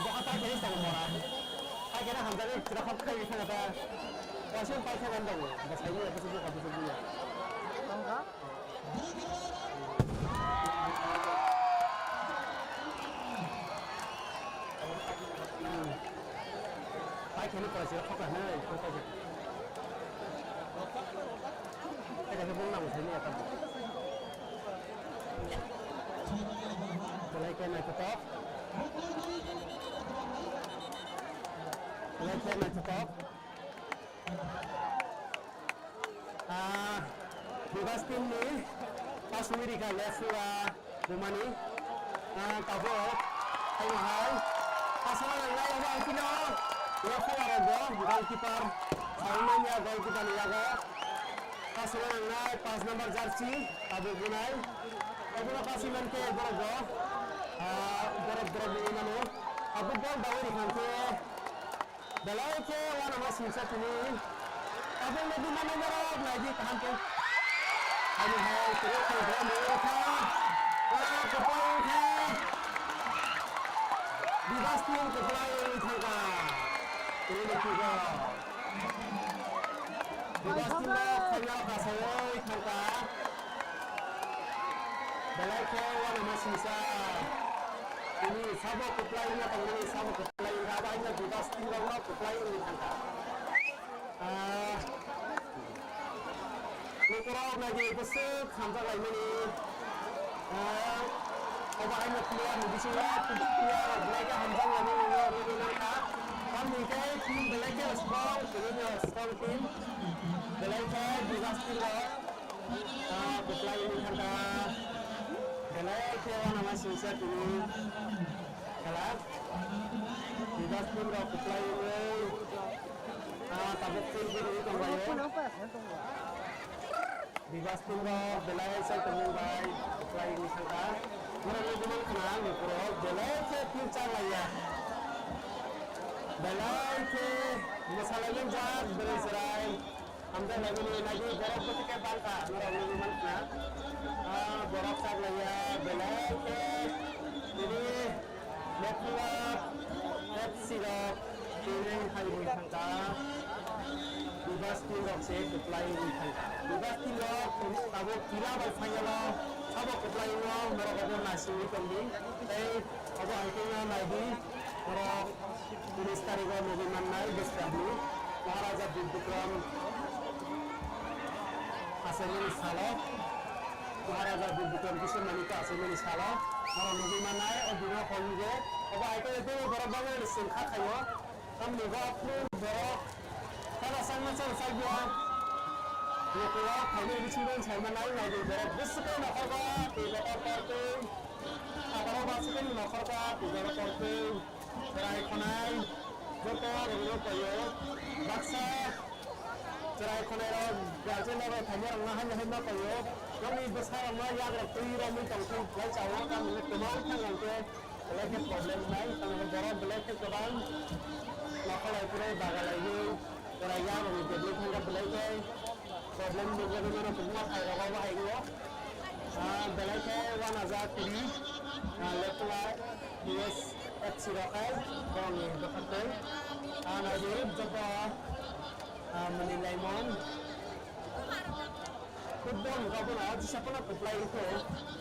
Bo ha pai khe tongo mora. Pai khe hamjagwi chwrakhok khai khe ta. Waising pai khe nang tongo. Bwsai ni bwsai ni bwsai ni. Tongkha? Pai khe ni pora chwrakhok kha nai. Pai khe bung nang bwsai ni ta. Belai khe naithotok. Belai khe naithotok. Ah, Bebas team ni paswi rikha left foot o bumani. Ah, tabuk haino hai. Pasal nangnai obo ang pino. Left foot o rokbo goalkeeper. Sawi manya goalkeeper ni yago. Pasal nangnai pas number jersey. Tabuk bunai. Obono paswi mankhe borok bo, ah, borok, borok nugwi mano. Abo bol dawi rikha khe belai khe uanama singsa tini. Abo nugwi mano borok, naidi kaham khe. Ani hai tini khe bol nugwi rikha. Ah, kwplai wngkha. Bebas team kwplai wngwi thangkha. Tini ni kigo. Bebas team rok phaina kasaiwi thangkha. Belai khe uanama singsa. Tini sabo kwplai wngya tongmani, sabo kwplai wngkha. Abo haino Bebas team rokno kwplai wngwi thangkha. Ah, lukurok naidi bwswk hamjak laimani. Ah, obo haino player ni bisingo player rok belai khe hamjak laimani, nini mankha. Tamni khe team belai khe strong, tini strong team. Belai khe Bebas team rok. Ah, kwplai wngwi thangkha. Belai khe uanama singsa tini khela. Bebas team rok kwplai wngwi, ah, tabuk field o tonglaio. Bebas team rok belai sai tongmung bai kwplai wngwi thangkha. Norok nugwi mankha na, lukurok belai khe field chak laiya. Belai khe mwsalai wngjak, belai chwrai. Hamjak laimani nagwi borok bwtwi khe bangkha, norok nugwi mankha. Ah, borok chak laiya, belai khe tini left Tingrok se kwplai wng thangkha. Bebak tingrok tabuk tila bai phaiyalo sabo kwplai wngo, norok obo naisingwi tongdi. Tei obo hai khe no naidi, norok unis tarigo nugwi mannai bwskango Maharaja Bir Bikram achaimani salo, Maharaja Bir Bikram Kishore Manikya achaimani salo norok nugwi mannai. O bini hwn je obo hai khe borok bagwi chwng kha khaio. Tamni bo aphuru borok khana changma chang chakya. Nokolo phainai bisingo sai manai naidi borok bwswk khe nokhorba twi kotor tortwi. Aboro bwswk khe nokhorba twi kotor tortwi. Chwrai khonai joto rwngno paio. Baksa chwrai khonai rok guardian rok phainai rokno haino haino paio. Nokni bwsa rokno yak rok twi romwi tongthung khlai chao tamni kwbang thang hwnkhe. Belai khe problem nai, tamo borok belai khe kwbang nokholai phuru bagalaiwi, chwrai yarokni develop thangkha belai khe problem nukjagwi mano kwbangma phairok obo hai o. Ah, belai khe one hajar kuri, ah, lepla P S F C rok hai borokni bwkhaktwi. Ah, naidi joto, ah, mwnwi laimon. Football wngkha bono, o jisa pono kwplai wngkha,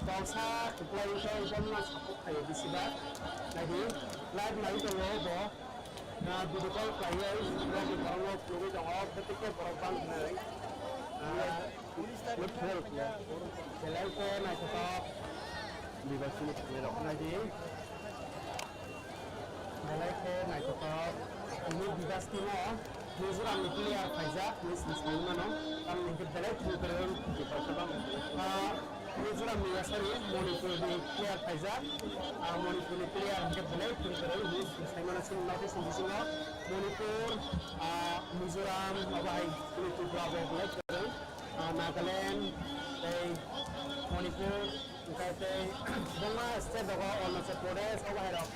tongsa kwplai wngkha, bono support khaio bisi ba. Naidi, live nai tongo bo, ah, video call khlaiwi, borokni borokno phunugwi tongo, betike borok bang hwnwi. Ah, belai khe naithotok, bebak sini rok naidi. Belai khe naithotok. Tini Bebak team o Mizoram ni player phaijak, hinwi swng saui mano. Tamni hwnkhe belai thwng kwrwng. Ah, Mizoram ni, sorry, Manipur ni player phaijak. Ah, Manipur ni player hwnkhe belai thwng kwrwng hinwi swng sai mano. Chini north east ni bisingo Manipur, ah, Mizoram, obo hai chini Tripura bo belai kwrwng. Ah, Nagaland, tei Manipur, Hwnkhe tei kwbangma state rogo, Arunachal Pradesh, obo hai rok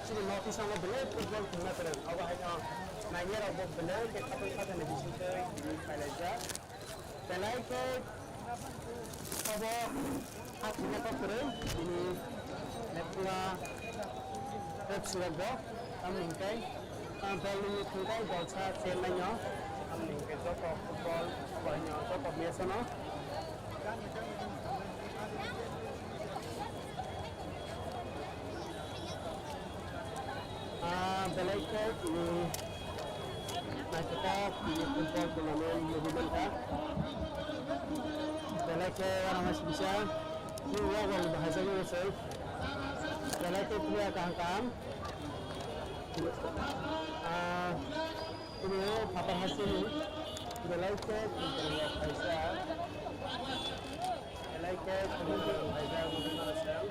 chini North East o belai football thwngna kwrwng, obo hai no nainai rok bo belai khe khatung khathani bisingtwi tini phailaijak. Belai khe obo ha thwngna kok kwrwi tini F C rok bo, tamni hwnkhe. Ah, dol ni thwngthai dolsa Chennai no. Tamni hwnkhe joto football, joto match no. Ah, belai khe tini naithotok tini football tournament nugwi mankha. Belai khe uanama sibisa tini wagwrang bahai jagwi se. Belai khe player kaham kaham. Ah, Tini phatar hasteni belai khe tongthok kaisa, belai khe tongthok kaisa wngwi mano chwng.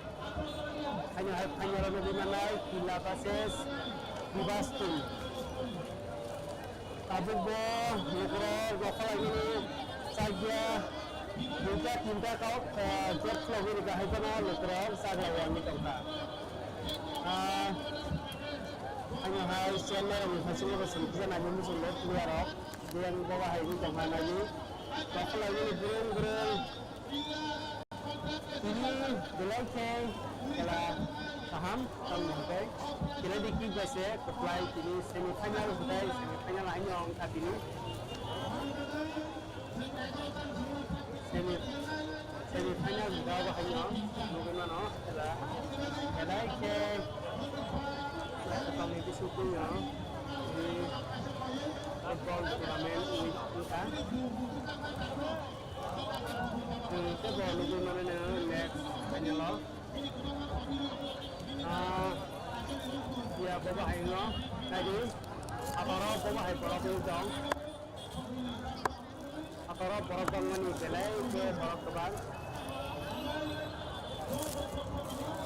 Haino hai phainairok nugwi mannai Kila versus Bebak team. Tabukbo lukurok rokha laimani chakya duita tinta kok, ah, gate khulogwi rwkha, hai phano lukurok chaklaiwi wngwi tongkha. Ah, Haino hai chairman rokni phaisingno bo simi kisa naimani muchungo player rok. Biyang boba hai wngwi tongkha nai. Tongkha laimani bwrwng bwrwng. Tini belai khe khela kaham tamo hwnkhe penalty kick bai se kwplai tini semi final hwnkhe semi final haino wngkha tini. Semi, semi final ni bago haino nugwi mano, ela, ela khe tongni bising twi no, ni football tournament wngwi wngkha. Tei bo nugwi mano next final o. Ah, ya, bobo hai no, naidi, aboro bobo hai borok wngwi tong. Atorok borok bangmani belai khe borok kwbang.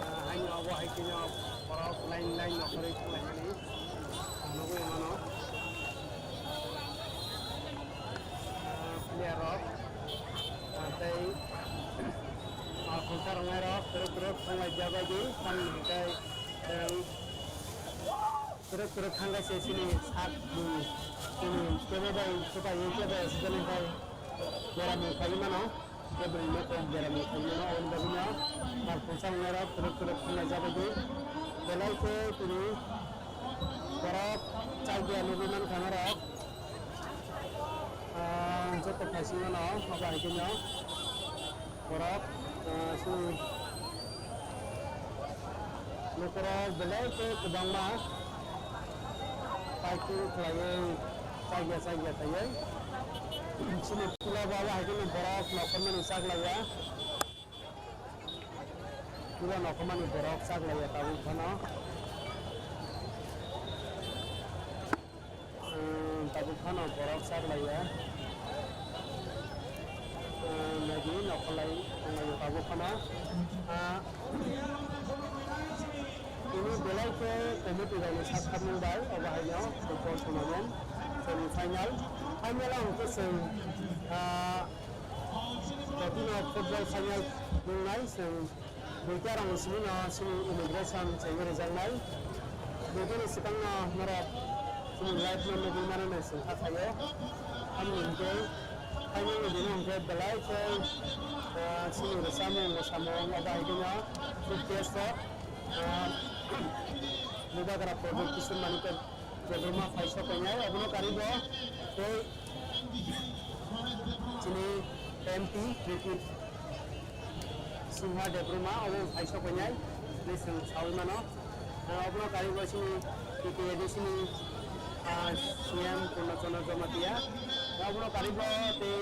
Ah, haino obo hai kheno borok line line nokhorwi thanglaimani nugwi mano. Ah, player rok, ah, tei, ah, khungsa rwngnairok kwrwk kwrwk thanglaijak bai di, tamni hwnkhe, Kwrwk kwrwk thangkhe se chini sak bwrwi chini tebo bai swkaiwi tebo sijani khai beramwi phaiwi mano. Tei bwrwi nokong beramwi phaiwi mano, aboni bagwino malkhung chamungrok kwrwk kwrwk thangnai jagwi belai khe tini borok chakya nugwi mankha norok. Ah, joto phaisingmano abo hai kheno borok, ah, chini nokorok belai khe kwbangma paitung khlaiwi chakya chakya khaiwi chini puila bo abo hai kheno borok nokhormani chaklaiya. Puila nokhormani borok chaklaiya tabuk phano. Umm, tabuk phano borok chaklaiya. Umm, naiwi nokholai tonglaio tabuk phano. Ah, tini belai khe committee rokni sak sakmung bai obo haino football tournament semi final. Final o hwnkhe chwng, ah, Totino football final wngnai chwng duita rang simi no chini immigration chengwi rijaknai. Duitani swkangno norok chini live no nugwi mano hinwi chwng kha khaio. Tamni hwnkhe final ni dino hwnkhe belai khe, ah, chini rwchapmung mwsamung abo hai kheno food fest rok, ah, Bubagra Project Kishore Manikya Debbarma phai sok painai, abono karwi bo tei chini M P Ritik Singha Debbarma obo phai sok painai hinwi chwng saui mano. Ah, obono karwi bo chini T T A D C ni, ah, C M Purna Chandra Jamatia, obono karwi bo tei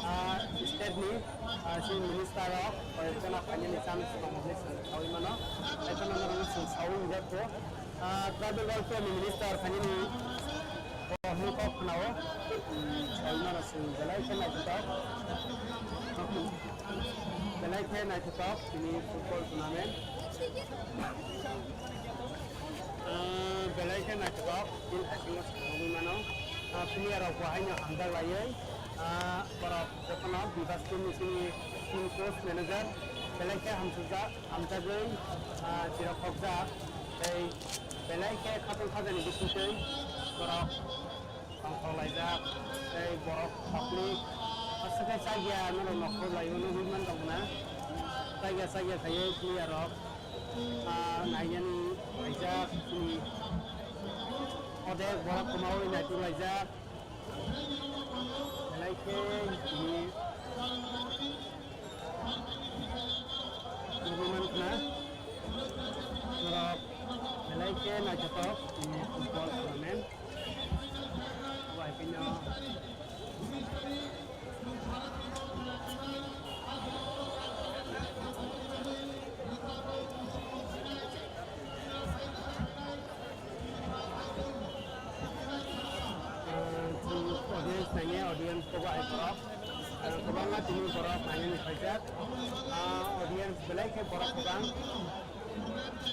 Ah, state ni, ah, chini minister rok, koi jona phainani chance tongo hinwi chwng saui mano. Haiphano norokno chwng saui rijak kho. Ah, tribal welfare ni minister phainani bo hwnwi kok khwnao. Hmm, saui mano chwng belai khe naithotok. Belai khe naithotok tini football tournament. Ah, belai khe naithotok, tini haisingo chwng nugwi mano. Ah, player rok bo haino hamjak laiwi, ah, borok jotono Bibas team ni simi team coach manager belai khe hamsajak, hamjagwi, ah, chirok khokjak tei belai khe khatungkhajani bisingtwi borok tongthok laijak tei borok public aswk khe chakya norok nokhor laiwi nugwi man tongna chakya chakya khaiwi player rok, ah, nainani laijak chini odek borok kwmawi naituk laijak. Belai khe tini nugwi mankha norok belai khe naithotok tini football tournament. Bai phino Audience nainai, audience kobo hai borok. Ah, kwbangma tini borok nainani phaijak. Ah, audience belai khe borok kwbang.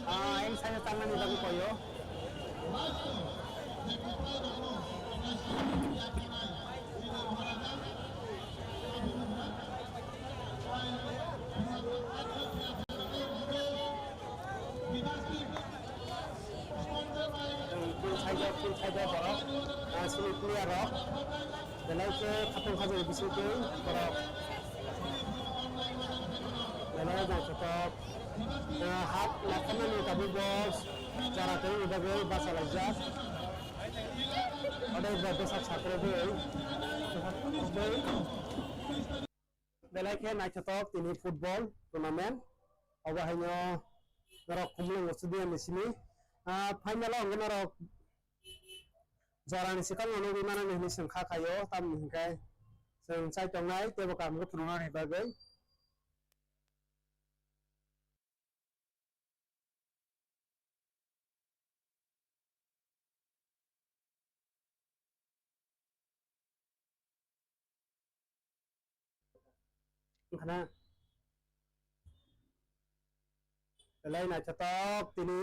Ah, ayang side o tangnani bagwi koyo. Field side o, field side o borok, ah, chini player rok belai khe khatung khajani bisingtwi borok belai naithotok, ah, hap naikharmani tabuk bo chara tongwini bagwi bacha laijak. Ode bo bwsak sakrogwi. Belai khe naithotok tini football tournament. Obo haino norok Khumulwng Stadium ni simi, ah, final o hwnkhe norok jorani swkang no nugwi mano hinwi chwng kha khaio, tamni hwnkhe chwng chai tongnai teibo kaham khe phunuknani bagwi. Wngkha na? Belai naithotok tini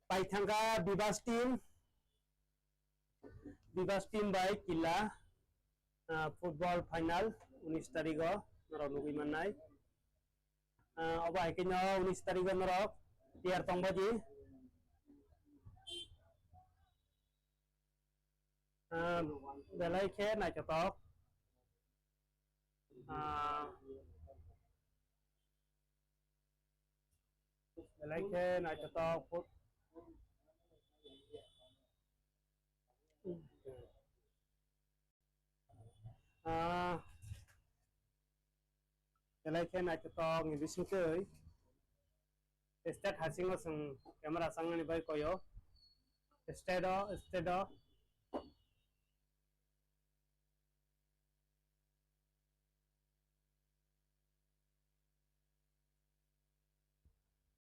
paithangkha Bibas team. Bibas team bai Killa, ah, football final unis tarigo norok nugwi mannai. Ah, obo hai khe no unis tarigo norok tiyar tongbaji. Ah, belai khe naithotok. Ah, belai khe naithotok. Ah, belai khe naithothok ni bisingtwi state hasingo chwng camera changnani bai koyo. State o, state o